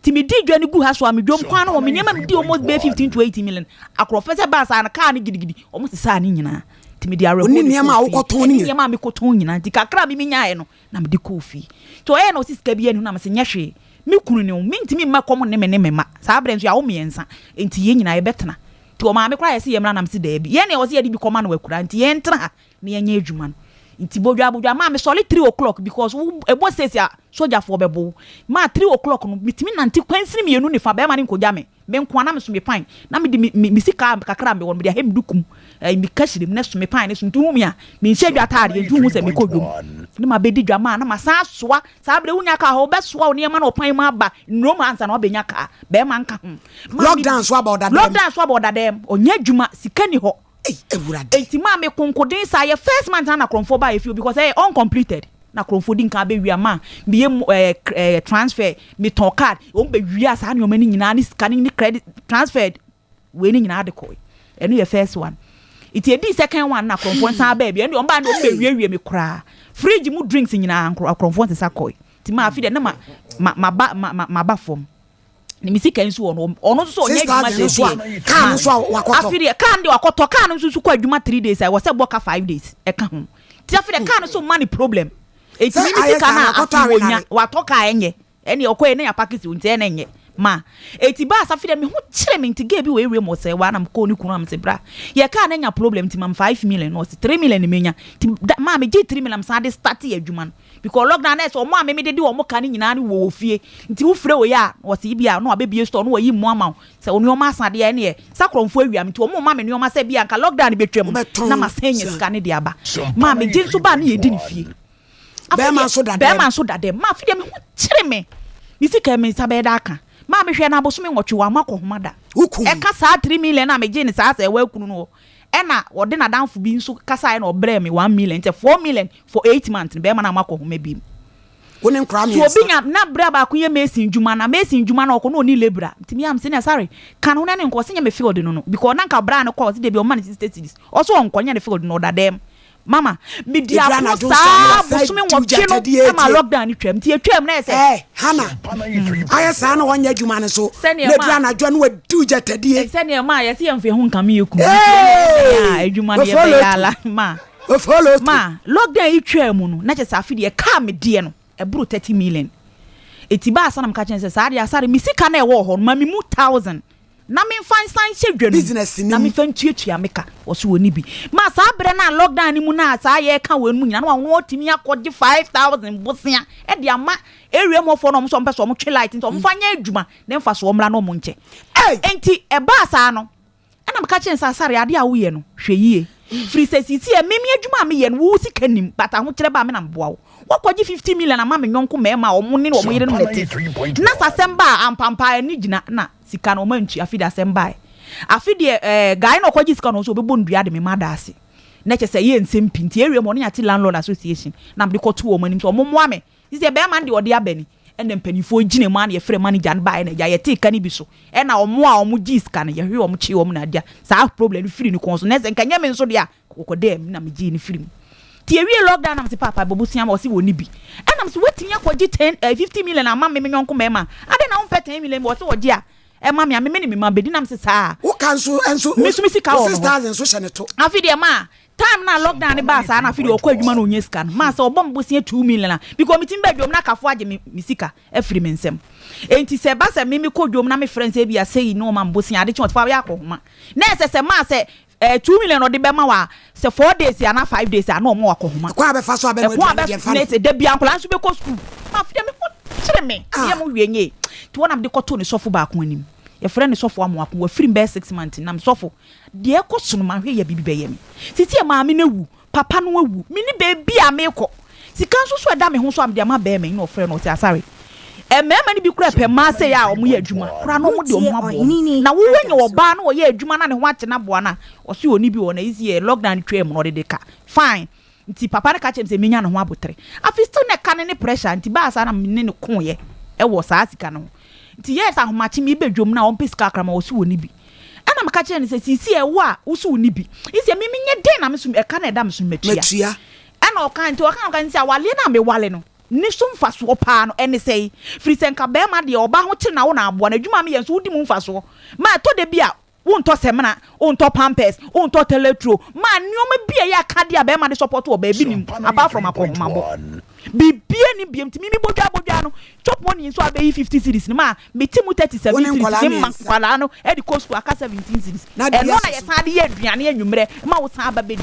I: Nti medii dwa no guu ha Soamidwom kwan no hɔ, me nneɛma medii almost bɛyɛ 15 to 18 million. Akorɔfo sɛ baa saa no kaa no gidigidi, wɔn sesaa ne nyinaa. Nti mede awerɛhoɔ
A: Wo ne
I: na
A: nneɛma a
I: ɛkɔɔ fie.
A: wokɔtɔn no
I: Ɛne
A: nyinaa?
I: nneɛma a mekɔtɔn nyinaa. Nti kakra a me menyaeɛ no, na mede kɔɔ fie. Nti ɔyɛɛ na ɔse sika biara nni hɔ na mese nyɛ hwee. Me kunu ne wo, mentumi mma kɔm nne me ne me mma. Saa berɛ nso yɛawo mmiɛnsa, nti yɛn nyinaa yɛbɛtena. Nti ɔmaame koraa yɛse yɛmmra na mese daabi. Yɛn deɛ wɔse yɛde bi kɔma no akura nti yɛntena ha na yɛnyɛ adwuma no. Nti bodwaa bodwaa maa mesɔre three o'clock because wo ɛbɔ six a sogyafoɔ bɛbo wo. Maa three o'clock no metumi nante kwansini mmienu ne fa bɛrima no nkɔgya me. Me nkoa na meso me pan na mede me me me sika kakra a mewɔ no mede ahɛ me duku mu ɛɛ me kahyire mu na so me pan no so nti wohu me a menhyɛ dwa ataadeɛ nti wohu sɛ mekɔ dwom na mabɛdi dwa maa na masan asoa saa berɛ wonya kaa hɔ wobɛsoa wo nneɛma na ɔpan mu aba nnurom ansa na wabɛnya kaa bɛrima nka ho maa me
A: Lockdown so aba ɔda dɛm.
I: Lockdown so aba ɔda dɛm ɔnyɛ adwuma sika ni hɔ
A: Ei Awurade.
I: Enti maa me konkoden saa yɛ first month na na krɔnfoɔ baa yɛ fie because ɛyɛ uncompleted na krɔnfoɔ di nkan bɛ wia maa me yɛ ɛɛ ɛɛ transfer me tɔn card wɔn bɛ wia saa nneɛma no nyinaa ne sika ne ne credit transferred wei ne nyinaa de kɔɛ ɛno yɛ first one nti edi second one na krɔnfoɔ nsan baa bi ɛno deɛ wɔn baa no wɔn bɛ wie wie me koraa fridge mu drinks nyinaa krɔnfoɔ nsesa kɔɛ nti maa afi deɛ ne ma ma ma ba ma ma ma ba fam. Ne me sika nso wɔ no ɔno nso ɔnyɛ adwuma sɛsie
A: kaa no nso a wakɔtɔ
I: afi deɛ kaa no deɛ wakɔtɔ kaa no nso so kɔ adwuma three days a ɛwɔ sɛ bɔ ka five days ɛka ho ti afi deɛ kaa no so ma ne problem eti mi mi sika no a afi wɔ nya watɔ kaa ɛnyɛ ɛne ɔkɔ yɛ ne yɛ apaki si nti ɛna ɛnyɛ ma eti ba asafi deɛ me ho kyerɛ me nti gay bi wɔ ewia mu ɔsɛ wa na mo kɔɔ ne kunu am sɛ bra yɛ kaa no nya problem nti ma five million na ɔsɛ three million ne menya ti maa me gye three million san de start yɛ adwuma no. Because lockdown na ɛsɛ wɔn a meme dede wɔn ka no nyinaa no wɔ wɔ fie nti wo frɛ wei a na wɔse ebia na wabɛbie store na wayi mmoa ama wo sɛ wo nneɛma asa deɛ ɛneɛ sa korɔmfoɔ awia me nti wɔn mma me nneɛma sɛ ebia nka lockdown no bɛtwam na masan anya sika no de aba maa megye nso baa ne yɛdi ne fie
A: Bɛrima nso da dɛm.
I: Bɛrima nso da dɛm maa afei deɛ me ho kyere me me sika me nsa bɛyɛ da aka maa mehwɛ no abosome nwɔtwe wamma kɔhoma da ɛka saa 3 million a megye ne saa sɛ ɛwɔ akunu no hɔ Ɛna ɔde n'adamfo bi nso kasaeɛ na ɔbrɛɛ me 1 million nti 4 million for 8 months no bɛrima no amma kɔ homa biem.
A: Wo ne nkwadaa
I: So obi
A: mmiɛnsa.
I: nya na berɛ a baako yɛ mason dwuma na mason dwuma na ɔkɔ na ɔni labourer nti me a mese ne sorry ka ne ho na ne nkɔ ɔse nyɛ me field no no because na nka berɛ a no kɔ ɔse dabi ɔma no 60 cedis ɔse ɔnkɔ nyɛ ne field no ɔda dɛm mama medi
A: Ɛduru
I: ako
A: anadwo nso a na
I: saa
A: wasan
I: bosome
A: adi wo
I: nwɔtwe no
A: gyatadie
I: ma
A: tie.
I: lockdown no twam nti ɛtwam na yɛ sɛ
A: Ɛɛ Hana, ayɛ saa na wɔnyɛ adwuma no so
I: Sɛdeɛ
A: na ɛduru
I: ma
A: anadwo a na wadi wo gyatadie.
I: Sɛdeɛ ma yɛse yɛmfa yɛn ho nkame yɛ kunu nti ɛyɛ
A: Hey!
I: adwuma no
A: Ofolo
I: yɛbɛyɛ
A: to.
I: ala ma
A: Ofolo to.
I: ma lockdown yi twaa mu no na kyerɛ sɛ afe deɛ ɛkaa me deɛ no ɛboro 30 million eti baa sa na meka kyerɛ no sɛ saa deɛ asare me sika na ɛwɔ hɔ no ma me mu thousand na memfa nsan nhyɛ dwa no mu
A: Business no
I: na
A: mu.
I: memfa ntuatua me ka ɔso ɔni bi ma saa berɛ no a lockdown no mu no a saa yɛreka wɔ no mu nyina na ɔno ɔtumi akɔgye 5000 bosea de ama area mu ɔfoɔ no ɔmo sɛ ɔmo pɛ sɛ ɔmo twe light nti ɔmo fa nyɛ adwuma ne mfasoɔ mmra na ɔmo nkyɛ enti ɛbaa saa no ɛna meka kyerɛ no sɛ asare adeɛ a woyɛ no hwɛ yie firi sɛ sisi ɛ meme adwuma a meyɛ no wo sika nim but ahokyerɛ ba me na meboa wo. Woakɔgye 50 million ama me yɔnko mmarima a wɔn ne wɔn yerenom na ɛte. Na sɛ asɛm ba a, ampampaa ani gyina na sika no wɔn antua. Afi deɛ asɛm baeɛ. Afi deɛ ɛɛ guy no a ɔkɔgye sika no nso ɔbɛbɔ nnua de me ma da ase. Na kyerɛ sɛ ɛyɛ nsɛm pii. Nti area mu ɔne ate landlord association na mede kɔtoo wɔn anim sɛ wɔn mmoa me. Nti sɛ bɛrima no deɛ ɔde aba ni. Ɛna mpanimfoɔ gyina mu ara na yɛfrɛ manager no baeɛ na agya yɛtee ka no bi so. Ɛna wɔn a wɔn gyee sika no yɛhwee wɔn kyee wɔn na agya saa problem no firi ne kɔn so. Na sɛ nka ɛnyɛ me nso deɛ a Ɔkɔdaa mu na megyee no firi mu. Nti yɛwiee lockdown na mese paapa bɔ bosea ma ɔse wɔnni bi. Ɛna mese woatumi akɔgye ten eh, 50 million ama me me yɔnko mmarima a, adɛn na wompɛ 10 million bi? Ɔse ɔgye a ɛma me a me me ne me mma bɛdi na mese saa.
A: Wo ka nso nso
I: Me nso me sika
A: wo
I: wɔ me hɔ.
A: 6000 nso hyɛ ne to.
I: Afei deɛ maa time no a lockdown no baa saa na afei deɛ ɔkɔ adwuma na ɔnya sika no maa sɛ ɔbɔ me bosea 2 million a because metumi ba dwom na akafo agye me me sika afiri me nsam. Enti sɛ ɛba sɛ me mekɔ dwom na mefrɛ no sɛ ebia sei na ɔma me bosea ade kye ɔse fa yɛ akɔhoma na ɛsɛ sɛ maa sɛ Eh, 2 million ɔde bɛma wo a, sɛ 4 days anaa 5 days a, na ɔma wakɔhoma.
A: Ɛkwan a bɛfa so abɛnoa
I: Ɛkwan a
A: aduane deɛ
I: bɛ
A: mfa
I: ne
A: no.
I: sɛ da bia nkwadaa nso bɛkɔ sukuu. Ma afei deɛ me ho kyere me.
A: Ah.
I: Meyɛ mo hwee nyɛ. Nti hɔ na mede kɔtoo ne sɔfo baako anim. Yɛfrɛ no sɔfo Amoako. Wafiri mu bɛyɛ 6 months nam sɔfo. Deɛ ɛkɔ so no manhwɛ yɛ biribi bɛyɛ me. Sisi yɛ maame no awu, papa no awu. Menni baabi a mekɔ. Sika nso so ɛda me ho so a mede ama bɛrima yi na ɔfrɛ no ɔse Asare. Mmarima no bi koraa pɛ mmaa sei a wɔyɛ adwuma koraa na wɔde wɔn ho aboa wɔn. Na wo woanya ɔbaa na ɔyɛ adwuma na ne ho akye no aboa no a, ɔse ɔnni bi wɔ hɔ na eyi yɛ lockdown no twaa mu na ɔde de ka. Fine. Nti papa no ka kyerɛɛ me sɛ menya ne ho abotere. Afei still na ɛka no ne pressure nti baa saa na me ne no koeɛ wɔ saa sika no ho. Nti yɛɛ sɛ ahomakye meba dwam na ɔmpɛ sika kakra ma ɔse ɔnni bi. Ɛna meka kyerɛɛ no sɛ seesei ɛwo a wose wonni bi. Nti me menyɛ dɛn na me so ɛka no a ɛda me so no matua.
A: Matua.
I: Ɛna ɔka nti ɔka ɔka nti awaleɛ no a mewale no ne so mfasoɔ paa no ɛne sɛn? Firi sɛ nka barima deɛ ɔba ho kyere na wo na aboa no, adwuma a meyɛ nso wodi mu mfasoɔ. Ma ɛtɔ da bi a wontɔ sɛmina, wontɔ pampers, wontɔ teletro, ma nnoɔma bi a ɛyɛ akadeɛ a barima de support ɔbaa bi nnim apart from akɔnhomabɔ. Biribiara nnim biom nti me me bodwaa bodwaa no chop money nso abɛyi 50 cedis no ma mete mu 37
A: Wo ne
I: cedis
A: nkwadaa
I: me ma
A: mmiɛnsa.
I: nkwadaa no de kɔ sukuu aka 17 cedis
A: Na
I: ɛno
A: dua
I: na
A: soso.
I: yɛsan de yɛ aduane anwummerɛ ma wo san ba bɛdi.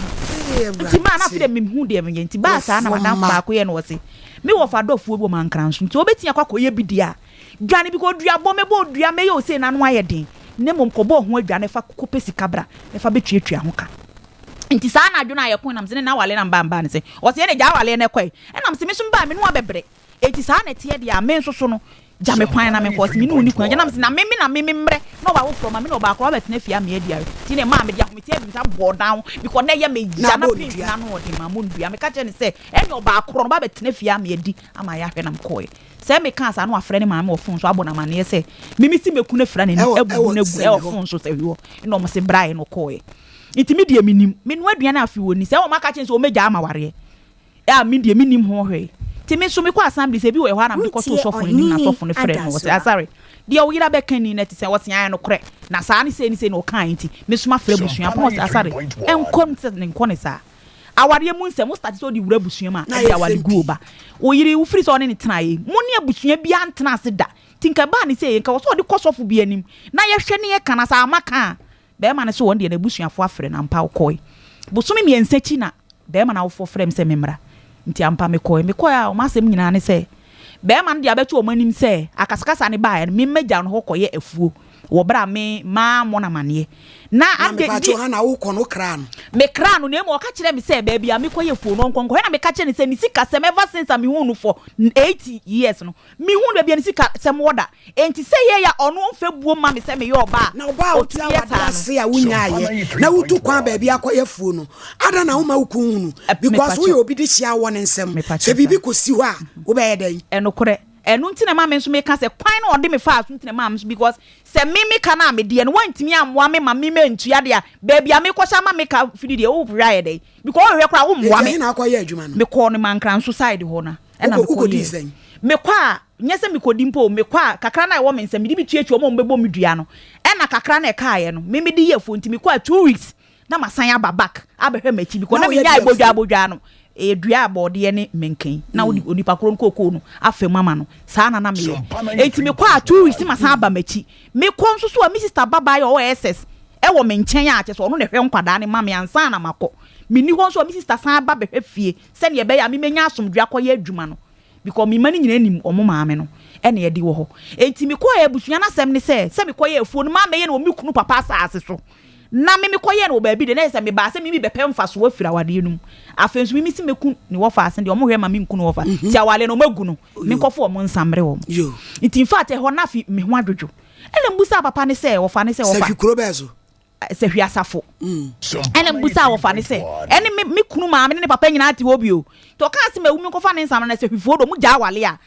A: Ee
I: Nti maa na afei
A: Awurade.
I: deɛ mehu deɛ menyɛ nti baa saa na
A: Nkurɔfoɔ
I: madamfo
A: mma.
I: baako yɛ no ɔse me wɔfa dɔfoɔ bi wɔ Mankranso nti ɔbɛtumi akɔ akɔyɛ bi deɛ a dwane bi kɔ dua bɔ mɛbɔ odua mɛyɛ osei n'ano ayɛ den na mmom kɔbɔ ho adwa na fa kɔpɛ sika bra na fa bɛtuatua ho ka. Nti saa anadwo no a yɛkoe na mese ne na awale na mbaa mbaa ne sɛ ɔse ɛne gya awaleɛ no ɛkɔe ɛna mese me nso mbaa me ne wabɛbrɛ enti saa na ɛteɛ deɛ a me nso so no gya me kwan na menkɔ ɔse me ne wo ni kwan gya na mese na me me na me me mmerɛ na ɔba foforɔ ma me ne ɔbaa korɔ wabɛtena fie ama yɛadi are nti na ɛmaa mede ahometeɛ abimsa bɔɔ dan ho because na ɛyɛ me
A: Na
I: ya na
A: abɔ no
I: pains
A: dua.
I: no ano ɔden ma mo ndua meka kyerɛ no sɛ ɛne ɔbaa korɔ no ɔba bɛtena fie ama yɛadi ama yɛahwɛ na mekɔɛ sɛ mekaa saa na wafrɛ ne maame wɔ phone so abɔ no amaneɛ sɛ me mesi mɛku no afira n'ani
A: Ɛwɔ
I: abubu
A: ɛwɔ
I: no agu
A: sɛbi
I: ɛwɔ
A: hɔ.
I: phone so sɛ hɔ ɛna ɔmo se braeɛ na ɔkɔɛ Nti me deɛ menim. Menoa aduane a afei wɔnni. Sɛ wɔn aka kyerɛ me sɛ wɔmɛgyaa m'awareɛ a, me deɛ mennim ho hwee. Nti me nso mekɔ assembly sɛ ebi wɔ hɔ a na mede kɔtoo
D: Wotie
I: sɔfo no anim na
D: Ɔhenini
I: sɔfo no frɛɛ me. Ɔse
D: Adasoa.
I: Asare, deɛ wo yere abɛka ni na ɛte sɛn? Ɔse aane nokorɛ. Na saa ne sei ne sei na ɔkaeɛ nti me nso mafrɛ abusua pɔn. Ɔse Asare, ɛnkɔ ne sɛ nkɔ ne saa. Awareɛ mu nsɛm, wo start sɛ wode wura abusua mu a,
A: Na
I: ɛde
A: ayɛ
I: aware
A: nsɛm
I: guo
A: pii.
I: ba. Wo yere, wofiri sɛ ɔne no tenaeɛ yi, mo ne abusua biara ntena ase da. Nti nka ɛbaa ne sei, nka ɛwɔ sɛ ɔde kɔ sɔfo bi anim na yɛhwɛ ne yɛka na sɛ amma ka a, Barima no se wɔn deɛ n'abusuafoɔ afrɛ no ampa ɔkɔe. Bosome mmiɛnsa akyi na barima no awofoɔ frɛɛ me sɛ memmra. Nti ampa mekɔe. Mekɔe a wɔn asɛm nyinaa ne sɛ barima no de abɛto wɔn anim sɛ akasakasa no baeɛ no me mɛgya no hɔ kɔyɛ afuo wɔ berɛ a me mammɔ no amaneɛ. Na
A: Na
I: ade
A: mepaakyɛw
I: deɛ.
A: Hannah wokɔ no wokraa no?
I: Mekraa no na mmom ɔka kyerɛɛ me sɛ baabi a mekɔyɛ afuo no ɔnkɔ nkɔhwɛ na meka kyerɛɛ no sɛ ne sikasɛm ever since a mehuu no for 8 years no Minhuu baabi a ne sikasɛm wɔ da. Enti sɛ ɛyɛe a ɔno ɔmfa buo mma me sɛ meyɛ ɔbaa
A: Na ɔbaa
I: a
A: a wote
I: ɔtumi yɛ
A: awadeɛ
I: saa no.
A: ase a wonyaeɛ na wotu kwan baabi akɔyɛ afuo no, adɛn na womma wo kunu nhunu? Because woyɛ
I: Mepakyɛw.
A: obi dehyeɛ a wɔ ne nsam. Sɛ
I: Mepakyɛw
A: biribi
I: saa.
A: kɔsi hɔ a, wobɛyɛ dɛn?
I: Ɛnokorɛ. Ɛno nti na ɛma me nso meka sɛ kwan no a ɔde me faa so nti na ɛmaa me nso because sɛ me me ka no a medeɛ no wantumi ammoa me ma me mantua deɛ a baabi a mekɔhyɛ ama me ka firi deɛ wohwehwɛ ayɛ dɛn? Because wohwehwɛ koraa
A: Enti
I: wommoa
A: ɛhe
I: me.
A: na wokɔyɛ adwuma no?
I: Mekɔɔ no Mankranso side hɔ no ɛna
A: Wokɔ
I: mekɔ
A: wokɔdii
I: yɛɛ.
A: sɛn?
I: Mekɔ a, nyɛ sɛ mekɔdi mpo o, mekɔ a, kakra no a ɛwɔ me nsam, mede bi tuatua wɔn a wɔbɛbɔ me dua no, ɛna kakra no a ɛkaeɛ no, me mede yɛ afuo nti mekɔ a 2 weeks na masan aba back abɛhwɛ m'akyi because
A: Na
I: na
A: woyɛ
I: menyae
A: dua
I: bodwaa
A: afuo?
I: bodwaa no, ɛyɛ dua a bɔɔdeɛ ne menken na wode onipa korɔ no kookoo no afa mu ama no, saa na na meyɛ. Enti mekɔ a 2 weeks na masan aba m'akyi. Mekɔ nso so a, me sister babaa yi a ɔwɔ SS wɔ me nkyɛn a kyerɛ sɛ ɔno na ɛhwɛ nkwadaa no ma me ansa na makɔ. Menni hɔ nso a, me sister san ba bɛhwɛ fie sɛdeɛ ɛbɛyɛ a me mɛnya asomdwoeɛ akɔyɛ adwuma no because me mma no nyinaa nim wɔn maame no ɛna ɛde wɔ hɔ. Enti mekɔɛ abusua no asɛm ne sɛ, sɛ mekɔyɛ afuo no mammɛyɛ no wɔ me kunu papa asaase so. Na me mekɔyɛɛ no wɔ baabi deɛ, na ɛyɛ sɛ mebaa sɛ me mebɛpɛ mfasoɔ afiri awadeɛ no mu. Afei nso me mese mɛku ne wɔfa ase deɛ, wɔhwɛ ma menku ne wɔfa. Nti awadeɛ no wɔagu no, menkɔfa wɔn nsa mmrɛ wɔn. Nti in fact ɛhɔ no afei me ho adwodwo. Ɛna mebisaa papa no sɛ, wɔfa no sɛ, wɔfa.
A: Sahwi kuro bɛn so?
I: Sahwi Asafo. Ɛna mebisaa wɔfa no sɛ, ɛne me me kunu maame ne ne papa nyinaa te hɔ bio. Nti ɔkaa sɛ mawu menkɔfa ne nsa mmrɛ no, na Sahwifoɔ deɛ wɔgyaa awale a,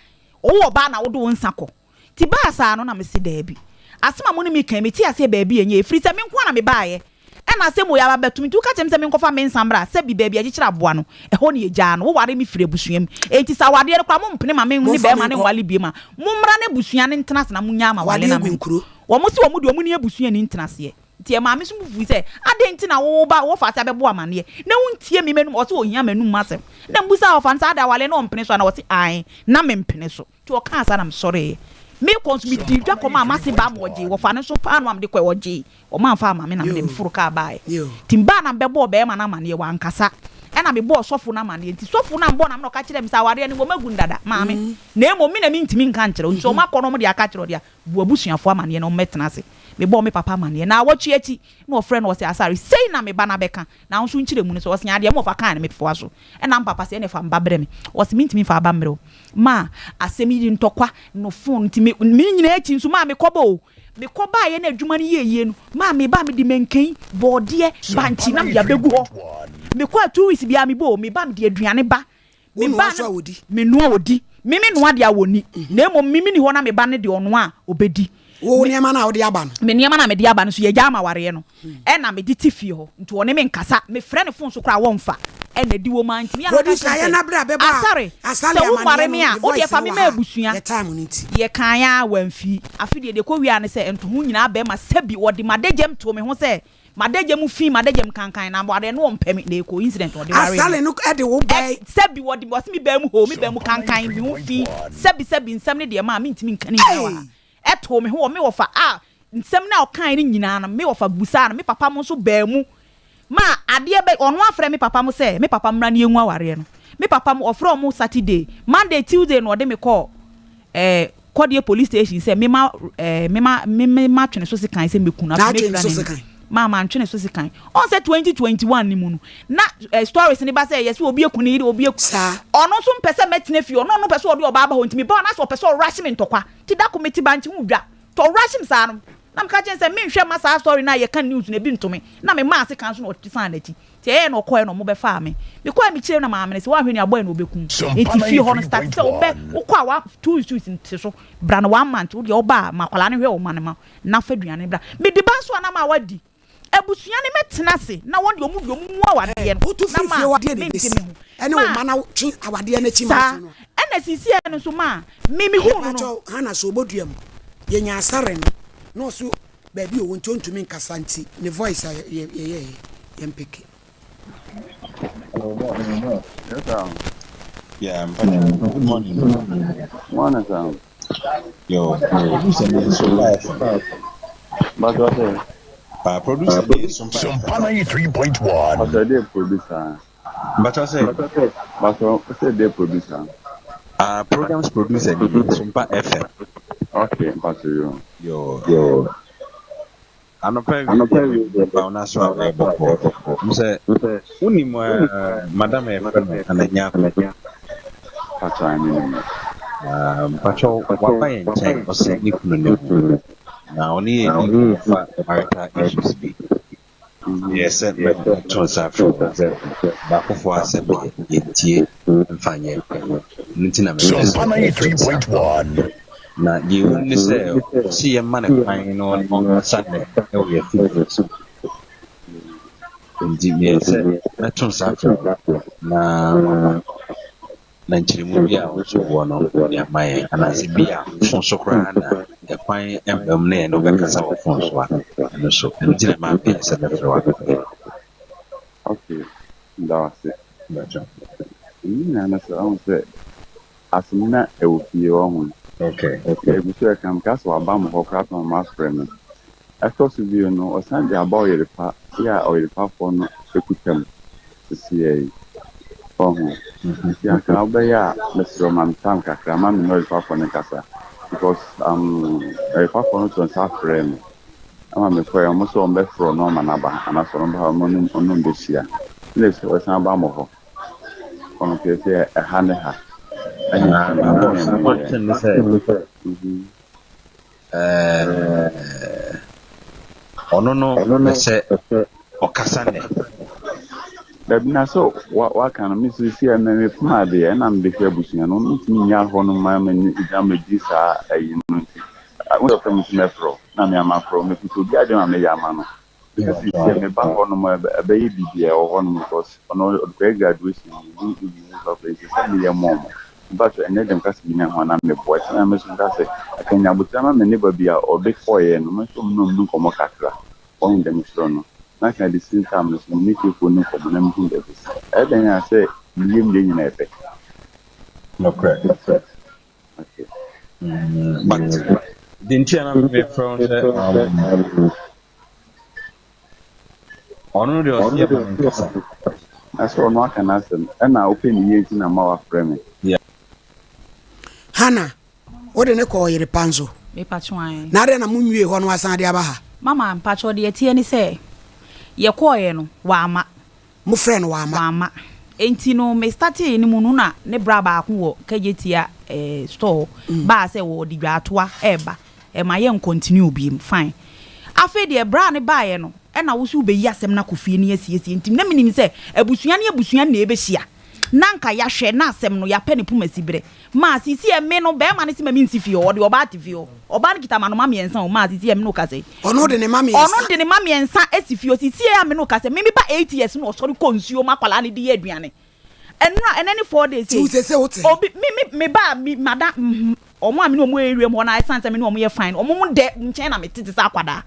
I: wowɔ ɔbaa na wode wo nsa kɔ. Nti baa saa no na mese daabi. Asem a mo ne me ka yi, mete aseɛ baabi a ɛnyɛ, ɛfiri sɛ me nko ara na mebaeɛ, ɛna asɛm wei aba bɛto me, nti woka kyerɛ me sɛ menkɔfa me nsa mmra, sɛbi baabi a yɛkyekyere aboa no, ɛhɔ na yɛgyaa no, woware me firi abusua mu, enti sɛ awadeɛ no koraa mompene ma me ne
A: Momfa me
I: barima no
A: nkɔ.
I: nwale biom a, mommra na abusua no ntena ase na monnyaa m'awale
A: Awadeɛ
I: na
A: gu
I: menkɔ.
A: nkuro.
I: Wɔn se wɔn deɛ wɔn ne abusua nni ntenaseɛ. Nti ɛmaa me nso bo fui sɛ, adɛn nti na wo ba wɔfa ase abɛbɔ amanneɛ na wontie me m'anum, ɔse ɔhia m'anum asɛm. Na mebisaa ɔfa no sɛ, adɛn awareɛ no ɔmpene so anaa? Ɔse aane, na mempene so. Nti ɔkaa saa na mesɔreeɛ. Merekɔ nso, medii dwa kɔmaa m'ase baa ma ɔgyee. Wɔfaa no nso paanoo a mede kɔeɛ, ɔgyee. Wɔamfa amma me na mede meforo kaa baeɛ. Nti mebaa na mebɛbɔɔ barima no amanneɛ, wankasa. Ɛnna mebɔɔ sɔfo no amanneɛ. Nti sɔfo no a mebɔɔ no amanneɛ no, ɔka kyerɛɛ me sɛ, Awareɛ no, wɔagu no dada, maame, na mmom me na mentumi nka nkyerɛ wo. Nti sɛ wɔakɔ na wɔde aka akyerɛ wo deɛ a, bu w'abusuafoɔ amanneɛ na wɔmmɛtena ase. Mebɔɔ me papa amanneɛ. Naawɔtwe akyi, na ɔfrɛ no, ɔse, Asare, sei na me ba no abɛka. Na wo nso nkyerɛmu no sɛ, ɔse, adeɛ ma ɔfa kaa no mefoa so. Ɛna me papa se, ɛneɛ fa me ba brɛ me. Ɔse, mentumi mfa aba mmerɛ wo. Ma asɛm yi de ntɔkwa no phone nti me me nyinaa akyi nso maa mekɔba o. Mekɔ baeɛ na adwuma no yɛɛ yie no, maa meba a mede mankan, bɔɔdeɛ, bankye na mede abɛgu hɔ. Mekɔ a 2 weeks biara mebɔ o, meba a mede aduane ba.
A: Wo
I: Me
A: noa
I: ba
A: nso
I: no,
A: a wɔdi?
I: Me noa ɔdi. Me me noa deɛ a wɔnni. Na mmom me menni hɔ na me ba no deɛ ɔnoa a ɔbɛdi.
A: Wo
I: Me,
A: nneɛma no a wode aba no?
I: me nneɛma no a mede aba no nso yɛagya ama awareɛ no. Ɛna mede te fie hɔ. Nti ɔne me nkasa. Mefrɛ no fon so koraa a wɔmfa. Ɛna adi wɔ mu ara nti me a maka
A: Producer,
I: kyerɛ
A: yɛn
I: no
A: na berɛ a
I: sɛ,
A: bɛbɔ a
I: Asare,
A: Asale
I: sɛ wonware
A: amanneɛ
I: me
A: no
I: a,
A: ne
I: wo deɛ
A: voice
I: fa
A: no
I: me
A: wɔ
I: ma
A: ha a,
I: abusua.
A: yɛ time no nti.
I: Yɛkaeɛ ara wamfii. Afe deɛ deɛ ɛkɔwieeɛ ne sɛ ntoho nyinaa bɛrima sɛbi ɔde m'adagyam too me ho sɛ M'adagya mu fi, m'adagya mu kankan, na awareɛ no ɔmpɛ me, na ɛyɛ coincidence ɔde waree me.
A: Asale no de wo
I: Ɛ,
A: bɛɛ.
I: sɛbi wɔde me, ɔse me baa mu hoo, me baa mu kankan, me ho fi, sɛbi sɛbi nsɛm no deɛ maa mentumi nka ne nyinaa wɔ ha.
A: Ei!
I: Ɛtoo me ho wɔ me wɔfa a, nsɛm no a ɔkaeɛ no nyinaa no, me wɔfa busaa no, me papa mo nso baa mu maa adeɛ bɛ, ɔno afrɛ me papa mo sɛ me papa mmra na yɛngu awareɛ no. Me papa mo, ɔfrɛɛ ɔmo Saturday, Monday, Tuesday na ɔde me kɔɔ ɛɛ Kɔdeɛ police station sɛ mema eh, mema me me matwe ne so sekan sɛ mɛku no afei
A: N'atwe ne
I: mɛfira
A: so
I: n'ani
A: sekan.
I: maa mantwe ne so sekan. Ɔn sɛ 2021 no mu no na eh, stories no ba sɛ yɛsɛ obi aku ne yere obi aku
A: Saa.
I: ɔno nso mpɛ sɛ mɛtena fie ɔno ɔno pɛ sɛ ɔde ɔbaa ba hɔ nti meba hɔ na sɛ ɔpɛ sɛ ɔrush me ntɔkwa nti da ko mete bankye ho dwa nti ɔrush me saa no na meka kyerɛ no sɛ menhwɛ mma saa story no a yɛka news no ebi nto me na memaa sekan so na ɔte san n'akyi Nti ɛyɛɛ na ɔkɔɛ na ɔmo bɛfaa me. Mekɔɛ me kyerɛ na maame no sɛ woanhwɛ ni abɔɛ na ɔbɛku wo. Nti fie hɔ no start sɛ wobɛ wokɔ a wa 2 weeks nte so bra no one month wodeɛ woba a ma akwadaa no hwɛ wo ma no ma na fa aduane no bra. Mede ba nso a na ma wadi. Abusua no mɛtena ase na wɔn deɛ ɔmo deɛ ɔmo mu awadeɛ
A: Ɛ,
I: no
A: wotu
I: na
A: firi
I: ma
A: fie hɔ a, deɛ na
I: mente
A: ɛbɛsi?
I: me ho.
A: Ɛne wo
I: Ma
A: mma na twe awadeɛ no akyi
I: saa
A: manso no.
I: ɛna seesei no nso ma me mehuu no no.
A: Mepakyɛw, Hannah so obodua mu. Yɛnya asare no na ɔso Baabi ɔwɔ nti ɔntumi nkasa nti ne voice a yɛyɛɛ yɛn peke.
J: Hello, boss.
K: Yes, sir.
J: Yeah, mpacho. Good morning.
K: Morning, sir.
J: Yo, producer ni Sompa FM.
K: But what is?
J: Producer ni Sompa FM.
C: Sompa 93.1.
K: Pastor, dey producer.
J: Mpacho say.
K: Pastor, say dey producer.
J: Programs producer ni Sompa FM.
K: Okay, Pastor yo.
J: Yo, anɔpa wi deɛ meba wo n'aso a ɛbɔkɔ. M sɛ wonim madam a yɛfrɛ no Ananyako.
K: Pastor, I mean.
J: Mpacho waba yɛn nkyɛn ɔse ne kunu ne ho na ɔne yɛn di nkɔmmɔ fa marital issues bi. Meyɛɛ sɛ mɛto nsa afrɛ wo sɛ baakofoɔ asɛm deɛ yɛntie mfa nyɛ. Ɛno nti na mepɛɛ sɛ
C: Sompa
J: mɛto nsa afrɛ wo.
C: 93.1.
J: Na deɛ ɛwom ne sɛ ɔse yɛmma no kwan na ɔne ɔnkasa nnɛ wɔ yɛn afidie so. Enti meyɛɛ sɛ mɛto nsa afrɛ wo na waba. Na nkyerɛmu bi a wo nso wowɔ no wode ama yɛn, anaasɛ bi a fon so koraa na ɛkwan mma mu na yɛne wo bɛkasa wɔ fon so a, ɛno nso, ɛno nti na ɛma meyɛɛ sɛ mɛfrɛ wo anɔpa yi.
K: Okay, meda wo ase.
J: Mpakyɛw.
K: Ne nyinaa no sɛ ɔhu sɛ asɛm na ɛwɔ fie ɔho.
J: Okay.
K: Yɛgu so ɛka meka sɛ waba mo hɔ koraa pɛ ma mafrɛ no. Ɛtɔ so bio no, ɔsan de aba ɔyerepa yɛ a ɔyerepafoɔ no kuta mu seseiɛ yi. Wahu? Nti anka wobɛyɛ a, mesrɛ wo ma me time kakra ma me ne ɔyerepafoɔ no nkasa because um, ɔyerepafoɔ no too nsa frɛɛ me. Ɛma mekɔɛ, ɔmo sɛ ɔmo bɛfrɛ ɔno ama no aba anaasɛ ɔno ba a ɔno ne ɔno mbɛhyia. Ɛna ɛsɛ ɔsan ba mo hɔ. Ɔno nso yɛsɛ ɛha ne ha. Ɛna
J: Na
K: nti
J: na
K: ɛno
J: boss
K: na meyɛ.
J: question ne sɛ ɛɛ ɔno no pɛ sɛ ɔkasa nnɛ.
K: Dabi na sɛ wa waka no me sisi a me mepem adeɛ ɛna mede hwɛ abusua no mentumi nnya hɔ no ma me gya medi saa ayi no nti wo sɛ ɔfrɛ me sɛ mɛfrɛ wo na me a mafrɛ wo mepɛ sɛ obi adeɛ ma meyɛ ama no mepɛ sɛ sisi a meba hɔ nom ɛbɛyɛ biribi a ɛwɔ hɔ nom because ɔno ɔde kɔyɛ graduation ne ne ne kɔ akɔyɛ sɛ meyɛ mɔ mo mpakyɛ ɛnɛ deɛ meka sɛ menya ho a na meboa ɛkyɛ na me nso meka sɛ akanya aboterɛ ma me ne ba bi a ɔde kɔeɛ no me nso me ne ɔmo nkɔmmɔ kakra. Wɔhu dɛ mesuro no, na afei at the same time no so me ne fiefoɔ nni nkɔmmɔ na mehu dɛ ɛsɛ. Ɛyɛ dɛn a sɛ me yam deɛ nyina yɛ pɛ.
J: Nokorɛ.
K: Okay.
J: Mm, but deɛ nti a na mefrɛ wo sɛ um, ɔno no deɛ ɔse yɛma no nkasa.
K: Na sɛ ɔno aka n'asɛm ɛna wopɛ ne yie nti na ma wafrɛ me.
J: Yeah.
A: Hannah, Wode no kɔɔ ɔyere pa nso?
I: Mepakyɛw ae.
A: Na adɛn na monwiee hɔ no woasan de aba ha?
I: Mama, mpakyɛw deɛ ɛteɛ ne sɛ, yɛkɔeɛ no, wamma.
A: Mofrɛɛ no wamma?
I: Wamma. Enti no me startee no mu no na ne bra baako wɔ Kejetia eh, store hɔ baa sɛ wɔde dwaatoa reba, ɛma yɛn continue biom, fine. Afei deɛ bra no baeɛ no, ɛna wo nso wobɛyi asɛm no akɔ fie na yɛasiesie, nti na menim sɛ abusua ne abusua na ɛbɛhyia. Na anka yahwɛ na asɛm no yapɛ ne poma si berɛ. Maa sisi ɛ me no bɛɛma no se ma me nsi fie hɔ ɔde ɔbaa te fie hɔ. Ɔbaa no kita manoma miɛnsa o maa sisi ɛ me ne wo kasa yi.
A: Ɔno de ne ma miɛnsa.
I: Ɔno de ne ma miɛnsa si fie hɔ sisi ɛ a me ne wo kasa yi me me ba 8 years na ɔsɔre kɔ nsuo ma akwadaa no de yɛ aduane. Ɛnora ɛnɛ ne 4 days
A: Ti wo sese wo te he?
I: Obi me me me ba a me mada Wɔn a me ne wɔn wɔ area mu hɔ no ara, ɛsiane sɛ me ne wɔn yɛ fine no, wɔn mo dɛ nkyɛn na mete te sɛ akwadaa.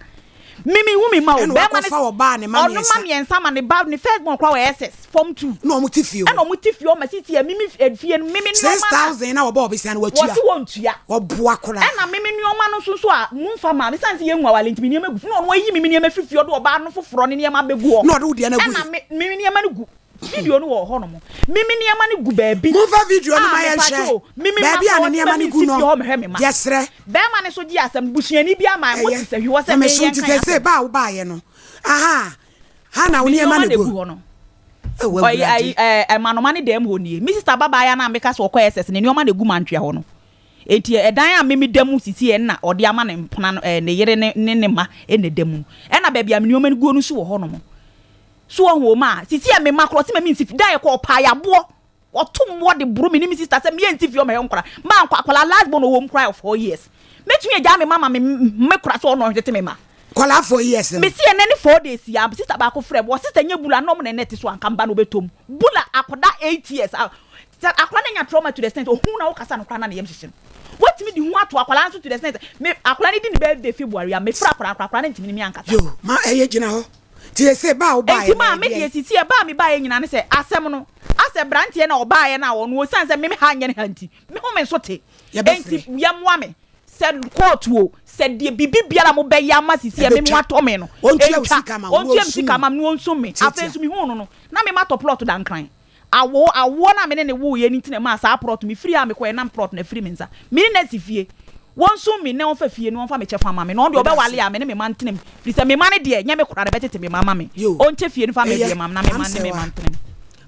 I: Me me hu me mma o,
A: Ɛna
I: bɛrima no
A: wakɔfa ɔbaa ne mma
I: ɔno mma
A: mmiɛnsa.
I: mmiɛnsa ma ne ba ne first born koraa wɔ SS form 2.
A: Ɛna wɔn te fie hɔ.
I: Ɛna wɔn te fie hɔ ma sisi yɛ me me fie no me me nneɛma na.
A: 6000 na wɔbɔ ɔbesia no watua.
I: Wɔse wɔntua.
A: Wɔboa koraa.
I: Ɛna me me nneɛma no nso nso a mo nfa maa me, ɛsiane sɛ yɛnwu aware nti me nneɛma gu fi na ɔno ayi me me nneɛma firi fie ɔde ɔbaa no foforɔ ne nneɛma abɛgu hɔ.
A: Na ɔde wo deɛ no agu he?
I: Ɛna me me nneɛma no gu. Video no wɔ hɔ nom. Me me nneɛma no gu baabi.
A: Momfa video no
I: Ah,
A: ma yɛnhwɛ
I: mepatwo o. Me me
A: baabi
I: mma
A: a
I: koraa
A: ne
I: wɔse
A: nneɛma
I: ma
A: no
I: mensi
A: gu
I: fie
A: no.
I: hɔ mehwɛ me mma.
A: Yɛsrɛ.
I: Bɛrima no nso gye asɛm. Busuani bi ama mo te
A: Ɛyɛ.
I: sɛ hwi hɔ sɛ
A: Na
I: me
A: meso nti
I: yɛnka yɛn
A: seesei
I: asɛm.
A: ba a wobaeɛ no, aha, ha na wo
I: Me
A: nneɛma
I: nneɛma
A: na
I: na
A: ɛgu.
I: egu hɔ no.
A: Ɛwɔ
I: Ɔyɛ
A: Awurade.
I: ayi ɛɛ ɛmanoma ne dɛm hɔ nie. Me sister babaayewa no a meka sɛ ɔkɔ SS ne nneɛma na egu mantwea hɔ no. Enti ɛdan a me meda mu sisi yɛ na ɔde ama ne mpena no ɛɛ ne yere ne ne ne mma na ɛda mu no. Ɛna baabi a me nneɛma no guo no nso wɔ hɔnom. So wahu o maa sisi a me ma korɔ ɔse ma me nsi fi da yɛ kɔ ɔpaa yaboɔ ɔto mmoɔ de boro me ne me sister sɛ me yɛ nsi fi ɔmɛhwɛ nkora maa nkɔ akwadaa last born ɔwɔ mu koraa yɛ 4 years mɛtumi agyaa me ma ma me me kora sɛ ɔno ɔhwetete me ma
A: Nkwadaa 4 years no.
I: Me si ɛnɛ ne 4 days yi a sister baako frɛ me wɔ sister nyɛ bula na ɔmo na ɛnɛ te so anka mba no ɔbɛtɔ mu bula akwadaa 8 years a sɛ akwadaa no anya trauma to the extent ohun na wokasa no koraa na ne yam hyehye no watumi de hu ato akwadaa nso to the extent me akwadaa no di ne birthday February a mefrɛ akwadaa no koraa akwadaa no ntumi ne me ankasa.
A: Yo ma ɛyɛ gyina hɔ. Nti sese ba a wobaeɛ
I: Enti maa
A: no
I: me deɛ
A: ɛdeɛn?
I: sisi ɛbaa me baeɛ nyinaa ne sɛ asɛm no asɛ branteɛ no a ɔbaeɛ no a ɔno osiane sɛ me me ha nyɛ ne ha nti me ho me nso te
A: Yɛbɛfrɛ.
I: enti yɛmmoa me sɛ court o sɛ deɛ biribi biara a mobɛyɛ ama sisi a me
A: Ɛbɛtwa.
I: ho atɔ me no
A: Ɔntua wo
I: ɛntwa
A: sika ma wo na
I: ɔntua me
A: ɔnsum
I: sika
A: wo.
I: ma me na ɔnsum me afei
A: Tiatia.
I: nso mehuu no no na me matɔ plot da Nkran Awo, awoɔ no a me ne no woeɛ no nti na ɛmaa saa prɔt, mefiri ha a mekɔeɛ na prɔt no afiri me nsa. Me ne no asi fie. Wɔnsum me na wɔmfa fie no wɔmfa me kyɛfa mma me, na ɔno deɛ
A: Meda
I: ɔbɛwale
A: ase.
I: a me ne me mma ntena mu, firi sɛ me mma no deɛ, nyɛ me koraa na ɛbɛtete me mma ama me.
A: Yo,
I: Ɔnkyɛ fie no mfa me
A: ɛyɛ,
I: deɛ mma me na me
A: am
I: mma ne
A: sɛ
I: me
A: wa.
I: mma ntena mu.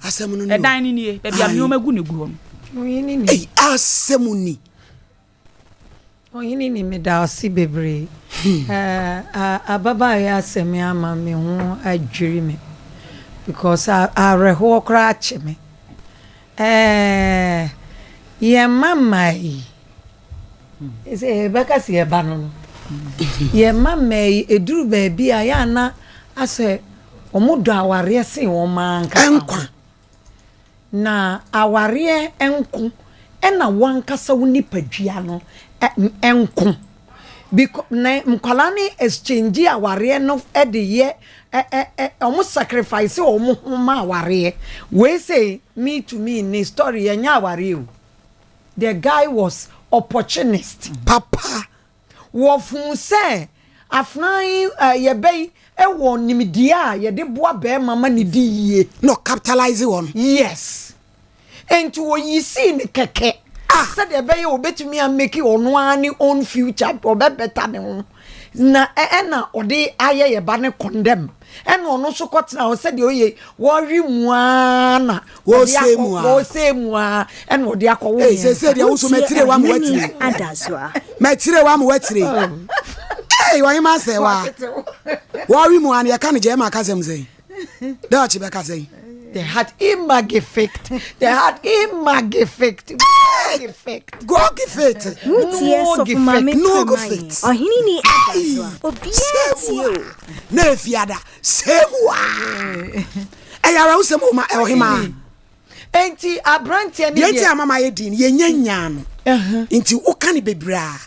A: Asɛm no ni o.
I: Ɛdan no nie, baabi a me
A: Ae.
I: nneɛma gu na ɛgu hɔ no.
G: Ɔhene ni.
A: Ei, asɛm ni.
G: Ɔhene ni meda wo ase bebree. Ababaawa yi asɛm yi ama me ho adwiri me because awerɛhoɔ koraa akye me. Yɛn mma mmaa yi, sɛ yɛbɛka sɛ yɛba no no, yɛn mma mmaa yi ɛduru baabi a yɛ ana asɛ wɔn dɔ awareɛ sen wɔn ankasa ho.
A: Nkwa.
G: Na awareɛ nko ɛna wankasa wo nipadua no nko because na nkwadaa no exchange awareɛ no de yɛ ɛ ɛ wɔn sacrifice wɔn ho ma awareɛ wei sei me to me ne story ɛnyɛ awareɛ o the guy was opportunist.
A: Papa
G: Wɔhuu sɛ afenaa yi, yɛbɛ yi wɔ nimdeɛ a yɛde boa barima ma ne di yie.
A: Na ɔcapitalise wɔn.
G: Yes. Enti wɔyi sii no kɛkɛ. Ah! Sɛdeɛ ɛbɛyɛ ɔbɛtumi a make ɔno ara ne own future, ɔbɛ better ne ho. Na ɛna ɔde ayɛ yɛ ba no condemn. Ɛna ɔno nso kɔtena hɔ sɛdeɛ ɔyɛ wɔwe mu ara na ɔde akɔ wɔsɛ mu ara ɛna ɔde akɔ wo
A: mmiɛnsa. Sese deɛ woso mɛtire wa ma watire mɛtire wa ma watire ee wɔn ma sɛ wa wɔwe mu ara na yɛka no gyɛ ma akasɛm sɛn dɛ ɔkye bɛka sɛn.
G: They had imagifict. They had imagifict. Gifict.
A: Go gifict.
D: Wotie sɔfo maame
A: No
D: Premaye.
A: gifict.
D: Ɔhene ni adasoa. Obiara tie o.
A: Na efiada sɛmua. Ɛyɛ awerɛhosɛm o ma ɔhemaa.
G: Enti aberanteɛ ne
A: Deɛ nti
G: deɛ.
A: a mama ayɛ din no yɛnya nyaa no. Nti woka no bebree a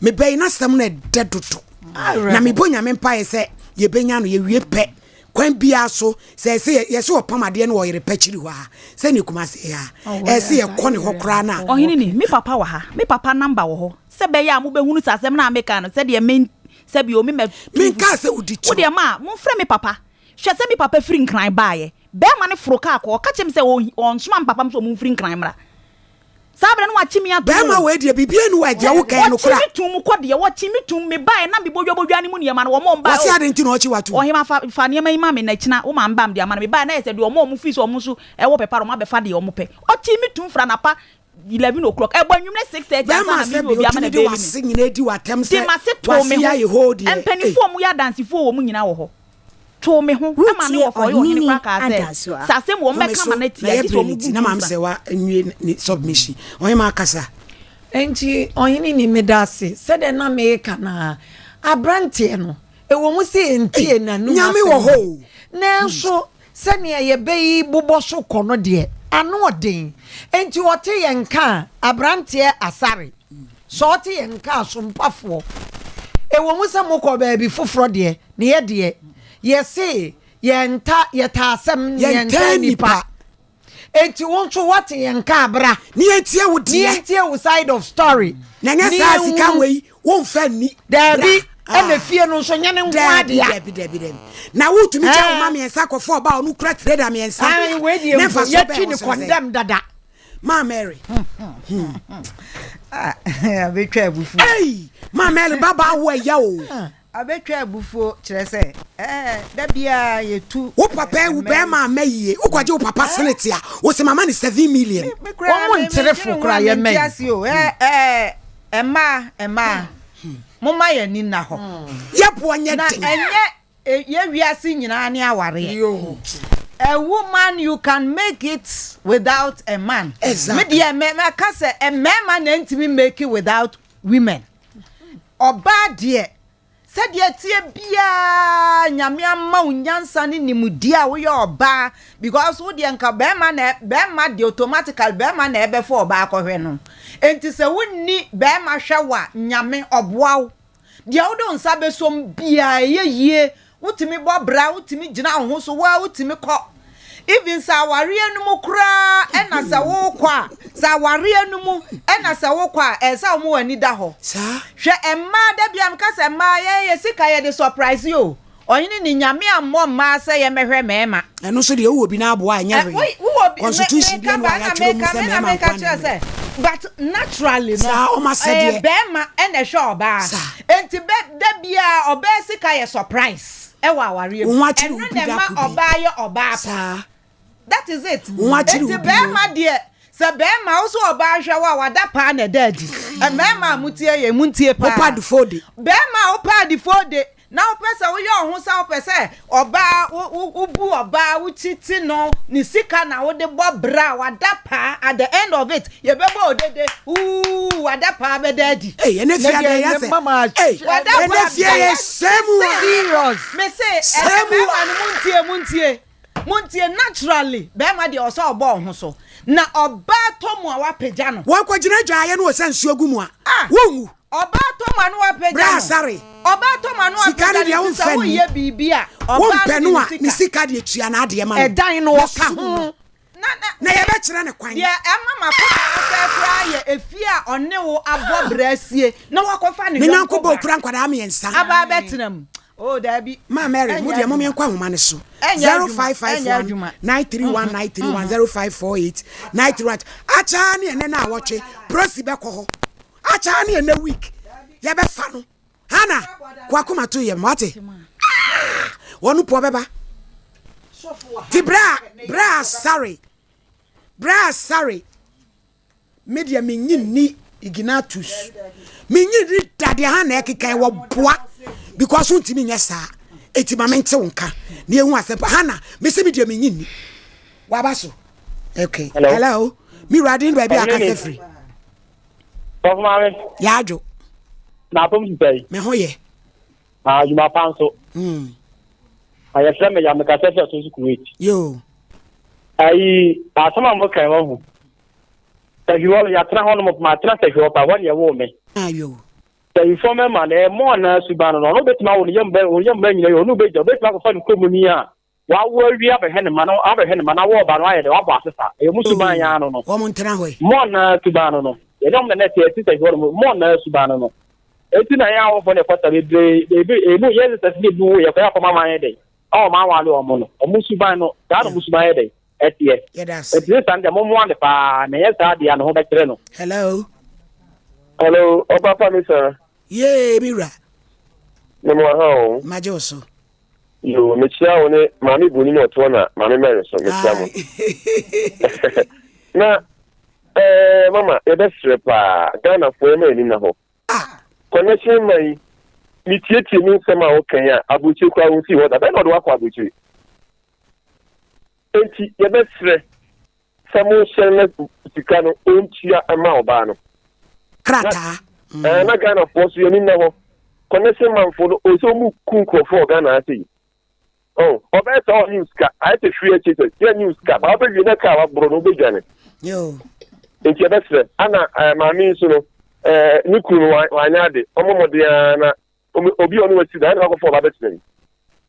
A: mebɛyi n'asɛm no ɛdɛ dodo. Na mebɔ Nyame mpaeɛ sɛ yɛbɛnya no yɛwie pɛ Kwan biara so, sɛ ɛsɛ yɛ, yɛsɛ ɔpam adeɛ no wɔ ɔyere pɛ kyiri hɔ a, sɛdeɛ Kumasi yɛ a, ɛsɛ yɛkɔ ne hɔ koraa na.
I: Ɔhene ni, me papa wɔ ha, me papa number wɔ hɔ, sɛ ɛbɛyɛ a mobɛhunu sɛ asɛm no a meka no, sɛdeɛ me, sɛbi o, me mɛ.
A: Menkaa sɛ wodi
I: Wo
A: torɔ.
I: deɛ ma, momfrɛ me papa. Hwɛ sɛ me papa firi Nkran baeɛ, barima no foro kaa kɔ, ɔka kyerɛɛ me sɛ ɔnhi, ɔnsoma me papa sɛ ɔmfiri Nkran mmra. Saa berɛ no wakye me atom
A: Bɛɛma
I: o.
A: wei deɛ biribiara nni hɔ a deɛ woka yɛ nokorɛ
I: Wɔkye
A: a.
I: me tom kɔ deɛ, wɔkye me tom, mebaeɛ na mebɔdwabɔdwaa ne mu nneɛma no, wɔn a wɔbaeɛ
A: Wɔse
I: o.
A: adɛn nti na wɔkye wo atom?
I: Ɔhema fa, fa nneɛma yi ma me na kyena wo maame ba a mede ama no. Mebaeɛ na ayɛ sɛ deɛ wɔn a wɔfiri sɛ wɔn nso wɔ pɛ pa no wɔabɛfa deɛ wɔpɛ. Ɔkyee me tom firi anapa 11 o'clock, ɛbɔ anwummerɛ 6:30 ansa
A: Bɛɛma
I: na
A: sɛ
I: mene
A: deɛ
I: obi ama
A: ɔtumi
I: no
A: de
I: baili me.
A: w'ase nyinaa di w'atɛm
I: De
A: sɛ
I: m'ase too
A: w'ase
I: me
A: yɛ
I: ho.
A: ayɛ hoo deɛ ei.
I: Mpanimfoɔ a wɔyɛ adansefoɔ wɔ mu nyinaa wɔ hɔ. too me ho ma me
D: Wotie
I: wɔfa ɔyɛ ɔhene
D: Ɔhene
I: koraa kaa sɛ,
D: Adasoa.
I: Sɛ asɛm wɔ
A: Home
I: mɛka
A: so
I: ma no
A: na
I: atia,
A: yɛ
I: gye sɛ
A: berɛ no
I: wɔn
A: nti
I: gu
A: na maame
I: nsa.
A: sɛ wa nwie ne submission. Ɔhema kasa.
G: Enti ɔhene ni meda ase sɛdeɛ na meka no ara aberanteɛ no ɛwɔ mu sɛ yɛntie
A: Ei,
G: n'anum
A: Nyame wɔ
G: asɛm
A: hɔ
G: deɛ
A: o.
G: nanso sɛdeɛ yɛbɛyi bobɔ so kɔ no deɛ ano ɔden enti ɔte yɛn nka a aberanteɛ Asare Sɛ ɔte yɛn nka a, sompafoɔ. Ɛwɔ mu sɛ mokɔ baabi foforɔ deɛ, na yɛ deɛ, yɛse yɛnta, yɛtaa asɛm, na yɛntaa nnipa. Enti wo nso woate yɛn nka a, bra.
A: Na yɛntie wo deɛ.
G: Na yɛntie wo side of story.
A: Na ɛnyɛ saa sika wei, womfa nni.
G: Daabi, ɛna fie no nso nyɛ ne nko ara dea.
A: Daabi, daabi, daabi. Na wotumi gya wo mma mmiɛnsa kɔfa ɔbaa a ɔno kura trader mmiɛnsa.
G: Ae, wei deɛ
A: Ne
G: mpo,
A: mfasoɔ bɛn
G: yɛtwi
A: wɔ
G: ne
A: so ne sɛn?
G: condemn dada.
A: Maa Mary. Hmm.
H: Ah, abɛtwa abufuo.
A: Ei, Maa Mary baba wo ɛya o.
H: Abɛtwa abufuo kyerɛ sɛ ɛɛ da biara yɛtu.
A: Wo papa ewu bɛrima ama yie. Wokɔgye wo papa senate a, wosɛ mama ne 7 million.
G: Wɔn nkyerefo koraa yɛ mɛyi.
H: Ɛɛ ɛɛ mmaa mmaa momma yɛn ani nna hɔ.
A: Yɛboɔ nyɛ den.
H: Na ɛnyɛ Yɛ wiase nyinaa ne awareɛ. A woman you can make it without a man.
A: Exactly.
H: Me deɛ mɛ mɛka sɛ mmarima na ntumi make it without women. Ɔbaa deɛ sɛdeɛ ɛteɛ biara nyame ama wo nyansa ne nimdeɛ a woyɛ ɔbaa because wo deɛ nka bɛrima na bɛrima deɛ automatically bɛrima na ɛbɛfa ɔbaa kɔhwɛ no. Enti sɛ wonni bɛrima hwɛ wo a nyame ɔboa wo. Deɛ wode wo nsa bɛsɔ mu biara, ɛyɛ yie. Wotumi bɔ bra, wotumi gyina wo ho so, wo ara wotumi kɔ. Even sɛ awareɛ no mu koraa ɛna sɛ wokɔ a, sɛ awareɛ no mu ɛna sɛ wokɔ a, ɛsɛ sɛ wɔn ani da hɔ. Hwɛ mmaa, da biara meka sɛ mmaa yɛn yɛ sika yɛde surprise o. Ɔhene ne Nyame ammɔ mmaa sɛ yɛmmɛhwɛ mmarima.
A: Ɛno nso deɛ wowɔ bi na aboa a ɛnyɛ hwee.
H: Wowɔ bi,
A: Constitution bi
H: meka
A: ɛna
H: ba na
A: wɔatwerɛ mu
H: meka
A: sɛ
H: me na
A: mmarima
H: meka
A: nko ara
H: kyerɛ
A: na
H: sɛ but naturally no
A: Saa, wɔn asɛdeɛ.
H: ɛyɛ barima ɛna ɛhwɛ ɔbaa.
A: Saa.
H: Enti bɛ da biara ɔbaa sika yɛ surprise ɛwɔ awareɛ
A: Wo
H: mu.
A: ho akyere wo
H: Ɛno
A: bi
H: na
A: da
H: ɛma
A: ko bi.
H: ɔbaa yɛ ɔbaa pa.
A: Saa.
H: That is it.
A: Wo ho akyere wo
H: Enti
A: bi o.
H: barima deɛ sɛ barima wo so ɔbaa hwɛ wo a wada paa na ɛda adi. Mmarima a motie yɛn montie paa.
A: Wopɛ adefo de.
H: Barima a wopɛ adefo de Na wopɛ sɛ woyɛ wo ho sɛ wopɛ sɛ ɔbaa wo wo wobu ɔbaa wo kyiti no ne sika na wode bɔ bra a wada paa at the end of it yɛbɛbɔ odede ooh wada paa bɛda adi.
A: Ei ɛnɛ fie adɛn yɛ sɛ ei
H: Wada
A: ɛnɛ
H: paa
A: fie yɛ sɛ mu a
G: Serious.
H: Me se ɛnɛ
A: sɛ mu
H: mɛɛma
A: a.
H: no montie montie montie naturally bɛɛma deɛ ɔsɛ ɔbɔ wo ho so na ɔbaa tɔ mu a wapagya no.
A: Wɔkɔgyina adwaeɛ no wɔ sɛ nsuo gu mu a
H: Ah!
A: wonwu.
H: Ɔbaa tɔ ma no apagya
A: Bra
H: no.
A: Asare.
H: Ɔbaa tɔ ma no
A: Sika no
H: apagya
A: deɛ
H: no nti sɛ
A: womfa nni.
H: woyɛ biribi a, ɔbaa
A: Wompɛ
H: no
A: no
H: de
A: a,
H: ne
A: ne
H: sika.
A: sika deɛ tua n'adeɛ ma no.
G: Ɛdan no
A: Na
G: ɔka
A: sum no.
G: ho.
H: Na na
A: Na yɛbɛkyerɛ no kwan.
H: Deɛ ɛma m'akoma asɛe koraa yɛ efie a ɔne wo abɔ bra asie na wakɔfa ne
A: Ne
H: yɔnko
A: yɔnko ba
H: baa
A: okura nkwadaa mmiɛnsa.
H: aba abɛtena mu. Oh daabi.
A: Ma Mary, mo
H: Ɛnyɛ
A: deɛ mom
H: adwuma.
A: yɛnkɔ ahoma no so.
H: Ɛnyɛ
A: Zero
H: adwuma.
A: five five
H: Ɛnyɛ
A: one
H: adwuma.
A: 931 931 0548 931. Akyaa ne ɛnɛ na awɔtwe, prosi bɛkɔ hɔ. Akyaa ne ɛnɛ week, yɛbɛfa no. Hana, kɔ akoma to yam, wate? Ah! Wɔn po ɔbɛba. Ti bra, bra sare, bra sare. Me deɛ menyi nni Ignatius. Menyi nni da deɛ Hana ɛkeka yi wɔboa because wontumi nyɛ saa. Eti ma mente wo nka na yɛhu asɛm pa. Hana, mese me deɛ menyi nni. Waba so. Okay. Hello. Hello. Me wura din baabi akasa firi.
L: Sɔfo maame.
A: Yɛadwo.
L: Na apam sisa yi.
A: Me ho yɛ.
L: Ah, adwuma pa nso. Ah, yɛfrɛ me ya mekasa fi ato so Kuwait.
A: Yo.
L: Ayi, asɛm a mo kan wahu. Sahwi hɔ no yɛatena hɔ nom ma atena sahwi hɔ pa hɔ ne ɛwoo me.
A: Ayo.
L: Sahwifoɔ mɛma no ɛmɔ anaa suban no ɔno bɛtumi awo no yam bɛ yam bɛ nyina yɛ ɔno bɛgya ɔbɛtumi akɔfa ne kurom ni a Wawo awie abɛhwɛ ne mma no abɛhwɛ ne mma no awo ɔba no ayɛ dɛ wabɔ asesa ɛyɛ ɔmo suban yɛn ano no.
A: Wɔn ntena hɔ yi.
L: Mɔ naa suban no no yɛne ɔmo na na ɛte ɛte sɛ hɔ nom mɔ naa suban no no eti na yɛn awofo na ɛkɔsa bebree ebi emu yɛn sisɛs ne ebi wo yɛkɔ yɛ akɔma ama ayɛ dɛ a ɔmo awale ɔmo no ɔmo suban no saa na ɔmo suban yɛ dɛ ɛteɛ eti ne saa no deɛ mo mmoa no paa na ɛyɛ saa deɛ a ne ho bɛkyerɛ no.
A: Hello.
M: Hello, ɔba pa mi saa.
A: Yee, mi wura.
M: Ne mo aha o.
A: Magye wo so.
M: Yoo mekyia wo ne maame boni na ɔtoɔ na maame Mary so mekyia mo. Na eh, mama yɛbɛsrɛ paa Ghanafoɔ yɛma yɛni na hɔ. Connection ma yi metietie me nsɛm a woka yi a aburokyire koraa wonsii hɔ da bɛn na ɔde wakɔ aburokyire. Enti yɛbɛsrɛ sɛ monhyɛ na sika no ɔntua ma ɔbaa no.
A: Krataa.
M: Na, na Ghanafoɔ so yɛni nna hɔ. Connection manfoɔ no ɔsɛ ɔmu ku nkurɔfoɔ wɔ Ghana ha sei. Oh, ɔbɛyɛ sɛ ɔnye wo sika, ayɛ sɛ free SHS, yɛ nye wo sika, ba wobɛwie na kaa waboro no wobɛdwane. Nti yɛbɛsrɛ, ana eh, maame yi nso no, eh, ne kunu no wanyɛ ade, ɔmmɔ mmɔden ara na obi a ɔne wasi da ɛna wakɔfa ɔba bɛtena yi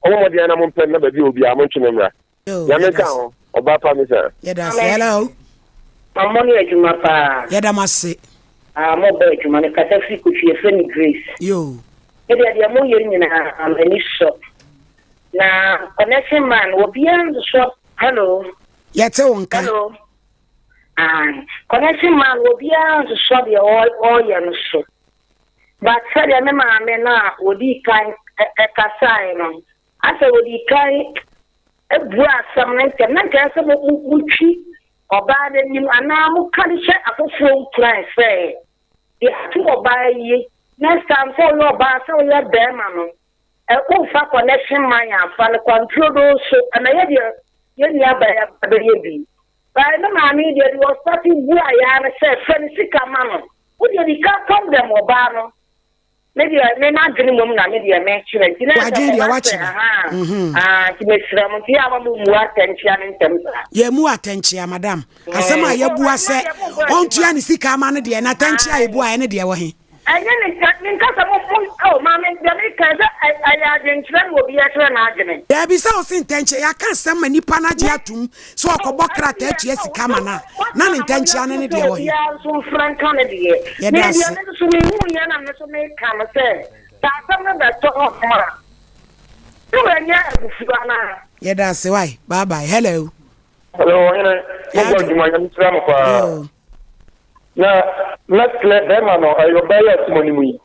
M: ɔmɔ mmɔden ana mo mpɛ na baabi a obiara mo ntwe no mmra nyame nka ho ɔba pa me saa.
A: Yɛda ase hello.
N: Mo ne adwuma paa.
A: Yɛda mo ase.
N: Ah mo bɔ adwuma me kasa firi kotwi yɛfrɛ me Grace.
A: Yoo.
N: Me deɛ deɛ mo yɛ nyinaa m'ani sɔ na connection man obiara nsosɔ hello.
A: Yɛte wo nka.
N: Hello. Ah connection man obiara nsosɔ deɛ ɔyɛ no so. But sɛdeɛ me maame no a ɔdii kan kasaeɛ no, asɛ ɔdii kan bua asɛm no ntɛm. Na nka ɛsɛ sɛ motwi ɔbaa no anim anaa moka de hyɛ afoforɔ nkuran sɛ, deɛ ato ɔbaa yi, next time sɛ woyɛ ɔbaa sɛ woyɛ barima no, womfa connection man amfa no kwanturodoo so. Ɛmɛyɛ deɛ yɛn nuabaa yi aba bɛyɛ bi. But me maame yi deɛ, deɛ ɔstate buaeɛ ara ne sɛ, fa ne sika ma no. Wo deɛ di kan condemn ɔbaa no. Me deɛ me m'adwene mmom na me deɛ mekyerɛ nti na ɛsɛ
A: W'adwene deɛ
N: kɔba sɛ
A: woakyerɛ.
N: ahaa
A: Mhm.
N: ah nti mesrɛ mo nti yɛ a ma mo mmu atɛnkyea no ntɛm saa.
A: Yɛmmu atɛnkyea madam. Asɛm a
N: Mm.
A: yɛabua sɛ
N: Adwuma deɛ mobɔ adwuma.
A: ɔntua ne sika ama no deɛ, na atɛnkyea a yɛbuaeɛ no deɛ wɔ he?
N: Ɛnyɛ ne nka menka sɛ mo mo oh maame deɛ meka sɛ ɛyɛ adwenkyerɛ na obiara kyerɛ n'adwene.
A: Daabi sɛ ɔse ntɛnkyea yɛaka asɛm ma nipa no agye atom sɛ ɔkɔbɔ krataa tua sika ma no a na ne ntɛnkyea no ne deɛ wɔ he?
N: Obiara nso mfra nka ne deɛ.
A: Yɛda
N: Me deɛ
A: ase.
N: me nso mehu yɛ na me nso meka no sɛ sɛ asɛm no bɛtɔ hɔ nom a ne wanya abufuo anaa?
A: Yɛda ase wai bye bye hello.
M: Hello ɔhene mo bɔ adwuma nyame nhyira mo paa na mɛsrɛ bɛrima no ɛyɛ ɔbaa yi a ɔte mo anim yi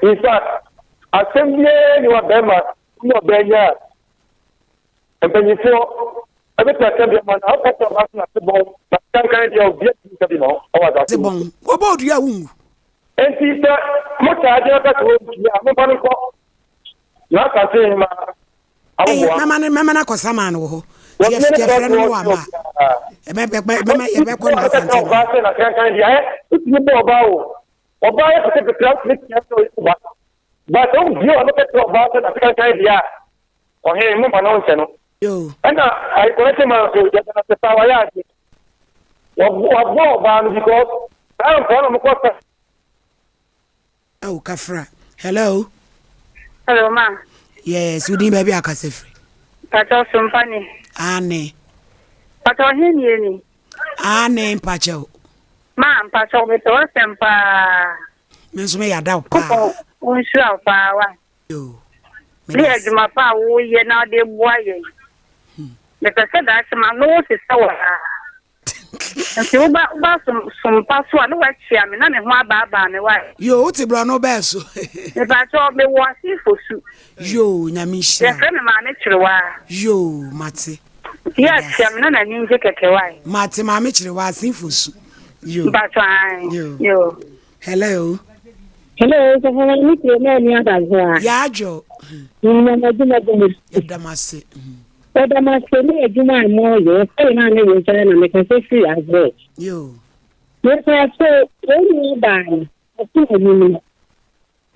M: in fact asɛm biara ni wa bɛrima ne ɔbaa nya a mpanyinfoɔ ɛbɛtumi aka bi ama na ɔka sɛ ɔbaa so na se bɔn na kankan deɛ obi atumi ka bi ma ɔwɔ asase
A: bɔn wɔbɔ odua wungu
M: enti sɛ mo taa gyina ka sɛ wɔntua a momfa no nkɔ na asase ma
A: Ɛyi, mɛma no mɛma no akɔ saman no wɔ hɔ. Ti yɛ yɛfrɛ no no wɔ ama. Ɛbɛ bɛ bɛma yɛbɛkɔ no asante no.
M: Ɔbaa sɛ na kankan deɛ ayɛ wotumi bɔ ɔbaa o. Ɔbaa yɛ pɛtɛpɛtɛ a wotumi tia sɛ ɔyɛ ɔba. Ba sɛ wobie ɔno kɛtɛ ɔbaa sɛ na kankan deɛ a ɔhen mo ma no nhyɛ no. Ɛna ayikɔrɛ sɛ ma nso yɛda no ase paa wayɛ adeɛ. Waboa ɔbaa no because saa mfoɔ na ɔmokɔ sa.
A: Oh, kafra. Hello.
O: Hello, ma.
A: Yes, wo din baabi akasa firi.
O: Pacho sompa ni.
A: Ane.
O: Pacho he nie ni.
A: Ane mpacho.
O: Ma mpacho me to asɛm paa.
A: Me nso me yada wo paa.
O: Wo nhyira wo paa wa.
A: Yo.
O: Ne adwuma pa a woyɛ na ɔde boa yɛn. Mepɛ sɛ daakye ma no wo sesa wɔ ha. Nti woba woba som sompa so a na wakyia me na me ho abaabaa me wae.
A: Yoo wote borɔno bɛɛ so.
O: Mepakyɛw mewɔ ase fosu.
A: Yoo nyame nhyira wo.
O: Yɛfrɛ me maame kyerewaa.
A: Yoo mate.
O: Nti yɛ akyia me na n'ani ngye kɛkɛ wae.
A: Mate maame kyerewaa ase fosu. Yoo.
O: Mpakyɛw ae.
A: Yoo.
O: Yoo.
A: Hello.
N: Hello, sɔfo maame kuro na ɛni adazoa.
A: Yaadwo.
N: Nyinam adwuma gu mu.
A: Yɛda mo ase.
N: Yɛda mo ase ne adwuma a mo yɛ. Yɛfrɛ me maame Rosana na mekasa firi Azrɛ.
A: Yoo.
N: Mepa so wɔn nua baa no ɔso anim no.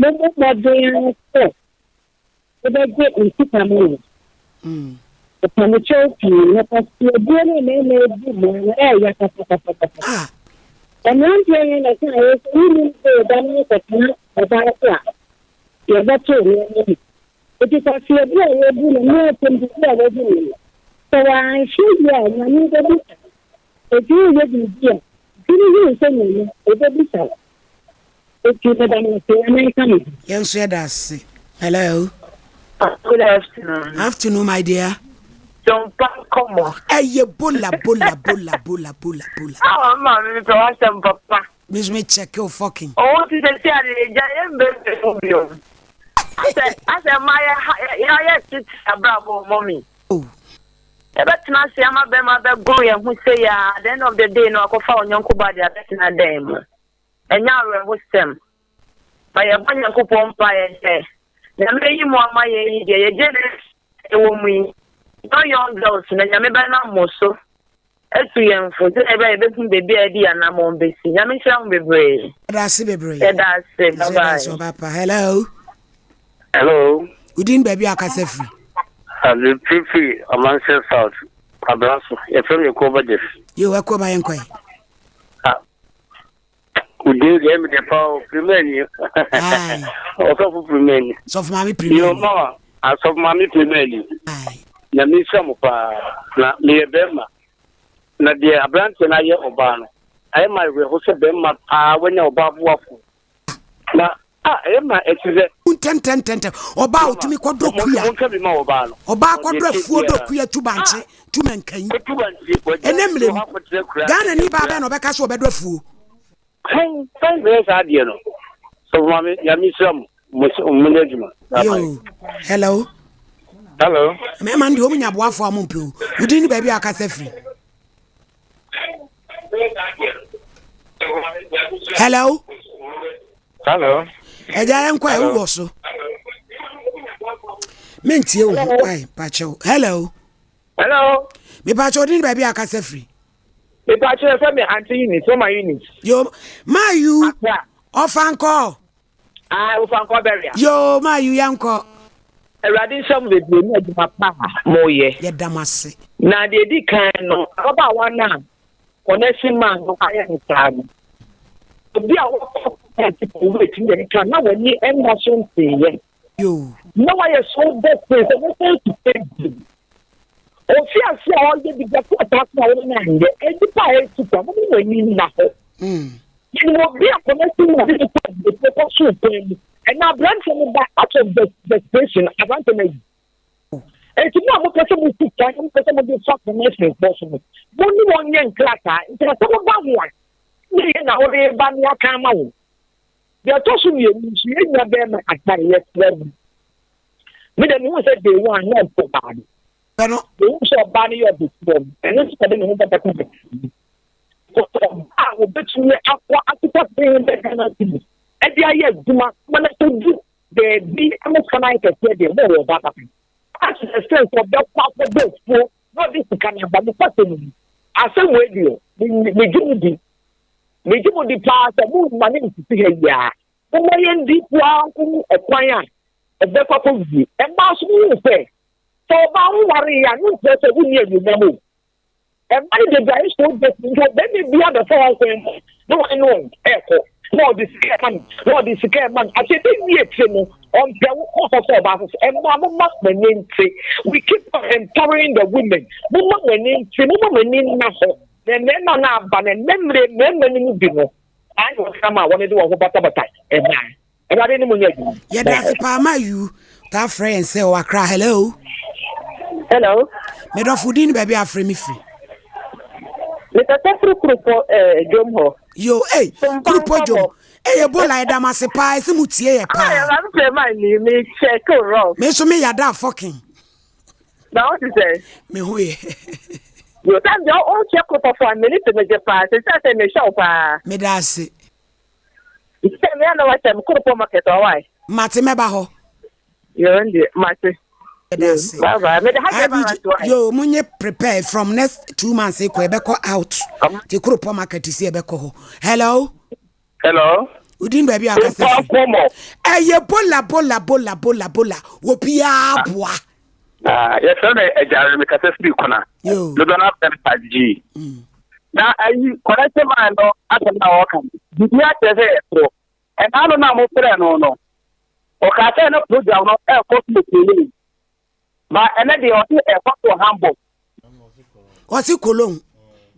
N: Mommɔ mmɔden ara sɛ wobɛgye ne sika ma no. Ɔpamokyɛw pii na kwaseɛbuo ne mmarima abu mmaa no ɛɛya papapapapa. Mmeranteɛ yɛn na ɛsɛ ayɛ sɛ wonim sɛ yɛda no akɔtena ɔbaa so a yɛbɛto nneɛma mu. Enti kwaseɛbuo a wɔbu no ne atɛmdidi a wɔbu no no, sɛ wɔanhwɛ yie a Nyame bɛbisa. Enti woyɛ biribi a, dwene ho sɛ Nyame ɔbɛbisa wo. Enti meda mo ase, Nyame nka mo ho.
A: Yɛn nso yɛda ase. Hello.
P: Good afternoon.
A: Afternoon, my dear.
P: Jompa nkɔmɔ.
A: Ɛyɛ bola bola bola bola bola bola.
P: Awa maame mi pɛ w'asɛm papa.
A: Me nso me check wo fucking.
P: Ɔwɔ ti sɛ si ade gya yɛ mbɛmbɛ mu bio. Asɛ asɛ mma yɛ ha yɛ yɛ tete abrabɔ mɔmi.
A: Oh.
P: Yɛbɛtena ase ama bɛrima bɛgoro yɛn ho sei a at the end of the day no akɔfa ɔnyɔnko ba de abɛtena dan mu. Ɛnyɛ awerɛhosɛm. Ma yɛbɔ Nyankopɔn mpaeɛ sɛ, Nyame ayi mo ama yɛn yi deɛ yɛ generation a yɛwɔ mu yi, young young girls no, Nyame bɛnam mo so atu yɛn fo sɛdeɛ ɛbɛyɛ a yɛbɛhu baabi a yɛde yɛn anammɔn bɛsi. Nyame nhyira mo bebree.
A: Yɛda ase bebree.
P: Yɛda ase. Bye
A: Yɛda
P: bye.
A: ase ɔba pa. Hello.
Q: Hello.
A: Wodin baabi a akasa firi.
Q: Ade firifiri Amanseɛ South, Abena so. Yɛfrɛ me Ekuoba Jeff.
A: Yo, Ekuoba yɛnkɔe.
Q: Ah, wo din deɛ ɛmi dɛ paa o, Pirimani. Ɔsɔfo Pirimani.
A: Sɔfo maame Pirimani.
Q: Yo, mama, asɔfo maame Pirimani. Nyame nhyira mo paa. Na meyɛ bɛrima. Na deɛ aberanteɛ no ayɛ ɔbaa no, ayɛ ma awerɛho sɛ bɛrima paa wanya ɔbaa boafo. Na a ɛyɛ ma ɛte sɛ.
A: Ntɛntɛntɛntɛm ɔbaa a ɔtumi kɔdɔ kua.
Q: Monka bi ma ɔbaa no.
A: Ɔbaa kɔdɔ afuo dɔ kua tu bankye tu mankanyi. Ɛnɛ mmerɛ mu Ghana ni baa bɛn na ɔbɛka sɛ ɔbɛdɔ afuo.
Q: Hɛn hɛn bɛyɛ saa adeɛ no. Sɔfo maame Nyame nhyira mo mo mo nyɛ adwuma.
A: Yoo hello.
Q: Hello.
A: Mmarima no deɛ wɔn nya aboafoɔ a wɔn mpɛ o. Wo din ne baabi a akasa firi. Hello.
Q: Hello.
A: Ɛgya yɛn kɔ a ɛwɔ so. Mentie wo ho ayi pakyɛw. Hello.
P: Hello.
A: Mepakyɛw din baabi a akasa firi.
P: Mepakyɛw fɛ mi aunty Eunice, mama Eunice.
A: Yo, ma you. Ɔfankɔ.
P: Ah, Ofankɔ bɛria.
A: Yoo, maa you yɛnkɔ.
P: Awurade nhyira mo bebree ne adwuma pa a moyɛ.
A: Yɛda mo ase.
P: Na deɛ ɛdi kan no, ababaawa no a connection man no ayɛ no saa no, obi a wakɔ pɛnti pɔ weight ne deɛ ɛkeka na w'ani nna so nteeɛ.
A: Yoo.
P: Na wayɛ so desperate sɛ wosɛn sika bi. Ofi ase a ɔyɛ bi bɛko ɔtaa so a wɔn no anyɛ. Nnipa a ɛtu kwa, mo ne wɔn ani nna hɔ. Yɛnim obi a kɔmɛsi mu ɔde ne kɔ aburokyire kɔ soro kwan mu. Ɛna aberanteɛ no ba out of desperation aberanteɛ no ayi. Eti mo a mopɛ sɛ mo tu kwan na mopɛ sɛ mode fa kɔmɛsi bɔ so no, mo ne wɔn nyɛ nkrataa. Nti na sɛ moba ho a, ne yɛ na wode ba ne aka ama wo. Deɛ ɛtɔ so mmienu nso, yɛn nua bɛrima Atai yɛsrɛ no. Me deɛ mehu sɛ day one na ɔmpɛ ɔbaa no. Mehu sɛ ɔbaa no yɛ ɔdefoɔ no, ɛno nso ɔde ne ho bɛbɛka bɛka. Ɔbaa a wɔbɛtumi akɔ akokɔ 300 Ghana cedis de ayɛ adwuma ma no akɔdu baabi ama sika no ayɛ kɛseɛ deɛ na ɔyɛ ɔbaa papa. As the sense ɔbɛkɔ akɔbɔ afuo na ɔde sika no aba nokwasɛm mu. Asɛm wei deɛ megye mo di. Megye mo di paa sɛ momma ne nsisi ha yi ara. Momma yɛndi koraa nkɔhu ɛkwan a ɛbɛkɔ akɔwie. Mmaa nso mohu sɛ sɛ ɔbaa wowareeɛ a no nkyerɛ sɛ wonni anuonyam o. Ɛma no de guare so bɛsi nti ɔbarima bi abɛfa wɔn kwan mu na wɔne no ɛkɔ na ɔde sika ɛma no na ɔde sika ɛma no afei bɛ wie akyire no ɔmpɛ wo kɔkɔ sɛ ɔbaa foforɔ ɛma mo ma mo ani nte we keep on empowering the women mo ma mo ani nte mo ma mo ani nna hɔ na mmarima no aba na nnɛ mmerɛ mmarima no mu bi no ayɛ wɔn ama a wɔn de wɔn ho batabata mmaa. Awurade ne mo nyɛ adwuma.
A: Yɛda ase paa ma you taa frɛ yɛn sɛ ɔwɔ Accra. Hello.
P: Hello.
A: Medɔfo din ne baabi a afrɛ me firi.
R: Mekasa firi Kurupɔ eh, dwom hɔ.
A: Yo, ei, Kurupɔ dwom. Ei, Ebola, yɛda mo ase paa, ɛsɛ mo tie yɛ paa.
R: Ah, yɛma me ma ni, me check o rough.
A: Me nso me yada fucking.
R: Na wo te sɛ?
A: Me ho yɛ.
R: Yo, time deɛ o check Kurupɔfo a, m'ani te me gye paa, sɛ sɛ sɛ me hwɛ wo paa.
A: Meda ase.
R: Sɛ me ana wakyɛ me Kurupɔ market ɔwae.
A: Mate mɛba hɔ.
R: Yo, ndeɛ, mate.
A: Yɛda ase.
R: Bye bye. Mede ha deɛ ba
A: so. Yo, munye prepare from next 2 months ekɔ ɛbɛkɔ out. Te Kuropɔ market si ɛbɛkɔ hɔ. Hello.
S: Hello.
A: Udin baabi a akasa fi. Ɛyɛ bola bola bola bola bola. Obiara boa.
S: Ah, yɛfrɛ me agyare mekasa firi kona. Dodoɔ no afrɛ me 5G. Na ayi kɔnɛte man no asɛm na wɔka no. Biribi akyerɛ sɛ yɛtoro. Ɛna no na mofrɛ no no. Ɔkaa sɛ na program no ɛrekɔ so wɔ Cologne. Ba ɛnɛ deɛ ɔse ɛrekɔ so wɔ Hamburg.
A: Ɔse Cologne.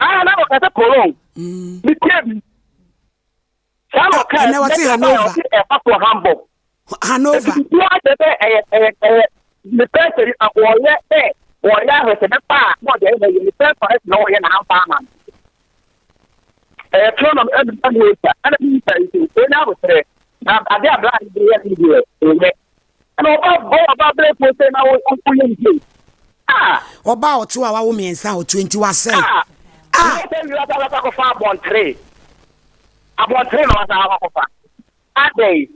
S: Ah, na ɔka sɛ Cologne. Metie bi. Saa na ɔka
A: ɛnɛ ɔse Hanover.
S: Ɔse ɛrekɔ so wɔ Hamburg.
A: Hanover.
S: Ɛti biribiara kyerɛ sɛ ɛyɛ ɛyɛ ɛyɛ ne pɛ sɛ wɔyɛ sɛ wɔyɛ ahwɛ sɛ bɛfa a na ɔde ɛyɛ ne pɛ sɛ na ɔyɛ na amfa ama no. Ɛyɛ toro na ɛna ɛna ɔtwa ɛna bi nsa yi so ɛna abotrɛ na ade abira ne de yɛ ne deɛ ɛyɛ ɛna ɔba bɔ ɔba abere fo sɛ na ɔyɛ ne deɛ.
A: Ɔba a ɔte hɔ a wawo mmiɛnsa a ɔtuo nti wasɛe.
S: Ah! Sɛ wia sa wasa kɔfa abɔntere abɔntere na wasa akɔfa adɛn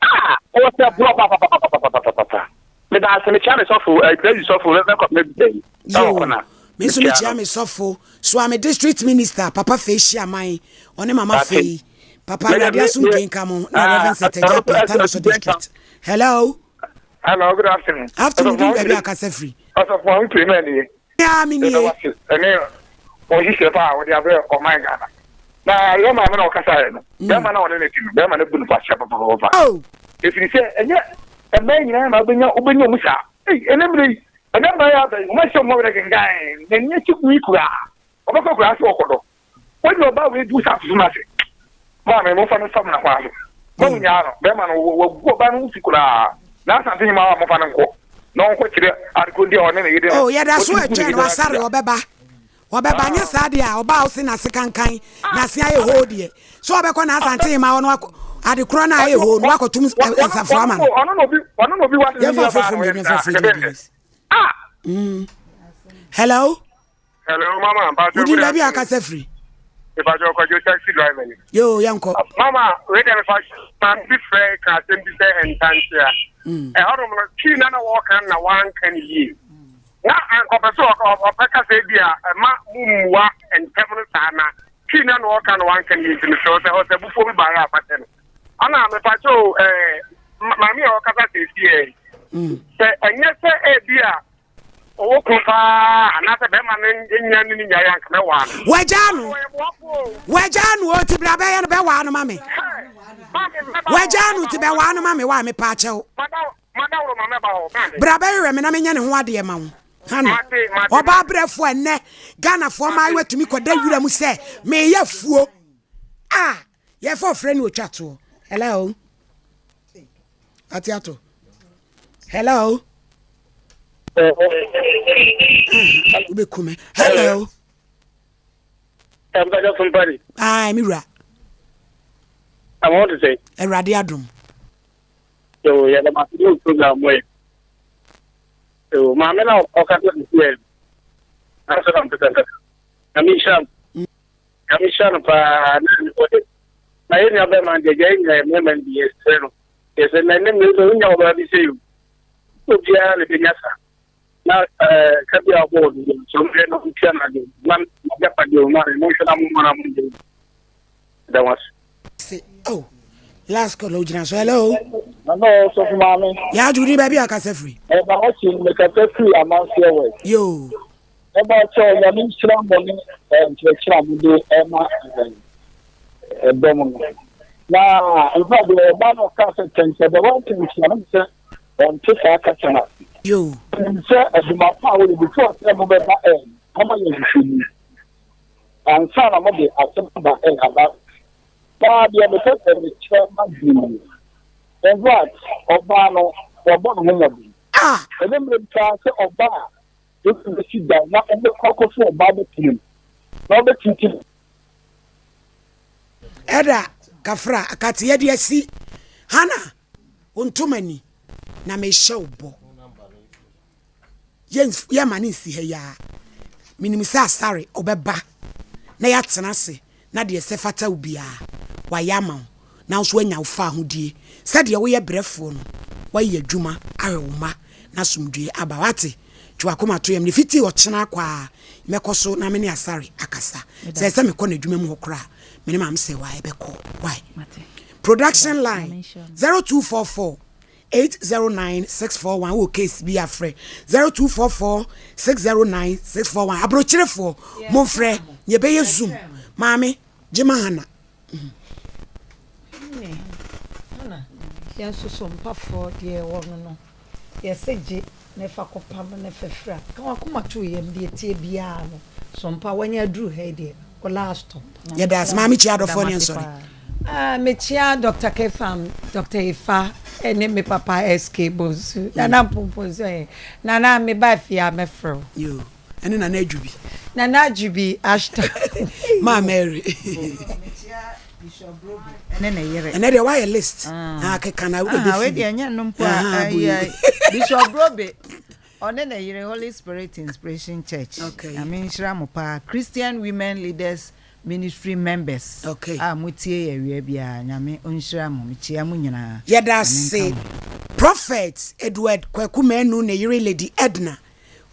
S: ah ɔsɛ borɔ papapapapapapapa meda ase mekyia me sɔfo ɛɛ sɔfo mɛkɔ mɛbisa yi ɛwɔ kɔna.
A: Me nso mekyia me sɔfo Suame district minister papa Fei Hyiaman ɔne mama Fei papa Awurade asomdwe nka mo na Reverend Seth Agya Piatana so district. Hello.
T: Hello, good afternoon.
A: Afternoon, din baabi akasa firi.
T: Ɔsɔfo ahun pere mɛ nie.
A: Ya mi nie.
T: Ɛne wɔn hyehyɛ pa a wɔde abrɛ ɔman Ghana. Na yɛ maame na ɔkasa yɛ no. Bɛrima na ɔne ne ti no, bɛrima no bu no kwasia papapapa. Efiri sɛ ɛnyɛ mmaa nyinaa na wobɛnya wobɛnya ɔmu saa. Ei, ɛnɛ mmerɛ yi, ɛnɛ mmaa yi aba yi, wɔn ahyɛ wɔn werɛ kenkan, n'ani akyi gu yi koraa. Ɔbɛkɔ koraa sɛ ɔkɔdɔ. Wọ́n ọba wei du saa soso n'ase. Maame mo fa no nfa mu na kwan so. Mo mu nyaa no, bɛrima no wagu ɔbaa no ho fi koraa. N'asante nyuma a mo fa no nkɔ. Na ɔnkɔ kyerɛ adekoro nti a ɔne ne yere no.
A: Oh, yɛda so ɛtwɛn no asare ɔbɛba. Ɔbɛba nyɛ saa deɛ a ɔbaa ɔse n'ase kankan n'ase ayɛ hoo deɛ. So ɔbɛkɔ n'asante nyuma hɔ no akɔ adekorɔ no ayɛ hoo no wakɔtum nsafoa ama no. Yɛmfa foforo mmienu mfa firi deɛ.
T: Ah!
A: Hello.
T: Hello, mama. Mpacho,
A: Wodi baabi a akasa firi.
T: Mpacho, kwadwo taxi driver ni.
A: Yo, yɛnkɔ.
T: Mama, wei dɛ mefa maame bi frɛ ka asɛm bi sɛ ntankyea. Ɛhɔnom no, twii na na wɔka na wanka ne yie. Na ɔpɛ sɛ ɔpɛ kasa bi a ɛma mo mmua ntɛm no saa na twii na na wɔka na wanka ne yie nti mesrɛ sɛ ɔsɛ bufuo bi baeɛ a fakyɛ no. Ana mepakyɛ ɛɛ maame a ɔkasa sɛ esi yɛ. Sɛ ɛnyɛ sɛ ebi a Ɔwɔ kunu paa anaasɛ bɛrima no nya ne ne nyaeɛ anka mɛwaa no.
A: Wagyaa no. Wagyaa no o ti bra bɛyɛ no bɛwaa no ma me. Wagyaa no ti bɛwaa no ma me wa me pa akyɛw. Bra bɛwerɛ me na menyɛ ne ho adeɛ ma wo. Hano. Ɔbaa brɛfoɔ ɛnɛ Ghanafoɔ mmaayewa tumi kɔda wira mu sɛ meyɛ fuo. Ah, yɛfa ɔfrɛ ne otwa toɔ. Hello. Ate ato. Hello. Wobɛku me. Hello. Ai, me wura. Awurade adom.
L: Yo, yɛda mo ase ne program mo yɛ. Yo, maame na ɔkasa sisi yɛ. Nanso na mpɛ sɛ nkasa. Na me nhyira no. Nyame nhyira no paa na ɔde na yɛ nua bɛrima deɛ gya yɛ nyina yɛ mmarima no bi yɛsrɛ no yɛsɛ na ɛnɛ mmerɛ sɛ wonya ɔbaa bi sɛ yi obiara na ɛbɛnya sa na ɛɛ ka bi a ɔbɔ wɔ no sɛ ɔmhwɛ na ɔntua no adeɛ ma nagyapadeɛ ɔma no monhwɛ na mommɔ no amomde da wo ase
A: se oh last call ogyina so hello.
U: Hello sɔfo maame.
A: Yɛ adwo ni baabi akasa firi.
U: Ɛba hɔ kyi mekasa firi amanseɛ west.
A: Yoo.
U: Ɛba kyɛw Nyame nhyira mo ne nkyerɛkyerɛ a mode ɛma ɛdɔm no. Na nfa deɛ ɔba no ɔka sɛ tɛnkyɛ bɛwɔ ntɛnkyɛ no sɛ ɔnte saa kasa no ase.
A: Yoo.
U: Nim sɛ adwuma pa a wɔyɛ before sɛ mobɛba ɛ mama yɛ nhwehwɛmu ansa na mode asɛm aba ɛ aba. Paa deɛ mepɛ sɛ mekyerɛ m'adwene mu. In fact, ɔbaa no wabɔ ne ho mmɔden.
A: Ah!
U: Ɛne mmerɛ bi paa sɛ ɔbaa a Yesu bɛsi dan na ɔbɛkɔ akɔso ɔbaa bɛtena mu. na ɔbɛtintim.
A: Ɛda kafra akate yɛde asi Hana wo ntoma ni na mehyɛ wo bɔ yɛmma no nsi ha yi ara menim sɛ asare ɔbɛba na yɛatena ase na deɛ ɛsɛ fata wo biara wayɛ ama wo na wo nso woanya wo faahodie sɛdeɛ woyɛ brɛfoɔ no woayɛ adwuma ahwɛ wo mma na asomdwoeɛ aba wate twe w'akoma to yam ne fiti ɔkyena akɔ a mɛkɔ so na me ne Asare akasa sɛ ɛsɛ mekɔ n'adwuma mu hɔ koraa me ne maame sɛ wa ɛbɛkɔ why production line 0244 809 641 wɔ case bi afrɛ 0244 609 641 aburokyerefoɔ momfrɛ yɛbɛyɛ zoom maame gyema hana.
G: Hane, Hana, yɛn nso so mpafoɔ deɛ ɛwɔ no no, yɛse gye na fa kɔpam na fa fira. Ka w'akoma to yam, deɛ ɛteɛ biara no, so mpa wanya aduru ha yi deɛ, wo last stop.
A: Yɛda ase. Maame kyia adɔfoɔ ne nsɔre.
G: Ah, mekyia Dr. Kefam, Dr. Efa, ɛne me papa SK Bonsu, Nana Mpomponsu ɛyɛ. Nana, meba fie a mɛfrɛ wo.
A: Yoo. Ɛne Nana Adwubi.
G: Nana Adwubi Ashton.
A: Maa Mary.
H: Bishop Brobe ne ne yere.
A: Ɛnɛ deɛ woayɛ list. Ah, keka na wode bɛfi.
H: Wei deɛ ɛnyɛ no mpo a. Bishop Brobe ɔne ne yere Holy Spirit Inspiration Church.
A: Okay.
H: Nyame nhyira mo paa. Christian Women Leaders Ministry members
A: okay.
H: a motie yɛ awia biara Nyame ɔnhyira mo. Mekyia mo nyinaa.
A: Yɛda ase. Prophet Edward Kwaku Manu ne yere Lady Edna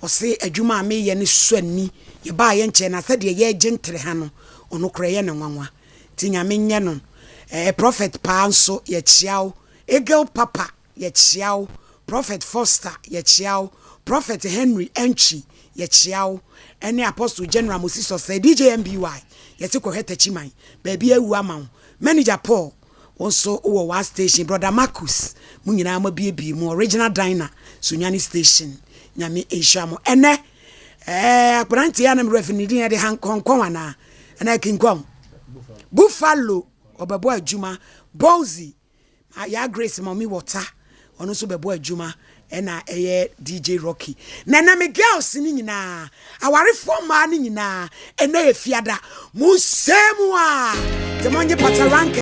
A: Ɔse adwuma a meyɛ no sɔ ani, yɛbaeɛ nkyɛɛ na sɛdeɛ yɛregye ntere ha no ɔno koraa ɛyɛ no nwanwa nti Nyame nyɛ no eh, Prophet paa nso yɛkyea wo, Eagle Papa yɛkyea wo, Prophet Foster yɛkyea wo, Prophet Henry Antwi yɛkyea wo, ɛne Apostle General Moses Osei, DJ MBY yɛse kɔhwɛ Takyiman baabi awu ama wo, Manager Paul Wo nso wowɔ waa station brother Marcus mo nyinaa mo abiebie mu original diner Sunyani station Nyame nhyira mo ɛnɛ ɛɛ akwaranteɛ a na me werɛ fi ne din ɛde Hong Kong anaa ɛnɛ King Kong Buffalo ɔbɛbɔ adwuma Bowsy yaa Grace Mommy Water ɔno nso bɛbɔ adwuma ɛna ɛyɛ DJ Rocky na ɛnɛ me girls no nyinaa awarefoɔ mmaa no nyinaa ɛnɛ yɛ fiada mo nsɛm mu a te mo nye patarank.